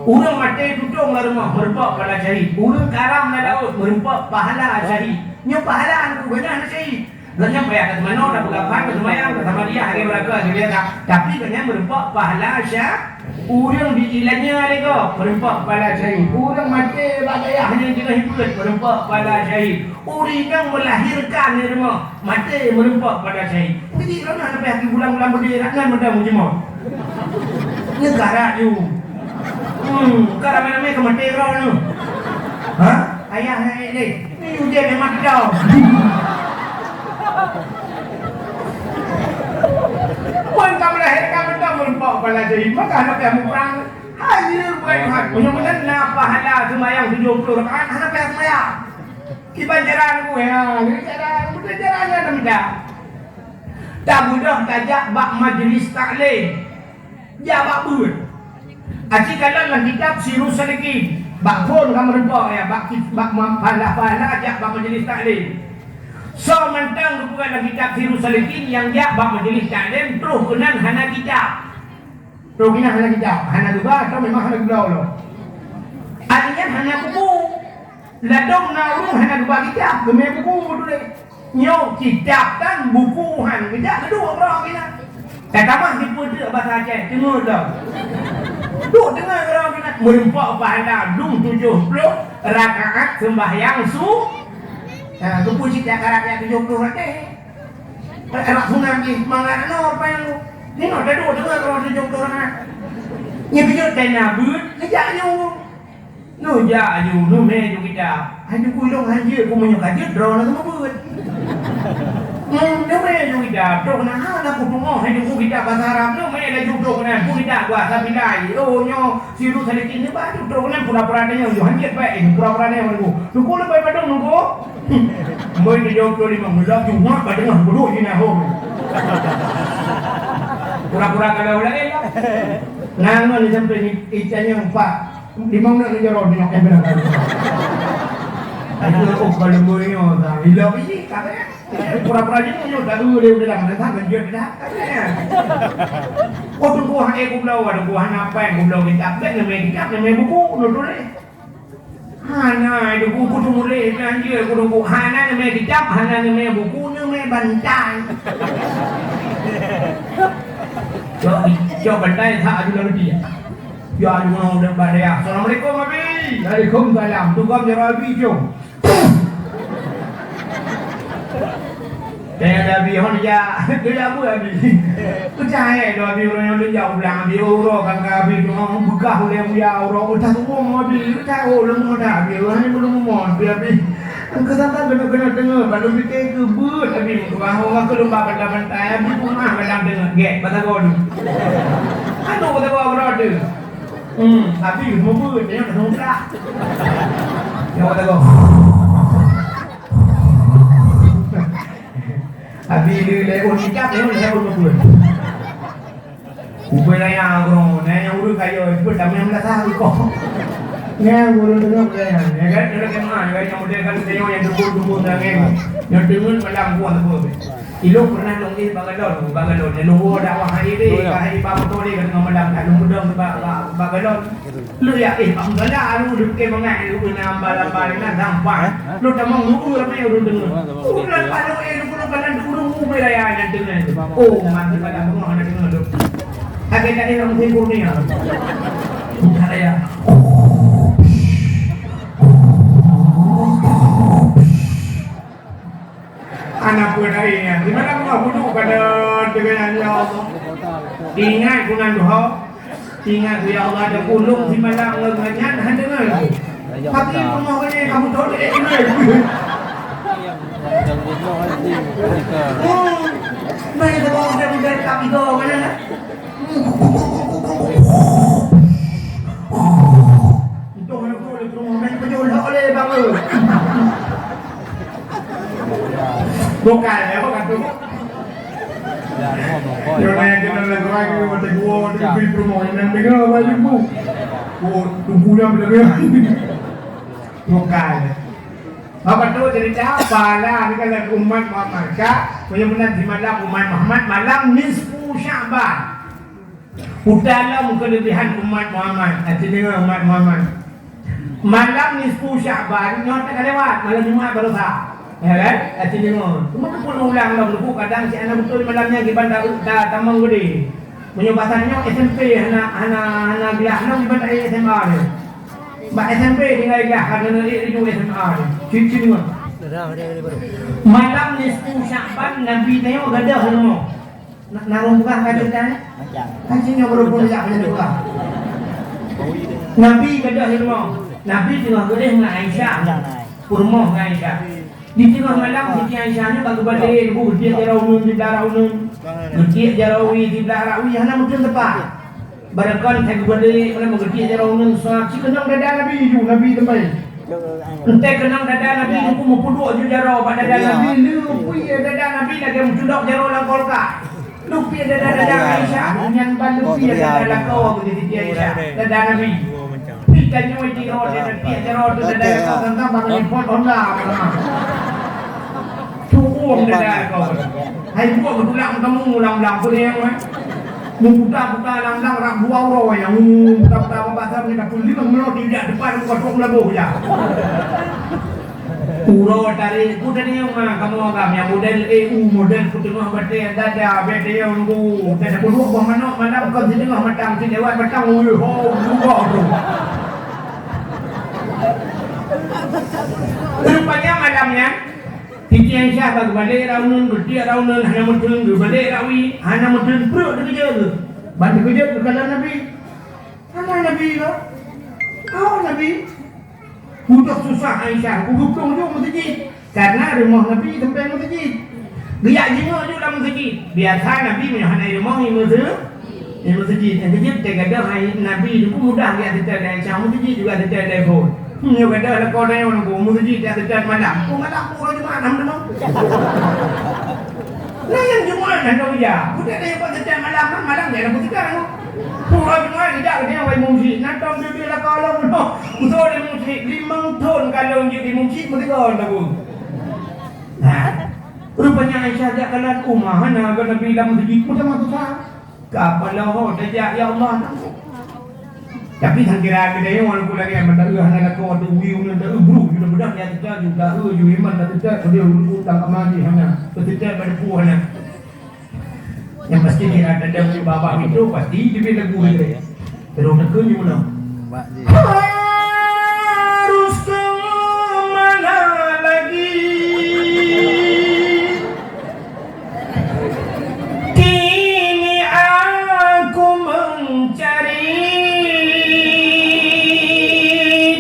Ureuëng maté tutong lam rumoh meureumpok pala syahid. Ureuëng karam lam laôt meureumpok pahala syahid. Nyoe pahala nyoe beunah na syahid. Gobnyan payah ka teumanoe, ka peugah phan, ka seumayang, ka sama dia, lagée meuraka, lagée biasa. Tapi gobnyan meureumpok pahala syahid. Ureuëng di ilanya lego meureumpok pahala syahid. Ureuëng maté bak dayah nyang jinoe hipeue meureumpok pahala syahid. Ureuëng nyang melahirkan di rumoh maté meureumpok pahala syahid. Jadi, roh na leubeh lagi bulan-bulan beudé, rak nan meudan mujimoe. Nyoe karat yu. Hmm, ka ramé-ramé ka maté droe nyoe. Ha? Ayah hai deh. Ni ujian memang tidak. Pun ka melahirkan betul meureumpok pahala syahid. Maka anak yang muprang. Hanya buat Tuhan. Punya mana na pahala sembahyang tujuh puluh rakaat, hana payah sembahyang. Kiban cara nunggu ya, ni cara, bukan cara nyan dah. Tabeudôh tajak bak majlis taklim. Jak bak beuet. Aci kalon lam kitab Sirus Salikin. Bak phon ka meureumpok ya, bak ki-, bak ma-, pahala-pahala jak bak majlis taklim. Soe mantong geupeugah lam kitab Sirus Salikin nyang jak bak majlis taklim, troh keunan hana kitab. Troh keunan hana kitab, hana geuba atau memang hana geubloe lom. Artinya hana buku. Ladôm na ureuëng hana geuba kitab, geumé buku tuléh. Nyoe kitab dan buku han geujak geuduek droe keunan. Tatamah jipeuteuk basa Aceh, teungeut lom. Duek teungeut droe keunan. Meureumpok pahala dum tujoh ploh rakaat seumbahyang su-, ha, geupeu cit jak karab jak tujoh ploh rakaat. Rakaat sunat jih mangat noe payah lu. Nyoe taduek teungeut droe tujoh ploh rakaat. Nyoe beujeuet dana beuet, neujak nyoe. Neujak aju, neumé ju kitab. Aju ku ilong hanjeuet, ku meunyoe ka jeuet droe na teumeubeut. Hmm, neumé ju kitab, trok na hana ku teungoh, aju ku kitab basa Arab, neumé laju trok na, ku kitab bahasa Bilai. Oh, nyoe Sirus Salikin ni baju trok na pura-pura tanyong, ju hanjeuet baik, pura-pura tanyong ku. Nunggu lebai padong nunggu. Moi tujoh ploh limong, laju mak padong nunggu duduk di nahom. Pura-pura kalau lain lah. Nah, ngono sampai ni, itanya empat. Di mana nak jalan ni, nak ambil apa? Aku nak ubah lembu ni, oh, tak. Bila biji, tak payah. Pura-pura je, nyoe tak dulu dia udah dah, tak lanjut dah. Tak payah. Oh, tunggu, hai, aku belum, ada buah apa yang aku belum minta. Baik, nama kitab, nama buku, lu tulis. Hana, itu buku tu mulai, lanjut, aku tunggu. Hana, nama kitab, hana, nama buku, nama bantai. Cok, cok bantai, tak ada lagi. Ya, aduh, udah bak dayah. Assalamualaikum, Abi. Waalaikumsalam. Tukang jaroe Abi, jom. Tanya Abi, hon ya. Dia ya, Abi, Abi. Percaya tu, Abi, orang yang dia ulang. Abi, orang kan, Abi, tu, oh, bekah oleh Buya, orang, oh, tak umum, Abi. Tak, oh, lama dah, Abi. Orang ni belum umum, Abi, Abi. Engkau santang kena-kena dengar, baru fikir ke buet, Abi. Orang, orang ke lomba benda-benda, Abi, rumah, kadang dengar. Gek, pasal kau tu. Aduh, pasal kau, bro, tu. Hmm, tapi mubuet, dia nak mudah. Dia kata kau. Abi dia lewat hijab, dia lewat mubuet. Ubé raya guru, nanya urut kayu, itu damai yang belasah kau. Nanya guru dengar pertanyaan, ya kan? Dia kata, "Ah, ya kan, yang model kan, saya yang dukung-dukung dengan yang dengar malam gua tu." Ilong pernah lôn éh bak galon, bak galon. Lôn woe dakwah hari ni, ka hari ba moto ni, ka teungoh malam, ka lôn peudong bak, bak, bak galon. Lôn jak éh bak musala, lôn deuke mangat, lôn na amba-amba, na gampang. Lôn tamong lôn ramé ureueng deungoe. Ureueng lapan lôn éh, lôn peunoh badan ureueng ubé raya nyang deungoe. Oh, mati pada beungoh hana deungoe lôn. Lagèe tadi lam musim kurnia. Bukan raya. Hana peue laén nyan. Di mana Allah budu pada dengan, ya Allah. Ingat ku nan duha. Ingat ku, ya Allah, ada ulung di malam ngan nyan hana dengar ku. Tapi rumah ni kamu tahu dek dengar. Hmm. Mai sama orang dia tak tiga mana nak? Untung aku boleh ke rumah main penyuluh oleh bang tu. Bukan, ya, bukan tu. Dia orang yang kenal lagu lagi, mata gua, dia pergi ke rumah, yang dengar baju bu. Oh, tunggu dah bila dia. Bukan. Apa tu cerita? Pahala ni kalau umat Muhammad. Ka, punya benar di malam umat Muhammad, malam nisfu Sya'ban. Udah lom kelebihan umat Muhammad. Hati dengar umat Muhammad. Malam nisfu Sya'ban, nyoe tak lewat, malam Jumat baru sah. Ya kan? Hati dengar. Cuma tu pun ulang lom, kadang si anak betul malam ni akibat tak, tak tamong gede. Meunyoe bahasa nyoe S M P hana, hana, hana gelah, hana akibat tak S M A ni. Bak S M P tinggai gelah, hana naik laju S M A ni. Cuci ni mah. Malam nisfu Sya'ban, Nabi tengok gadah semua. Na, na ureueng peugah ka ceurita nyan? Macam. Kan singoh baru pun jak menjadi peugah. Nabi gadoh di rumoh. Nabi teungoh geuéh ngon Aisyah. Peurumoh ngon Aisyah. Di teungoh malam Siti Aisyah nyan bak geubandéh, geudiek jaroe uneun di blah rak uneun. Geudiek jaroe wie di blah rak wie, hana meuteun teumpat. Barangkon hai geubandéh, hana meugeudiek jaroe uneun sa, ci keunong dada Nabi ju, Nabi teumai. Entée keunong dada Nabi, Teungku meupeuduek ju jaroe bak dada Nabi, leupie dada Nabi lagée meucudok jaroe lam kulkas. Leupie dada-dada Aisyah, nyan ban leupie dada lakoe bak Siti Aisyah, dada Nabi. Pi tanyoe di roh dada, tiek jaroe tu dada lakoe, tantang bak nipot Honda. Tuwueng dada lakoe. Hai buet beutulak meukamu ulang-ulang peue nyang, eh? Meuputa-puta lang-lang rab dua uroe nyang, meuputa-puta babah sam nyang ka peuleumah meunyoe tidak depan muka trok meulaboh jak. Uroe tarek ku tadi nyang ma kamoe agam nyang model E U, model peuteungoh batée dada, batée nyang nunggu. Dada peuduek boh manok malam kon siteungoh matang, si lewat batang, ui, ho, dua tu. Rupanya malam nyan, Siti Aisyah ka geubalek rauneun, geutiek rauneun, hana meuteun, geubalek rawi, hana meuteun, pruet teukeujot geuh. Ban teukeujot geukalon Nabi. Hana Nabi ka? Hana Nabi. Beudôh susah Aisyah, geuplueng jok meuseujid. Karena rumoh Nabi sampéng meuseujid. Geujak jingok jok lam meuseujid. Biasa Nabi meunyoe hana rumoh, i meuse-, i meuseujid. Nyang keujeuet teugadoh hai Nabi, Teungku, mudah geujak seutôt lé Aisyah, meuseujid juga seutôt lé phon. Meunyoe gadoh lakoe tanyoe Teungku, meuseujid jak seutôt malam. Oh, malam, oh, Jumat, alhamdulillah. Nah, nyang Jumat hana geujak. Budak tanyoe buat seutôt malam, kan malam jak lam meuseujid. Uroe Jumat geujak, geujak wai meuseujid. Nah, tom bibir lakoe lom, noh. Beutôi di meuseujid, limong thon ka lôn jeuet di meuseujid, meuteugah lagu. Nah, rupanya Aisyah jak kalon uma, hana ka Nabi lam meuseujid, meutamah susah. Ka paloe ho tajak, ya Allah, nangkok. Tapi sangkira geutanyoe walaupun lagée meudaeu hana lakoe, teuwi uneun, teuwi brok, ju mudah-mudah nyan teuka, ju daeu, ju iman, teuka, keudeh ureueng utang kama jih hana, teuka bak depu hana. Nyang pasti kira tadong di babah pintoe, pasti jeuet lagu itu. Terus teuka ju ulang. Harus ke mana lagi? Kini aku mencari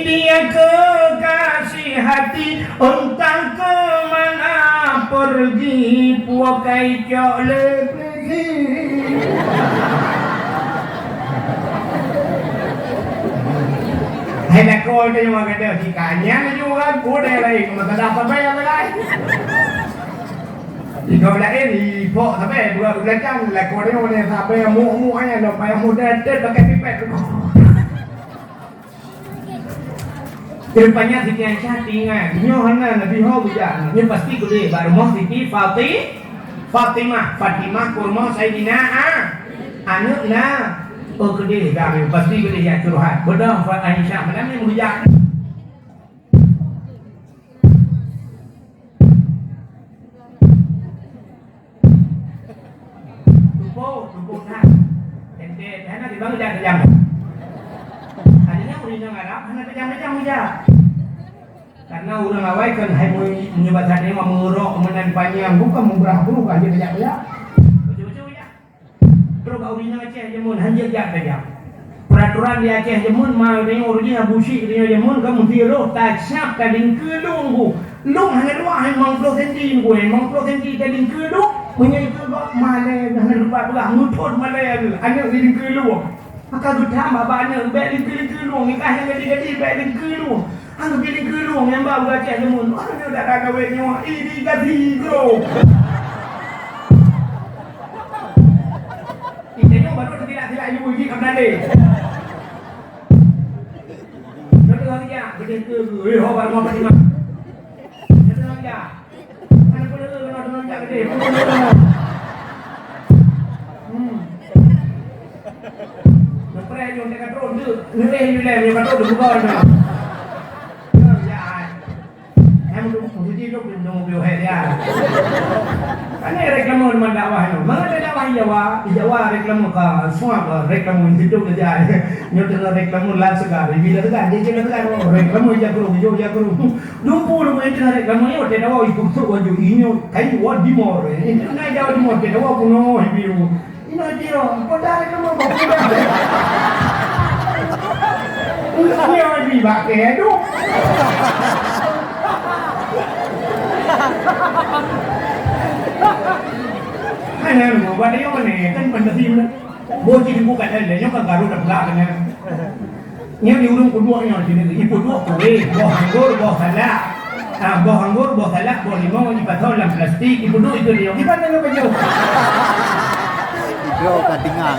dia kekasih hati, entah ke mana pergi, puakai cok le pergi. Hai lakoe teuh nyang gadoh sikanya laju kan, pun yang lain, masa dah sampai yang lain. Di kaum laén, ipok sabe, buka belakang, lakoe nyoe sabe, muk-muk nyan, lom payah modal, tet pakai pipet. Rupanya Siti Aisyah ingat, nyoe hana Nabi ho geujak, nyoe pasti keudeh bak rumoh Siti Fati-, Fatimah, Fatimah kurma Saidina A-, aneuk na, oh keudeh dah, pasti keudeh jak curhat. Beudôh Fa-, Aisyah, mana ni geujak? Tumpôk, tumpôk that. Teuntèe, hana dibangun jak tajam. Artinya, ureueng inong Arab hana tajam-tajam jak. Karena ureueng awai kan hai meu-, meunyoe bak saat nyoe meurok meunan panyang, bukan meubrah bruh ka jeuet jak-jak. Beutôi-beutôi jak. Trok bak ureueng inong Aceh jameun, hanjeuet jak tajam. Peuratoran di Aceh jameun, ma ureueng inong Abu Syik, ureueng inong jameun, ka meusti roh tacab talingkeue lueng bu. Lueng hana dua, hai limong ploh senti bu, hai limong ploh senti talingkeue lueng. Meunyoe ikheun bak malèe, hana lupa peugah, meuthon malèe lagèe aneuk talingkeue lueng. Maka geutam bak aneuk, bèk lingkeue-lingkeue lueng, nikah nyang gadih-gadih, bèk lingkeue lueng. Hana geupilih keulueng nyang ba u Aceh Timun. Aduh, dak ka kawén nyoe, irigasi, bro. Ih, tanyoe baru teusilap-silap ibu jih ka Belanda. Betul lagi ya, betul tu. Eh, ho, baru mau terima. Aneuk peuleueh keunoe teungoh jak keudeh. Hmm. Neupreh jong teuka trôn teuk. Neureh ilée meunyoe ka trôn teubuka nyoe. Nyoe jak ai. Hai meutuju lôn, meutuju lôn, lôn piôh hai dia. Pane reklame teuma dakwah nyoe. Mangat dakwah di Jawa, di Jawa reklame ka suap, reklame hidup saja. Nyoe teungoh reklame lam seuga, di bila seuga, di bila seuga, reklame jak krueng, jok jak krueng. Dumpeue lôn main teuh reklame nyoe, teudawa ipeutrok baju inyoe, kayu wan dimor. Itu na jawa dimor, teudawa peunoh biru. Inoe jiro, peue dah reklame bak peue dah. Nyoe di bak kèe duek. Hana nunggu bak dia mana kan pantas dia. Boh cit bukan ada, nyoe kan baru dah pula dengan. Nyoe di ureueng peuduek nyoe di sinoe, ipeuduek kueh, boh anggor, boh salak. Ah, boh anggor, boh salak, boh limau, ipasoe lam plastik, ipeuduek itu di nyoe. Iban nyoe baju. Bro ka tinggal.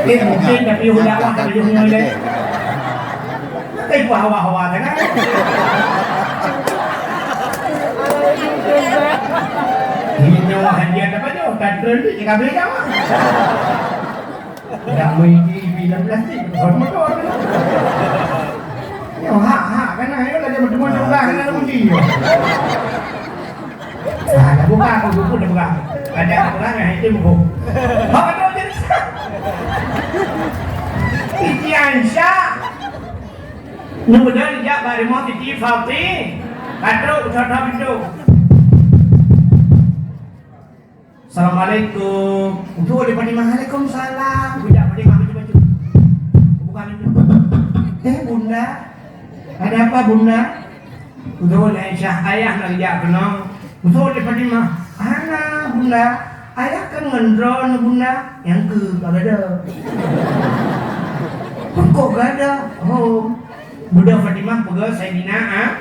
Eh, mungkin tapi udah lah, tapi nyoe leh. Tapi ibu hawa-hawa sangat. Ini nyawa hadiah apa nyoe? Tak terlalu, kita beli nyawa. Dak meuidi ibi lam plastik, kon motor. Nyoe hak-hak kana, nyoe lagèe meuteumé nyoe, hana lam uji nyoe. Ah, dah buka, aku buku dah buka. Ada orang yang itu buku. Hak ada je. Titian Syah. Nyoe beudôh jak bak rumoh Siti Fati. Ka trok, usaha pintoe. Assalamualaikum. Untuk oleh Fatimah, "Waalaikumsalam." Bujak Fatimah bacut-bacut. Buka pintu. "Eh, Bunda. Ada apa, Bunda?" Untuk oleh Aisyah, "Ayah nak jak keunoe." Untuk oleh Fatimah, "Hana, Bunda. Ayah kan ngon droeneuh, Bunda." "Nyang keu ka gada." "Kok gada?" "Oh." Beudôh Fatimah peugah Saidina A-,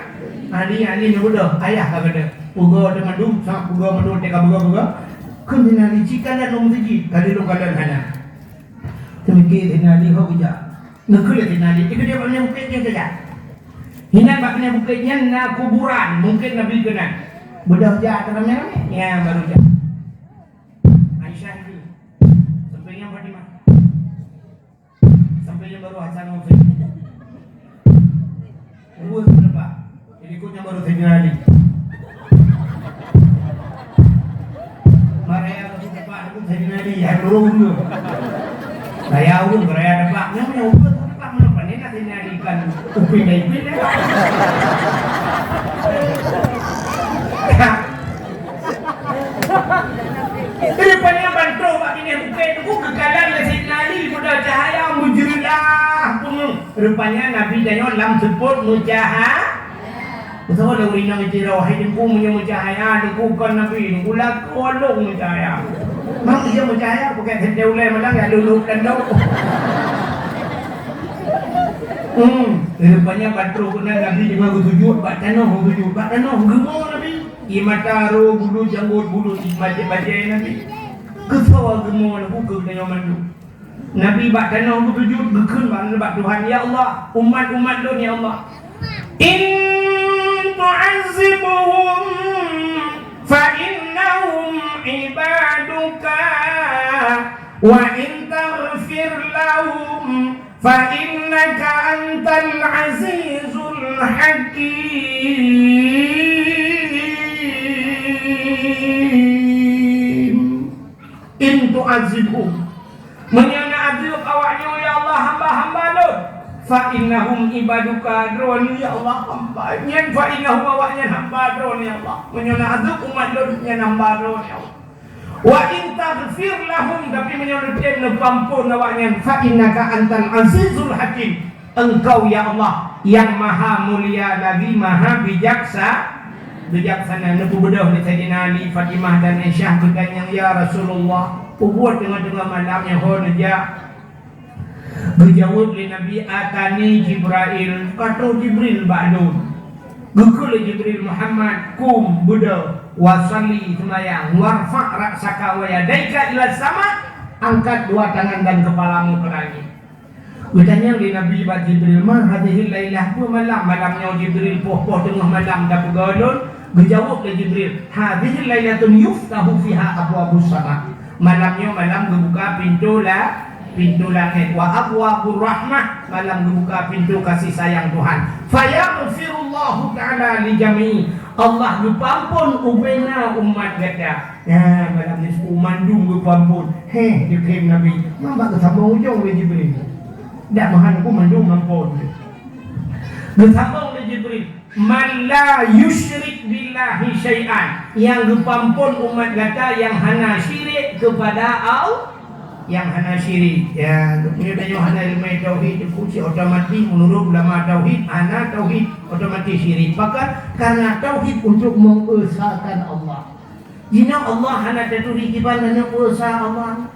Ali, Ali nyoe beudôh, ayah ka gada. Peugah teuma dum, sa peugah mandum teuka peugah-peugah. Kheun Saidina Ali, "Ci kalon u meuseujid." "Ka lheueh lôn kalon hana." Teumike Saidina Ali, ho geujak. Neukheun lé Saidina Ali, "Ikeudeh bak bukét nyan saja." Hinan bak bukét nyan na kuburan, mungken Nabi keunan. Beudôh jak ateueh ramé-ramé, nyan baru jak. Aisyah tu. Sampai nyan Fatimah. Sampai nyan baru Hasan ngon Husain. Dua tu nampak. Jadi, ikut nyan baru Saidina Ali. Maraya tu nampak tu Saidina Ali, ya, turun tu. Raya ureueng, raya nampak. Nyan, nyan, ureueng tu nampak, mana pandai nak Saidina Ali kan? Upin dah ipin dah. Rupanya ban troh bak binéh bukét tu geukalon lé Saidina Ali, peugah cahya meujeulah peungeuh. Rupanya Nabi tanyoe lam seupôt meucahya. Beutôi lé ureueng inong iciro, "Hai Teungku, meunyoe meucahya, Teungku kon Nabi, Teungku lakoe lôn meucahya." Mang iya meucahya, bukét seuntée ulée malam ya luluk dan dok. Hmm, rupanya ban troh keunan Nabi teuma geusujut bak tanoh, geusujut bak tanoh, geumo Nabi. Ie mata, ro, bulu, janggot, bulu, bajée-bajée Nabi. Keusoe geumo Nabi keu tanyoe mandum. Nabi bak tanoh beusujut geukheun bak, bak Tuhan, "Ya Allah, umat-umat lôn, ya Allah. In tu'azzibhum fa innahum ibaduka, wa in taghfir lahum fa innaka antal azizul hakim." In tu'azzibhum. Meunyoe na azeueb awaknyoe, ya Allah, hamba-hamba lôn, fa innahum ibaduka, droeneuh, ya Allah, hamba. Nyan fa innahum, awaknyan hamba droeneuh, ya Allah. Meunyoe na azeueb umat lôn, nyan hamba droeneuh, ya Allah. Wa in taghfir lahum, tapi meunyoe neutem neupeuamphon awaknyan, fa innaka antal azizul hakim. Engkau, ya Allah, yang maha mulia lagi maha bijaksa-, bijaksana. Neupeubeudôh lé Saidina Ali, Fatimah dan Aisyah geutanyong, "Ya Rasulullah, peubuet teungoh-teungoh malam nyoe ho neujak?" Geujaweueb lé Nabi, "Atani Jibrail, ka troh Jibril bak lôn." Geukheun lé Jibril, "Muhammad, qum, beudôh, wa shalli, seumayang, warfa' ra'saka wa yadaika ila sama, angkat dua tangan dan kepalamu ke langit." Geutanyong lé Nabi bak Jibril, "Ma hadhihil lailah, peue malam, malam nyoe Jibril, poh-poh teungoh malam tapeugah lôn?" Geujaweueb lé Jibril, "Hadhihil lailatun yuftahu fiha abwabus sama." Malam nyoe malam geubuka pintoe la-, pintoe langét. "Wa abwabur rahmah," malam geubuka pintoe kasih sayang Tuhan. "Fayaghfirullahu ta'ala li jami'i." Allah geupeuampon ubena umat gata. Ya, malam nisfu mandum geupeuampon. Heh, jiklém Nabi. Mamba geusambong ujong lé Jibril. Dak meuhan ku mandum ampon. Geusambong lé Jibril. "Man la yusyrik billahi syai'an." Nyang geupeuampon umat gata nyang hana syirik kepada Allah. Nyang hana syirik. Ya, meunyoe tanyoe hana ileumèe tauhid, itu kunci otomatis menurut ulama tauhid, hana tauhid otomatis syirik. Pakon? Karena tauhid untuk mengesakan Allah. Jinoe Allah hana taturi kiban hana kuasa Allah.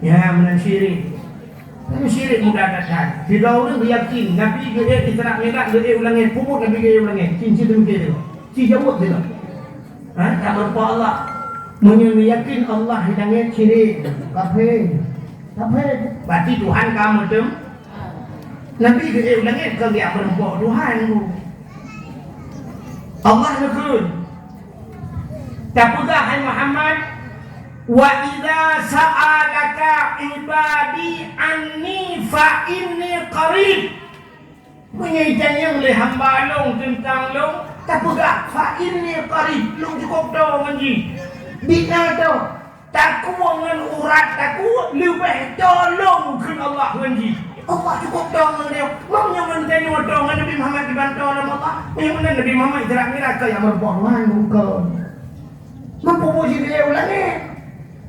Ya, meunan syirik. Meunan syirik mudah that-that. Sidroe ureueng yakin Nabi geuék Isra Mi'raj, geuék u langét, peue buet Nabi geuék u langét. Cin-cin teumikir tu. Ci jaweueb sidroe. Ha, tak meurupa Allah. Meunyoe yakin Allah di langét, syirik. Kafé. Kafé. Berarti Tuhan ka meuteum-, Nabi geuék u langét kon geujak meurumpok Tuhan tu. Allah neukheun, tapeugah, hai Muhammad, "Wa idza sa'alaka ibadi anni fa inni qarib." Meunyoe jitanyong lé hamba lôn teuntang lôn, tapeugah, "Fa inni qarib," lôn cukôp toe ngon jih. Di na toe. Takue ngon urat takue leubeh toe lom kheun Allah ngon jih. Allah cukôp toe ngon nyoe. Meunyoe ngon tanyoe toe ngon Nabi Muhammad dibantu lom Allah, meunyoe meunan Nabi Muhammad Isra Mi'raj ka nyang meurumpok Tuhan bukon. Meupupu Jibril u langét.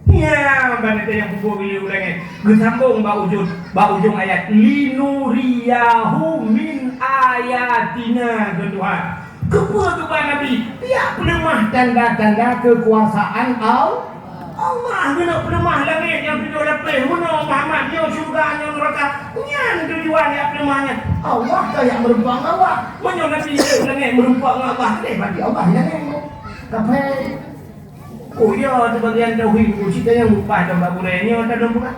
Nyan ban gata nyang pupu Jibril u langét. Geusambong bak ujong, bak ujong ayat, "Linuriyahu min ayatina," kheun Tuhan. Keupeue geuba Nabi? Piak peuleumah tanda-tanda keukuasaan Al-, Allah. Geuneuk peuleumah langét nyang tujoh lapéh, meunoe Muhammad, nyoe syeuruga, nyoe neuraka. Nyan tujuan jak peuleumah nyan. Allah ka jak meurumpok ngon Allah. Meunyoe Nabi jeuet langét meurumpok ngon Allah, deh bagi Allah nyang nyan. Kapai. Oh ya, tu bagian tauhid, cit nyang mupah dan bak gurée nyoe tadong bukan.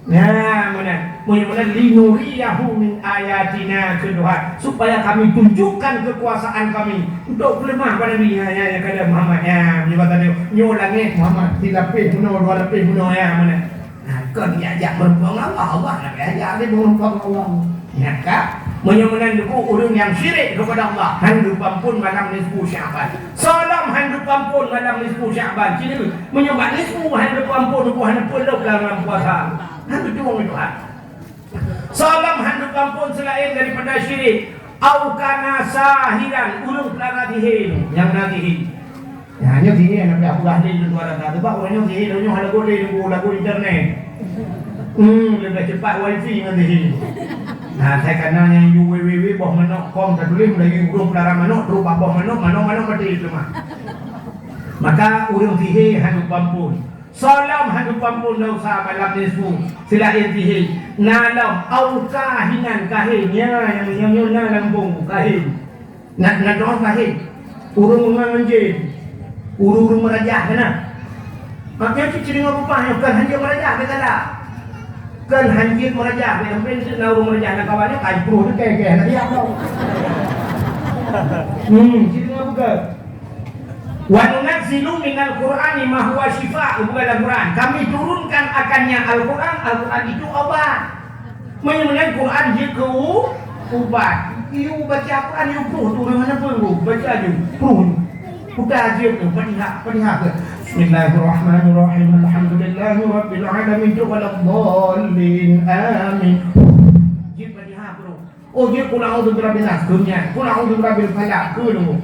Nah, meunan. Meunyoe meunan, "Linuriyahu min ayatina," kheun Tuhan, "supaya kami tunjukkan kekuasaan kami." Untuk peuleumah bak Nabi, ya, ya, ya, kata Muhammad, ya, meunyoe kata dia, nyoe langét Muhammad, silapéh meunoe, dua lapéh meunoe, ya, meunan. Nah, kon diajak meurumpok ngon Allah, Allah nak diajak dia meurumpok ngon Allah. Nyan ka, meunyoe meunan teungku, ureueng nyang syirik keupada Allah, han geupeuampon malam nisfu Sya'ban. Soe lom han geupeuampon malam nisfu Sya'ban, ci neuk. Meunyoe bak nisfu han geupeuampon, teungku, hana peue lom lam puasa. Han geutueng Tuhan. Soe lom han geupeuampon seulaén daripada syirik. Au kana sahiran, ureueng peulara sihé, nyang na sihé. Nyan, nyoe sihé, aneuk piah puluh lé lôn dua rata. Sebab ureueng nyoe sihé, lôn nyoe hana boleh nunggu lagu internet. Hmm, leubeh cepat wifi ngon sihé. Nah, saya kana nyang u w w w boh manok com tatuléh Melayu ureueng pelara manok, trok bak boh manok, manok, manok maté teuma. Maka ureueng sihé hana peuampun. Soe lom hana peuampun dosa malam nisfu, seulaén sihé. Na lom, au kahinan, kahin, nya, nyang, nyang, nyang na lam bông, kahin. Na, na droe kahin. Ureueng-ureueng ngon jén. Ureueng-ureueng meurajah keunan. Maknanya cit deungoe peupah nyoe kon hanjeuet meurajah, beusalah. Kon hanjeuet meurajah, beusalah. Mungken na ureueng meurajah, na kawan nyoe, kan pruh teuke, ke, hana riak tau. Hmm, cit deungoe buka. "Wa nunazzilu minal Qur'ani ma huwa syifa'," bukan Al-Quran. Kami turunkan akannya Al-Quran, Al-Quran itu obat. Meunyoe meunan Quran jeuet keu u-, ubat. Yue baca Quran, yue pruh tu ureueng hana peue, baca ju, pruh. Puta jeuet tu, Fatihah, Fatihah ke. Bismillahirrahmanirrahim. Alhamdulillahirabbil alamin. Tu waladdallin. Amin. Jeuet Fatihah pruh. Oh, jeuet Qul a'udzu birabbil nas, keu nyan. Qul a'udzu birabbil falaq, keu lôn.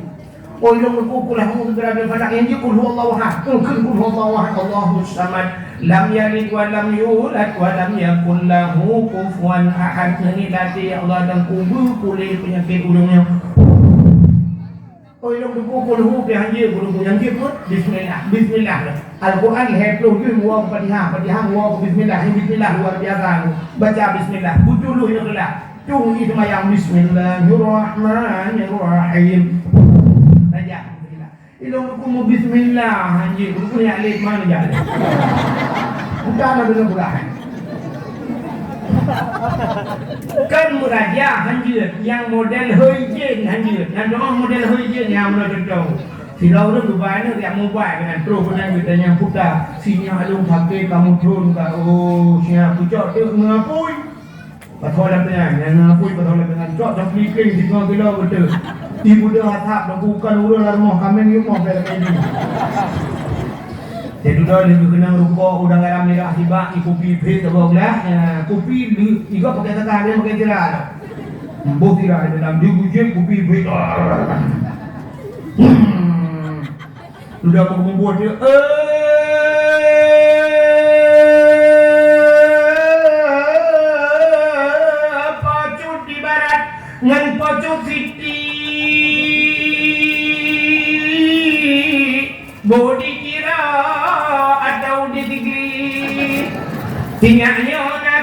Oh, ilôn teungku Qul a'udzu birabbil falaq, nyang jeuet Qul huwallahu ahad. Keu, keu Qul huwallahu ahad, Allahus samad. Lam yalid wa lam yulad wa lam yakul lahu kufuwan ahad. Nyan ni latih Allah dan kubu pulih penyakit ureueng nyoe. Oh, ilôn teungku Qul hu pih hanjeuet, Qul hu nyang jeuet pun bismillah. Bismillah. Al-Quran lhèe ploh juz, dua Fatihah, Fatihah, dua bismillah. Nyang bismillah luar biasa. Baca bismillah. Beutôi lôn nyang keulak. Cung di seumayang, "Bismillahirrahmanirrahim." Saja, bismillah. Ilôn teungku meu bismillah, anjing, teungku nyak lét mana jadi. Bukan ada nak berah. Kan meuraja hanjeuet, nyang model hôi jén hanjeuet. Nyang doh model hôi jén nyang meunan cuntoh. Sidroe ureueng geuba aneuk jak mubai keunan, troh keunan geutanyong puta, "Si nyak lôn sakét ka muthon ka?" "Oh, si nyak pucok teuk ngon apui." Pasoe lam teungan, nyang ngon apui pasoe lam teungan. Cok cok plikeng singoh kilo beutôi. Ibu dah asap, dah bukan ureueng lam rumoh, kaméng yumoh bela kayu. Jadi dah lheueh geukeunong rukok udang garam mirah sibak, i kupi phet saboh glah, ya, kupi lheueh, igoe pakai teuka, dia pakai sira tu. Boh sira di dalam, dia gujéb kupi phet. Hmm. Sudah meubuet dia, eh, pacut di barat ngon pacut siti. Boh dikira atau ditigli, sinyak nyoe na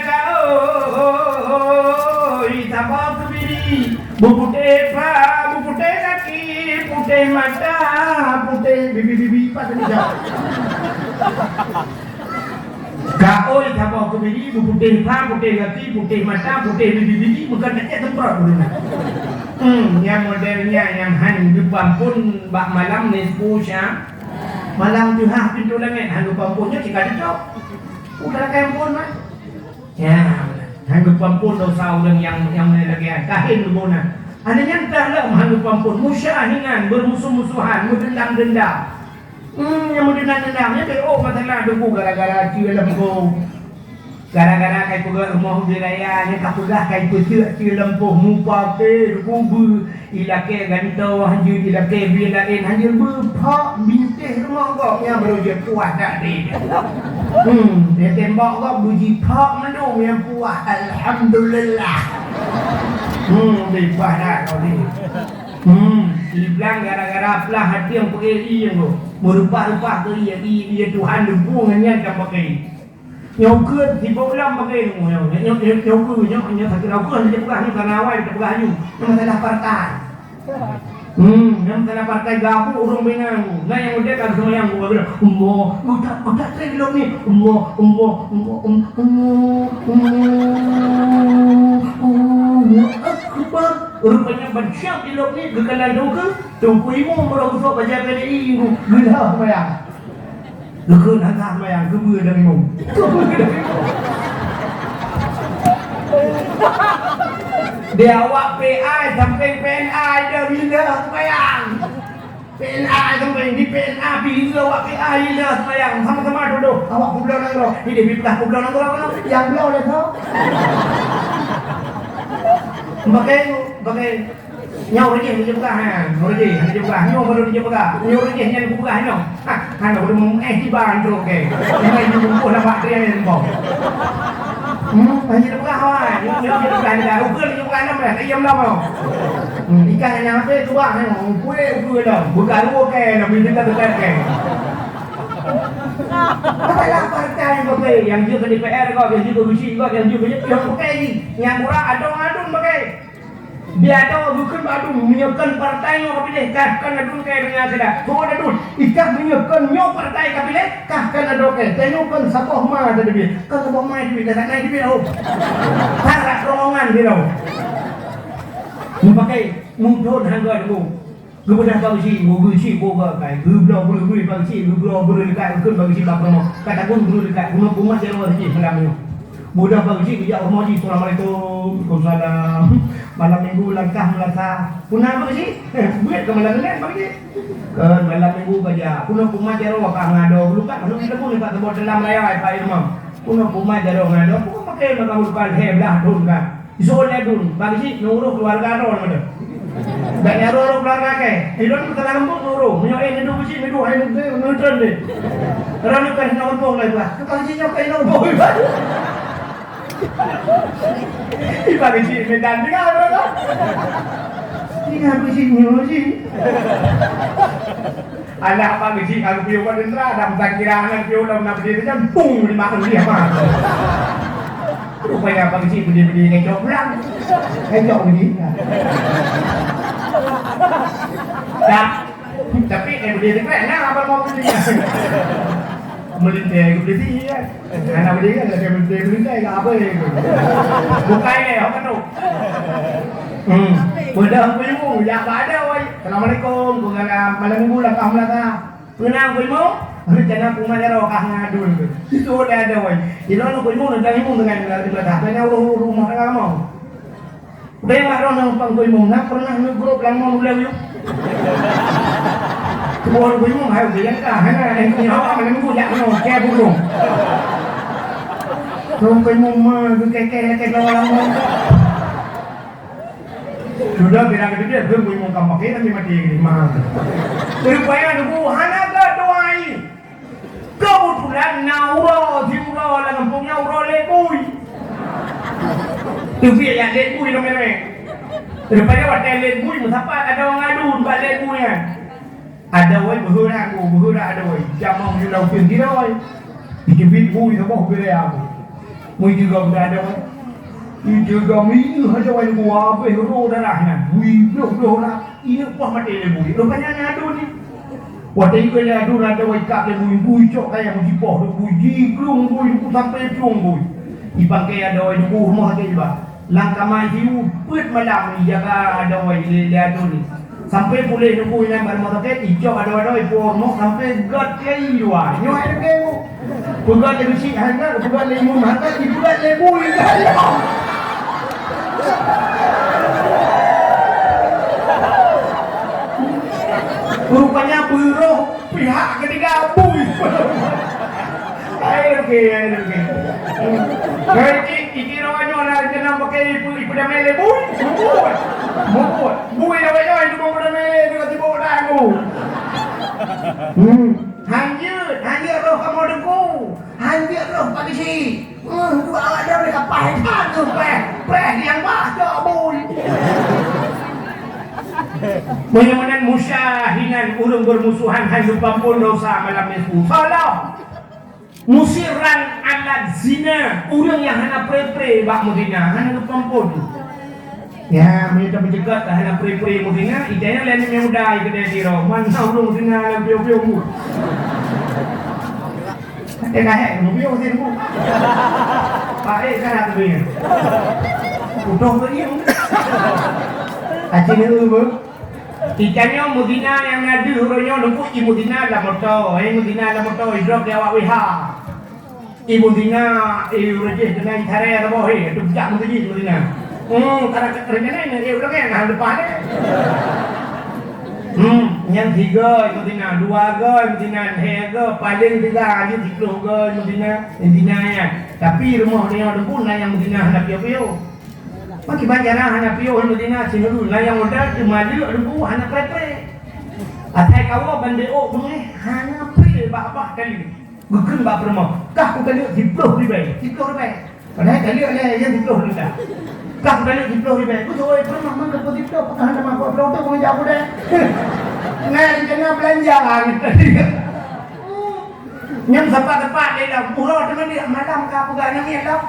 kaôi saboh keubiri, beuputéh pha, beuputéh gaki, putéh mata, putéh bibi-bibi, pat tadi jawab. Kaôi saboh keubiri, beuputéh pha, putéh gaki, putéh mata, putéh biji-biji, bukan kecek semprot dulu nah. Hmm, nyang model nyan nyang han geupampun bak malam nisfu sya. Malam tuha pintoe langét han geupampun nyoe cit ka cocok. Udah rakai ampôn mah. Ya, han geupampun dosa ureueng nyang, nyang lagée nyan. Kahen geuboh na. Ada nyang ka lom han geupampun, musyahingan, bermusuh-musuhan, meudendam-dendam. Hmm, nyang meudeunang-deunang nyan beu oh masalah deungon gara-gara ceue leumpôh. Gara-gara kai peugah rumoh ubé raya nyan ka peugah kai peuseuk ceue leumpôh mupaké deungon beu ilakée gantoe hanjeuet ilakée bie laén hanjeuet beuphok bintéh rumoh gob nyang baru jeuet puah that deh. Hmm, dia tembok gob beujiphok mandum nyang puah. Alhamdulillah. Hmm, beuphok that gob deh. Hmm, siblang gara-gara plah até nyang peuék ié nyoe. Meureupah-reupah keu ié, ié, ié Tuhan leubu ngon nyan ka pakai. Nyoe keuh sibok lam pakai nyoe, nyoe, nyoe, nyoe, nyoe keuh, nyoe, nyoe sakét nyoe keuh, nyoe peugah nyoe kana awai teupeugah nyoe. Nyoe masalah partai. Hmm, nyoe masalah partai gabuk ureueng bingung. Nah, nyang udeb ka seumayang buka geula. Umo, utak, utak trek lom ni. Umo, umo, umo, umo, umo, umo, Allahu Akbar. Rupanya ban siap di lom ni geukalon teungku, teungku imum baru geusoe bajée P D I geulah seumayang. Geukheun hana seumayang, geubeue dan imum. Di awak P I sampai P N I dah bila seumayang. P N I sampai di P N I pi lila awak P I lila seumayang sama-sama duduk. Awak peubloe nanggroe, ini dipeugah peubloe nanggroe keunoe, nyang bloe lé soe. Bagai, bagai. Nyoe ureueng jih hana jipeugah, ha. Ureueng jih hana jipeugah. Nyoe baru jipeugah. Nyoe ureueng jih nyan kupeugah nyoe. Ha, hana ureueng meu'eh tiba nyoe, oke. Nyoe nyoe bungkôh lam bak dia nyan bông. Hmm, hana jipeugah awai. Nyoe, nyoe jipeugah ni dah. Ukeue jipeugah lom dah. Diam lom nyoe. Hmm, ikan hana habéh tuah nyoe. Ukeue, ukeue lom. Beugaru oke lom. Bintang dekat oke. Apalah partai oke. Nyang jeuet ke D P R kok, nyang jeuet ke beusi kok, nyang jeuet ke jeuet. Nyang oke jih. Nyang kurang adong adun oke. Biado geukheun bak adun, meunyoe kon partai nyoe kapiléh, kah kon adun keu donya sida. Kon adun, ikah meunyoe kon nyoe partai kapiléh, kah kon adun keu. Tanyoe kon saboh ma teubiet. Kon saboh ma teubiet, dak nai teubiet, oh. Harap rombongan sidroe. Meupakai, mudon hangga deungoe. Geubeudôh bak geuchik, geuchik boh geukai, geubloe breueh-breueh bak geuchik, geubloe breueh leukai, geukheun bak geuchik bak peurumoh. Ka tagun breueh leukai, bunoe pumat jaroe geuchik malam nyoe. Beudôh bak geuchik geujak u rumoh jih, "Assalamualaikum." "Waalaikumsalam." Malam minggu langkah meulasa. Puna bak geuchik? Buet ka malam Senin bak geuchik. Kan malam minggu ka jak. Bunoe pumat jaroe ka ngado, geulukat, geulukat, geulukat, geulukat, geulukat, geulukat, geulukat, geulukat, geulukat, geulukat, geulukat, geulukat, Isoe lé dun, bak geuchik nyoe urôh keuluwarga droe nyoe. Bèk nyan urôh keuluwarga kèe. Ilôn meusalah leumbôt nyoe urôh. Meunyoe éh neuduek geuchik neuduek hai neuteun deh. Droeneuh ka hinoe leumbôt lé bah. Bak geuchik nyoe ka hinoe leumbôt. Bak geuchik Medan tinggai droeneuh. Tinggai bak geuchik nyoe cit. Alah, bak geuchik ka geupiôh bak teuntara, dan meutakira hana geupiôh lom na peudeh sajan, pung, lima puluh lima. Rupanya bak geuchik peudeh-peudeh kecok pulang. Kecok peudeh. Dah. Tapi, eh, peudeh sekrek, nah, abang mau peudeh. Meulintèe geupeulisi, ya. Hana berdiri, lagèe meulintèe-meulintèe, ka abéh. Bukai lé, hok keunoe. Hmm. Peudeuh Teungku Imum, jak bak adoe. "Assalamualaikum, peue kheun malam minggu, langkah meunasah?" "Peue na Teungku Imum?" "Rencana peue mat jaroe kah ngon aduen keuh?" Itu lé adoe. Ilôn Teungku Imum, nang Imum deungon di meunasah. Tanya ureueng-ureueng rumah tangga kamoe. Bèk mat droeneuh Teungku Imum, na pernah neugrup lam mon ulèe yue? Tuboh Teungku Imum hai, udah nyang ka, hana, eh, nyoe awak malam minggu jak keunoe, cè burông. Teungku Imum mah, geukèe-kèe lakèe lawan lam mon. Sudah bilang keu dia, Teungku Imum ka maké, tapi mati ni, mah. Rupanya Teungku hana ka doai. Keubeutulan na uroe, siuroe lam gampông nyan uroe lét bui. Teubiet nyan lét bui ramé-ramé. Rupanya watèe lét bui meusapat adoe ngon aduen bak lét bui nyan. Adoe beuheurak, beuheurak adoe. Jamong yue lam uteuen tiroi. Jiteubiet bui saboh beureue. Mui teuga beuda adoe. Jiteuga minyeuk adoe bui habéh rô darah nyan. Bui bloh-bloh darah. Ingat poh maté lé bui. Rupanya na aduen ni. Watèe ikôt lé aduen, adoe ikab lé bui, bui cok kayèe meujipoh, bui jiglueng bui, bui sampoe plueng bui. Ipangkèe adoe, duku rumoh sakét jiba. Lam kama I C U, peuet malam ijaga adoe lé, lé aduen ni. Sampoe puléh duku nyan bak rumoh sakét, icok adoe-adoe, ipuwoe rumoh sampoe gèt keu i luwa. Nyoe hai lagèe nyoe. Peugah lé beusi hai nyan, peugah lé imum hai nyan, dipeugah lé bui hai nyan. Rupanya beuroh pihak ketiga bui. Hai lagèe, hai lagèe. Hai cik, cik, cik, roh nyoe na jenang pakai ipu, ipu damai lé bui. Muput. Muput. Bui dah banyak itu mau damai lé, tiba-tiba dah aku. Hmm. Hanjeuet, hanjeuet roh kamoe Teungku. Hanjeuet roh Pak Geuchik. Hmm, dua awak dah boleh kapah ikan tu, preh, preh, nyang bah, cok bui. Meunyoe meunan Musa hinan ureueng beurmusuhan han geupeuampôn dosa malam nisfu. Salah. Musirran ala zina, ureueng nyang hana pré-pré bak meuzina, hana geupeuampôn. Ya, meunyoe tapeuceukat hana pré-pré meuzina, ija nyan lé aneuk muda i keudè sidroe. Mana ureueng zina lam piôh-piôh buet. Até kahek, piôh-piôh zina buet. Paék ka na teubieng. Putôh teubieng. Aci neu beuh. Itanyoe meuzina nyang na deuh uroe nyoe Teungku, i meuzina lam moto, eh, meuzina lam moto, idrop di awak W H. I meuzina, eh, uroe jih keunan itaré saboh, eh, tu jak meuzina. Hmm, karena rencana nyan, eh, ulang kan, hana leupah deh. Hmm, nyang tiga i meuzina, dua go i meuzina, lhèe go, paléng tiga, jeuet siplôh go i meuzina, i meuzina nyan. Tapi rumoh nyoe Teungku na nyang meuzina hana piôh-piôh. Pakriban cara hana piôh meuzina sineurun, na nyang modal teumaleuek Teungku hana pré-pré. Asai kawoe ban B O beungéh hana pré bak babah taleuek. Geukheun bak peurumoh, "Kah kutaleuek siplôh ribèe, siplôh ribèe." Padahai taleuek lé nyang siplôh ribèe. "Kah kutaleuek siplôh ribèe." Beutôi peurumoh meukeupeu siplôh, pakon hana meukeupeu siplôh tu meungeujak budai. Ngai kena beulanja. Nyang sapat-sapat lé lam uroe teuma dia malam ka peugah nyang nyan lam.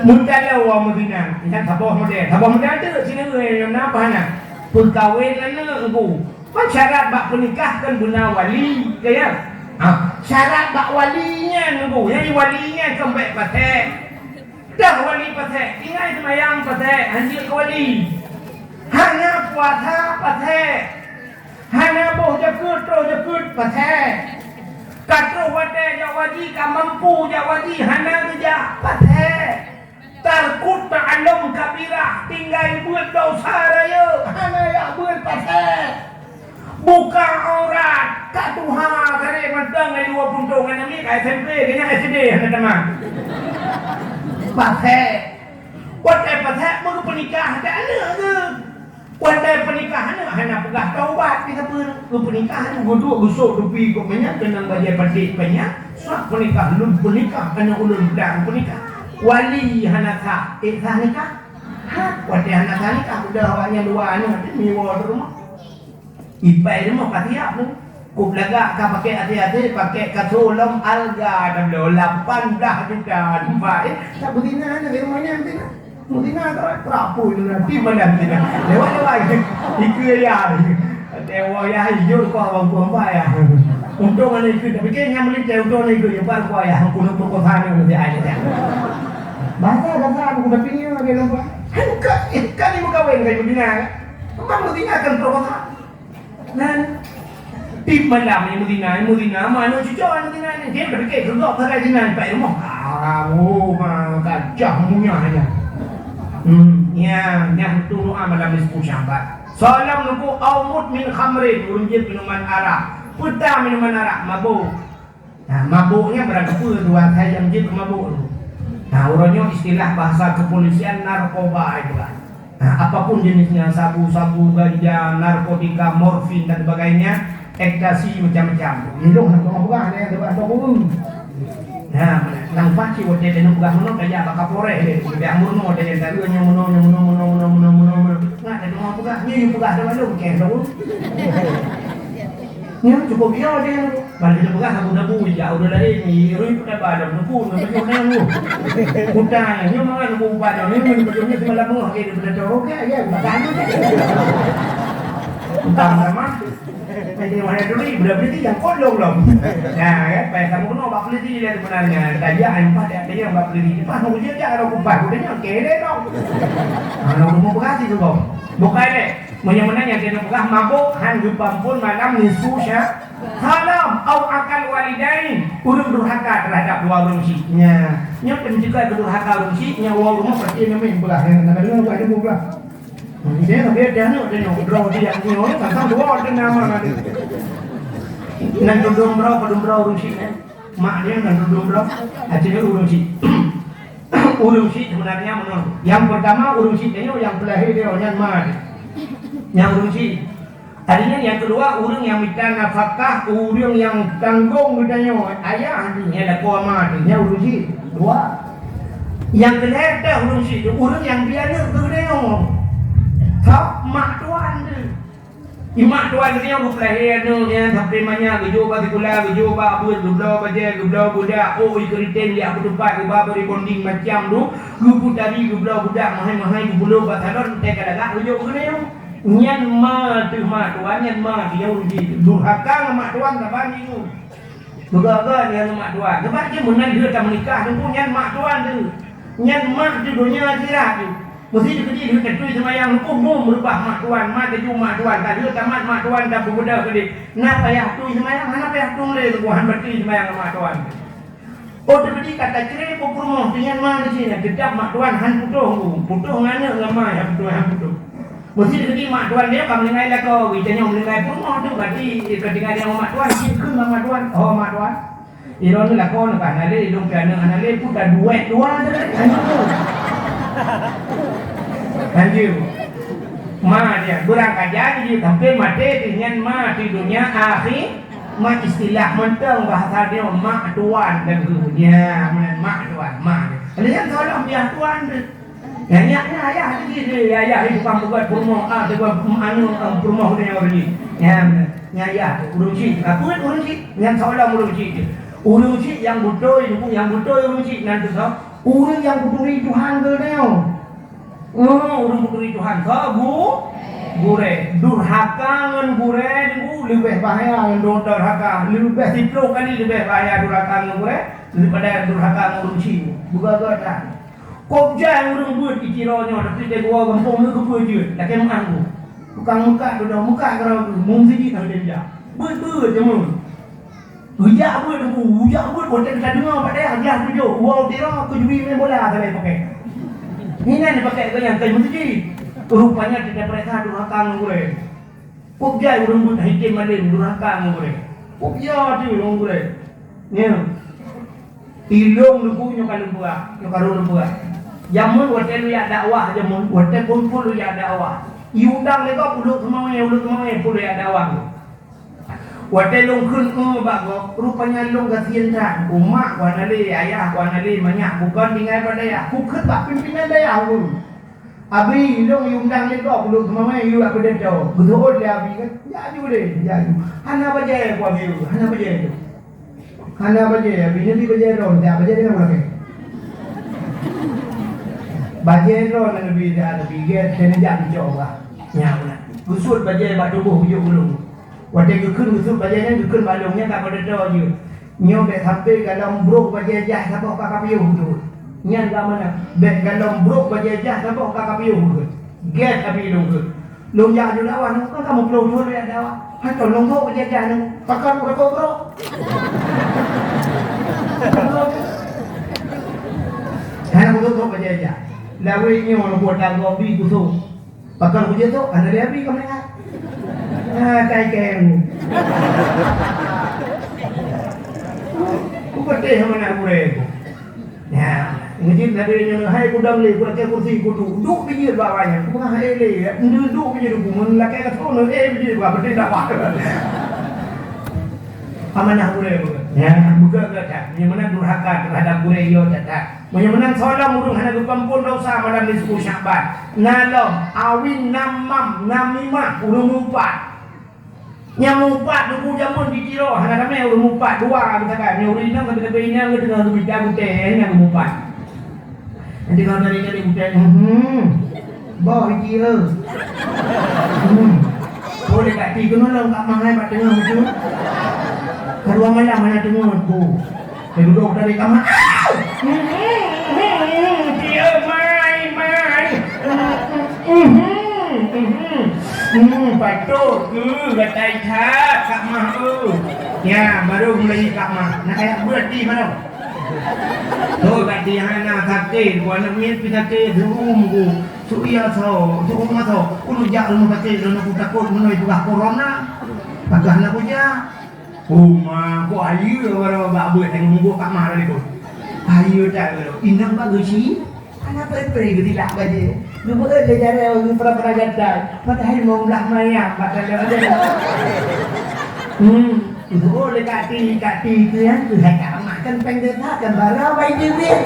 Meutaleuek wa meuzina, nyan saboh model. Saboh model tu sini, eh, na apa na? Peukawen aneuk Teungku. Kan syarat bak peunikah kan beuna wali, ya, ya? Ha, syarat bak wali nyan Teungku. Nyang wali nyan kan bèk pasék. Dah wali pasék, tinggai seumayang pasék, hanjeuet keu wali. Hana puasa pasék. Hana boh jakeuet, troh jakeuet, pasék. Ka troh watèe jak haji, ka mampu jak haji, hana geujak, pasék. Tarkut ta'allum kabirah, tinggai beuet dosa rayeuk, hana jak beuet, pasék. Buka aurat, ka tuha, kareh mantong, ai dua punto ngon namiet, ka S M P, keu nyan S D hana tamat. Pasék. Watèe pasék, meugeupeunikah, até aneuk geuh. Watèe peunikah aneuk hana peugah taubat, kita pun geupeunikah aneuk geuduek geusok tupi kok manyak keunong bajèe paték panyang, swab peunikah lôn peunikah aneuk ulôn blang peunikah. Wali hana sah, ék sah nikah? Ha, watèe hana sah nikah, udah awaknyan dua aneuk miwoe di rumoh. Ipai rumoh ka siap tu. Kop lagak ka pakék até-até, pakék kasô lom alga tabloe lapan blah juta nampak, eh. Tak beuzina aneuk di rumoh nyan beuzina. Meutina keurak, keurak pui tu nanti malam tina. Lewat-lewat. Ikeu ya. Dewa ya, jur kau abang kau empat ya. Untông aneuk ikheun, tapi keu nyang meulintèe untông aneuk ikheun, nyoe baru ku ayah, aku nak peurkosa aneuk leuti ayah nyan. Bahasa, bahasa aku tapi nyoe lagèe lôn buat. Kan, kan, kan ni meukawen kan beuzina kan? Memang beuzina kan peurkosa. Nah, tiep malam ni beuzina, beuzina, ma aneuk cucok beuzina ni. Dia dah fikir, "Keudok sagai zina, pat rumoh." Ah, oh, ma, gajah munyah nyan. Hmm, nyan, nyan tu doa malam nisfu Sya'ban. Salam nuku aumut min khamrin, ureueng jeuet minuman arak. Peue minuman arak, mabök. Nah, mabök nyan barang kapeue dua asai nyang jeuet keu mabök tu. Nah, uroe nyoe istilah bahasa kepolisian narkoba itu kan. Nah, apapun jenisnya, sabu-sabu, ganja, narkotika, morfin dan sebagainya, ekstasi macam-macam. Ilong nak peugah deh, sebab tu aku. Nah, nang pasti watèe teuneuk peugah meunoe, kajak bak Kapolres deh. Biar meunoe deh, tak ada nyang meunoe, nyang meunoe, meunoe, meunoe, meunoe, meunoe. Nah, tak ada peugah, ni peugah dah malu, keh tu. Nyan cukup yo dia tu. Balik dia peugah aku dah bui jak udah lain ni, rui pun dah balong, nunggu, nunggu, nunggu, nunggu. Utang, nyoe mangat nunggu ubat, nyoe nunggu, nunggu, nunggu, semalam mengah ke dia pernah tahu, okey, ya, udah tahu. Utang sama. Ini mana dulu, udah beli yang kodong dong. Nah, ya, payah kamu kena bak polisi dia sebenarnya. Tajak yang pada dia bak polisi. Pas mau dia jak kalau kupas, udah nyang kere dong. Nah, mau berkasih tu kau. Bukan deh. Meunyoe meunan nyang keuneuk peugah mabök han geupeuamphon malam nisfu Sya-, salam, au akal walidain, ureueng durhaka terhadap dua ureueng syik. Nya, nyoe peuncegah keu durhaka ureueng syik, nya ureueng rumoh pasti nyoe meupeugah, nyan na deungoe buah ilmu peugah. Hmm, dia tapi dia aneuk dia nyoe, droe dia nyoe, tantang dua orang nama ada. Nan tudong droe, padum droe ureueng syik, eh. Mak dia kan duduk dong, akhirnya ureueng syik. Ureueng syik sebenarnya meunoe. Yang pertama, ureueng syik nyoe nyang peulahé dia nyan ma dia. Nyang ureueng syik. Artinya yang kedua, ureueng nyang mita nafakah, ureueng nyang tanggong geutanyoe, ayah dia, nyan lakoe ma dia, nyan ureueng syik. Dua. Yang kelhée teuh ureueng syik tu, ureueng nyang bri aneuk keu geutanyoe. Thok mak tuan tu. Imak tuan nyoe geupeulahé aneuk nyan sampai manyak, geujok bak sikula, geujok bak beuet, geubloe bajée, geubloe budak, oh, ikeuritem jak beutupat, geuba rebonding macam tu, geuputari, geubloe budak mahai-mahai, geubloe bak salon, teuka lagak geujok keunoe. Nyan ma teuh mak tuan, nyan ma teuh nyang uji. Durhaka ngon mak tuan saban minggu. Meugaga nyan mak tuan. Sebab jih meunan lheueh tameunikah teungku nyan mak tuan teuh. Nyan mak teuh donya akhirat teuh. Meusi teukeudi lheueh tatui seumayang teungku, mu meurubah mak tuan, ma taju mak tuan, ka lheueh tamat mak tuan tapeubeudoh keudeh. Na payah tui seumayang, hana payah tui lé teungku, han batui seumayang mak tuan. Oh teukeudi ka tacre peurumoh teuh nyan ma teuh, teutab mak tuan han putôh teungku, putôh ngon aneuk ngon ma han putôh, han putôh. Meusi teukeudi mak tuan dia ka meuninggai lakoe, geutanyoe meuninggai peurumoh tu, berarti ka tinggai ngon mak tuan, cit kheun ngon mak tuan. Oh, mak tuan. Ilôn ni lakoe neuh ka hana lé, ilôn pih aneuk hana lé, peue ka duek dua tu. Hanjeuet. Hanjeuet. Ma dia, beurangkajan jih sampai maté teuh nyan ma teuh donya akhi-, ma istilah mantong bahasa dia mak tuan dan guru. Ya, mak tuan, mak dia. Ada yang tolong dia tuan tu. Nyan, nyan, nyan ayah lagi dia, ayah di tukang peugöt peurumoh, ah, tukang, mm, anu, ah, peurumoh dia orang ni. Nyan, nyan ayah tu, ureueng syik. Apa ureueng syik? Nyan seolah ureueng syik tu. Ureueng syik nyang beutôi, nyang beutôi ureueng syik nan tu soe? Ureueng nyang peuturi Tuhan geutanyoe. Oh, ureueng peuturi Tuhan. Soe? Gu-, gurée. Durhaka ngon gurée tu leubeh bahaya ngon durhaka. Leubeh siplôh kali leubeh bahaya durhaka ngon gurée daripada durhaka ngon ureueng syik. Beugöt-göt that. Kok jai ureueng beuet di Tiro nyoe, tapi di luwa gampông nyoe keupeue jeuet, lakée meu'ah geuh. Tukang meukat dudoe, meukat keudroe geuh, meusidit hana jak. Beuet-beuet jameun. Geujak beuet teungku, geujak beuet, watée ka deungoe bak dayah, glah tujoh, uwoe Tiro, keujui main bola sagai pakai. Inan pakai geuh nyang kai meusidit. Rupanya teupeuriksa durhaka ngon gurée. Kok jai ureueng beuet hitem malem durhaka ngon gurée. Kok ya tu ngon gurée. Nyan. Ilôn teungku nyoe ka lôn peugah, nyoe ka lôn peugah. Jameun watée lôn jak dakwah, jameun watée phon-phon lôn jak dakwah. Iundang lé gob ulôn teumawé, ulôn teumawé phon lôn jak dakwah. Watée lôn kheun eu bak gob, rupanya lôn gasien that. Umak ku hana lé, ayah ku hana lé, manyak bukon tinggai bak dayah. Kukheun bak pimpinan dayah ulôn. Abi, ilôn iundang lé gob, ulôn teumawé, yue bak peudeuh droe. Geuseuôt lé abi kan, jak ju lé, jak ju. Hana bajée ku abi, hana bajée tu. Hana bajée, abi neubi bajée droe, jak bajée deungon lakée. Bajée droe neubi, jak neubi, gét, keuneuk jak neucok bah. Nyan, geusuet bajée bak tuboh ujoe ulôn. Watèe geukheun geusut bajèe nyan, geukheun bak lôn, nyan ka padum jeuet. Nyoe bèk sampé galom brok bajèe jah saboh ka kapiôh jeuet. Nyan ka meunan, bèk galom brok bajèe jah saboh ka kapiôh jeuet. Gèt api lôn kheun. Lôn jak aju dakwah nyoe, kan kamoe ploh thôn jak dakwah. Hantom lôn brok bajèe jah nyoe. Pakon brok-brok. Hana brok-brok bajèe jah. Lawét nyoe lôn buet dagoe bi kusong. Pakon kujeuet tu, hana lé abi keu meunan. Ah, kai keng. Ku peuteh meunan gurèe ku. Ya, ngejit lagèe nyoe, hai kudong lé, kulakèe kursi, kuduek. Duek bijéh bak awaknyan. Ku peugah hai lé, ya, duek bijéh ku, mun lakèe ka thon, eh, bijéh bak, peuteh dakwah. Amanah gurèe, ya, buka gata. Nyang mana durhaka terhadap gurèe, yo, catat. Meunyoe meunan soe lom ureueng hana geupeuampon desya malam nisfu Syakban, na lom awin namam, namimah, ureueng mupat. Nyang mupat teungku jameun di Tiro hana ramè ureueng mupat, dua misalkan. Meunyoe ureueng inong, tapi-tapi inong geuteungoh geumita gutèe, nyan mupat. Nanti kalau tadi-tadi gutèe, mhm. Boh iti, eh. Hmm. Boleh kat ti keunoe lom kat mahai bak teungoh tu. Keudua malam hana teungoh tu. Dia duduk dari kamar. Au! Hmm, hmm, hmm, hmm, dia mai, mai. Hmm, hmm, hmm, hmm. Hmm, patut ke gatai that kat mah tu. Ya, baru mulai kat mah. Nak kayak berhenti baru. Toh kat ti hana sakét, ku aneuk miet pi sakét, dum ku. Su iya soe, su uma soe. Ulôn jak rumoh sakét, lôn ku takot meunoe peugah corona. Peugah na kujak. Uma, kok ayeue baroe bak buet nyang mubuet kat mah tadi tu. Ayeue that lôn. Inong bak geusi, hana pré-pré geutilak bajèe. Geubeuet lé jaroe geupeura-peura gatai. Padahai limong blah mayam bak dalam. Hmm. Ibu lé kaki, kaki tu ya, tu hai ka amat kan peng desa kan bara bai duit.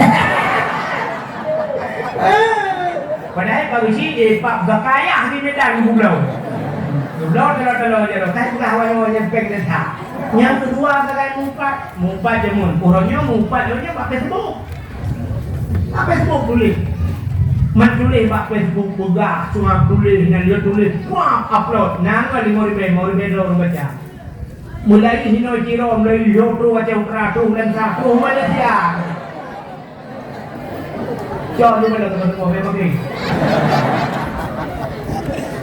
Padahai baru si eh pak bakayah di Medan di Pulau. Pulau telo-telo je tu, kan sudah awal-awal yang peng desa. Yang kedua sebagai mupat, mupat jameun. Orang nyoe mupat nyoe bak Facebook. Bak Facebook tuléh. Man tuléh bak Facebook peugah, cuma tuléh nyan dia tuléh, wah upload. Nang lima ribu, lima ribu orang baca. Mulai hinoe Tiro, mulai Johor tu, Aceh Utara tu, Lansa tu, Malaysia. Cok ni mana teman-teman, memang ni.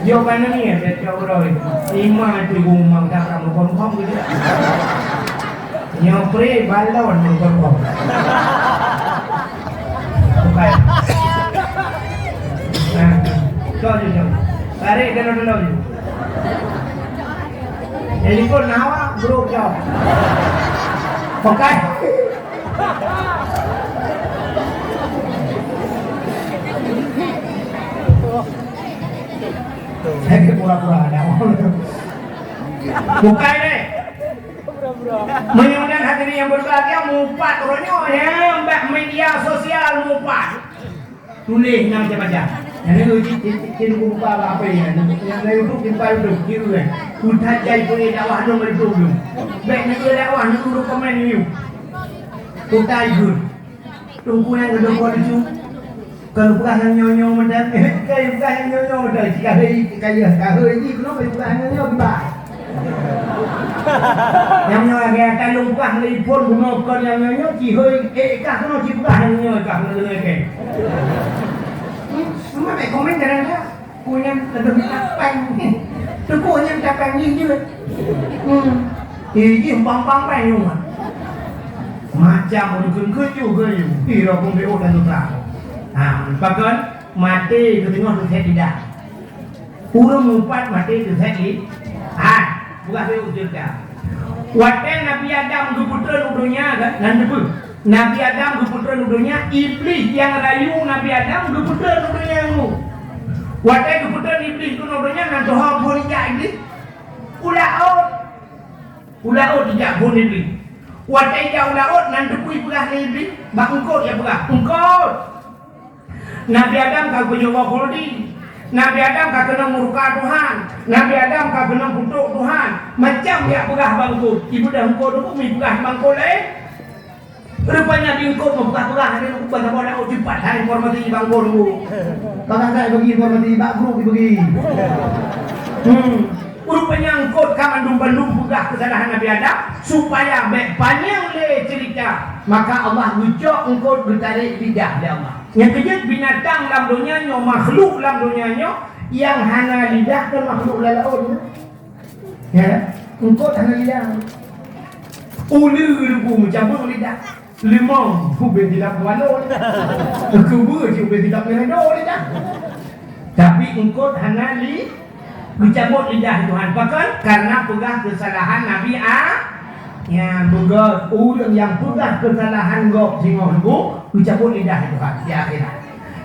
Yo, mana ni, ada cok orang. Lima tu rumah tak kamu confirm ke tidak? Nyoe pre balon meukeurok. Bukai. Nah, cok je, cok. Tarik dalam-dalam je. Telepon Nawa, bro, jawab. Pakai. Saya pura-pura ada. Bukai deh. Meunyoe nyan hadirin yang berbahagia, mupat uroe nyoe, ya, bak media sosial mupat. Tuléh nyang macam-macam. Nyang ni cit, cit, cit, cit, buka apa, apa ya? Nyang dari YouTube, simpan YouTube, kira kan. Udah jadi pun dakwah dong dari dulu. Baik ni dia dakwah ni dulu komen ni. Utai good. Tunggu yang kedua kali tu. Kalau bukan yang nyonya macam, kalau bukan yang nyonya macam, si kahai, si kaya, kahai ni, kenapa bukan yang nyonya, bukan? Nyang nyoe lagèe talong pah lé phôn bunoe kon nyang nyoe nyoe, ci hôi, eh, kah keunoe ci peugah nyang nyoe kah keunoe deungoe kèe. Hmm, cuma bèk komen kadang-kadang. Ku nyan leubeh minta pèng. Teungku nyan minta pèng jih jeuet. Hmm. Eh, jih bang-bang pèng nyoe. Macam ureueng keun-keun ju geuyue. Ih, roh pun B O dan tuta. Ha, pakon maté keu teungoh teuthèk lidah. Ureueng mupat maté teuthèk li-, hai, buka sabe ujeut ka. Watèe Nabi Adam geupeutrön u donya, kan, nan teupeue? Nabi Adam geupeutrön u donya, Iblih nyang rayu Nabi Adam geupeutrön u donya nyoe. Watèe geupeutrön Iblih keunoe u donya, nan teuho phôn ijak Iblih? U laôt. U laôt ijak phôn Iblih. Watèe ijak u laôt, nan teupeue ipeugah lé Iblih? Bak eungkôt ipeugah, "Eungkôt!" Nabi Adam ka geupeujoh khuldi. Nabi Adam ka keunong murka Tuhan. Nabi Adam ka keunong kutok Tuhan. Macam jak peugah bak eungkôt. Ibeudôh eungkôt tu mi peugah bak eungkôt laén. Rupanya di eungkôt meupeugah-peugah, ada nak ubah saboh laôt cepat hai informasi bak eungkôt tu. Bagaimana bagi informasi bak grup dibagi. Hmm. Rupanya eungkôt ka mandum-mandum peugah keusalahan Nabi Adam, supaya bèk panyang lé ceurita, maka Allah geucok eungkôt, geutarek lidah lé Allah. Nyang keujeuet, binatang lam donya nyoe, makhluk lam donya nyoe, nyang hana lidah kan makhluk lam laôt. Ya, eungkôt hana lidah. Uleue geulubu meucabeueng lidah. Limong ubé silap walong. Keubeue cit ubé silap nyan do lidah. Tapi eungkôt hana li-, geucabot lidah Tuhan. Pakon? Karena peugah keusalahan Nabi A-, ya, beugöt ureueng nyang peugah keusalahan gob singoh leubu, geucabot lidah Tuhan di akhirat.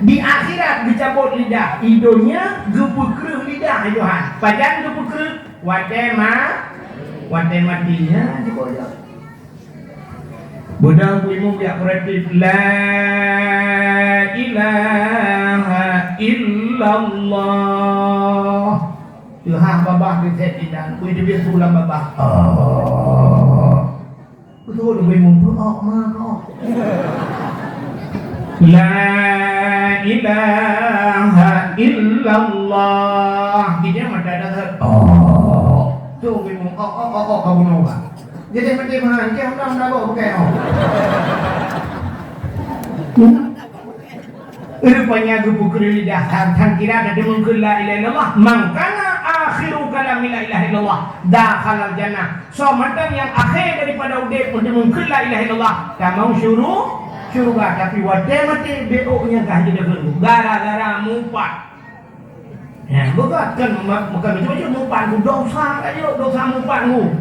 Di akhirat geucabot lidah, i donya geupeukreueh lidah Tuhan. Pajan geupeukreueh? Watèe ma-, watèe maté nyan jibot. Beudang bu imum jak kreatif. La ilaha illallah. Teuhah babah geusét inan. Kui teubiet su lam babah. Oh. Beutôi bu imum. Oh, ma, oh. La ilaha illallah. Geutanyoe mata dah. Oh. Tu bu imum. Oh, oh, oh, oh, ka bunoe bah. Jadi maté meuhan, keu hana hana bawa bukai oh. Rupanya geupeukreueh lidah, tan, tan kira ka deungon keu la ilaha illallah. Man kana akhiru kalamihi la ilaha illallah, dakhalal jannah. Soe mantong nyang akhé daripada udép deungon keu la ilaha illallah, tamong syuru-, syuruga. Tapi watèe maté, beuôk nyang ka jideukeue gara-gara mupat. Ya, bukan, kan, ma-, bukan macam-macam mupat ku dosa aja, dosa mupat ku.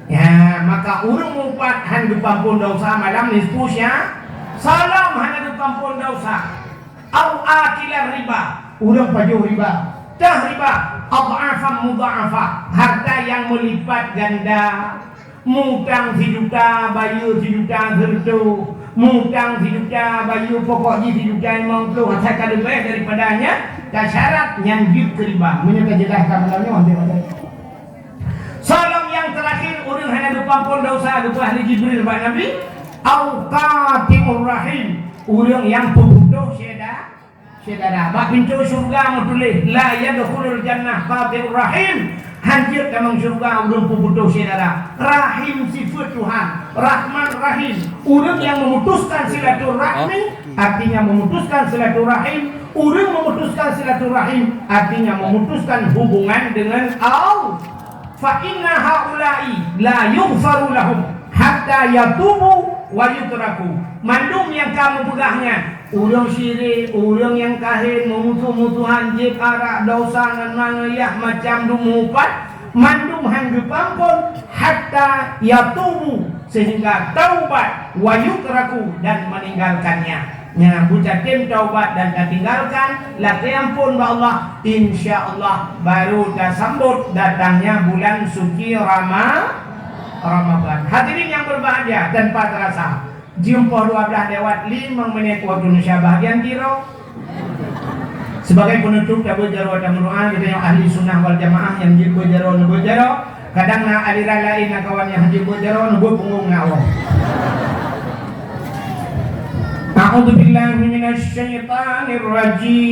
Ya, maka ureueng mupat han geupeuampon dosa malam nisfu sya-, salam hana geupeuampon dosa. Au akilar riba, ureueng pajoh riba, tah riba, adhafan mudha'afah, harta yang melipat ganda. Mutang sijuta, bayeue sijuta seureutoh. Mutang sijuta, bayeue pokok jih sijuta limong ploh, asai ka leubeh daripada nyan, tasyarat nyan jeuet keu riba. Meunyoe tajeulaih ka malam nyoe, salam nyang teurakhir, ureueng hana geupeuampon dosa, geupeugah lé Jibril bak Nabi, au qati'ur rahim, ureueng nyang peuputôh syeda-, Syedara, bak pintoe syeuruga meutuléh, "La yadkhulul jannah qati'ur rahim." Han jeuet tamong syeuruga ureueng peuputôh syedara. Rahim sifeuet Tuhan, Rahman Rahim. Ureueng nyang memutuskan silaturahmi, artinya memutuskan silaturahim. Ureueng memutuskan silaturahim, artinya memutuskan hubungan dengan Allah. Fa inna haula'i la yughfaru lahum hatta yatubu wa yutraku. Mandum nyang ka mupeugah nyan, ureueng syirik, ureueng nyang kahé, meumusoh-musohan, jieb arak, dosa ngon mangayak macam dum mupat, mandum han geupeuampon, hatta yatubu, sehingga taubat, wa yutraku, dan meninggalkannya. Nyan, beutatém taubat dan tatinggalkan, lakée ampôn bak Allah, insya Allah baru tasambot datangnya bulan suci Rama-, Ramadan. Hadirin yang berbahagia, tanpa terasa, jeuem poh dua belas lewat limong menit waktu Indonesia bahagian Tiro. Sebagai penutup, tabeuet jaroe tameudoa, geutanyoe ahli sunnah wal jamaah nyang jeuet beuet jaroe, neubeuet jaroe. Kadang na aliran laén, na kawan nyang hana jeuet beuet jaroe, neubeuet punggong na Allah. A'udzubillahi minasyaitonirrajim.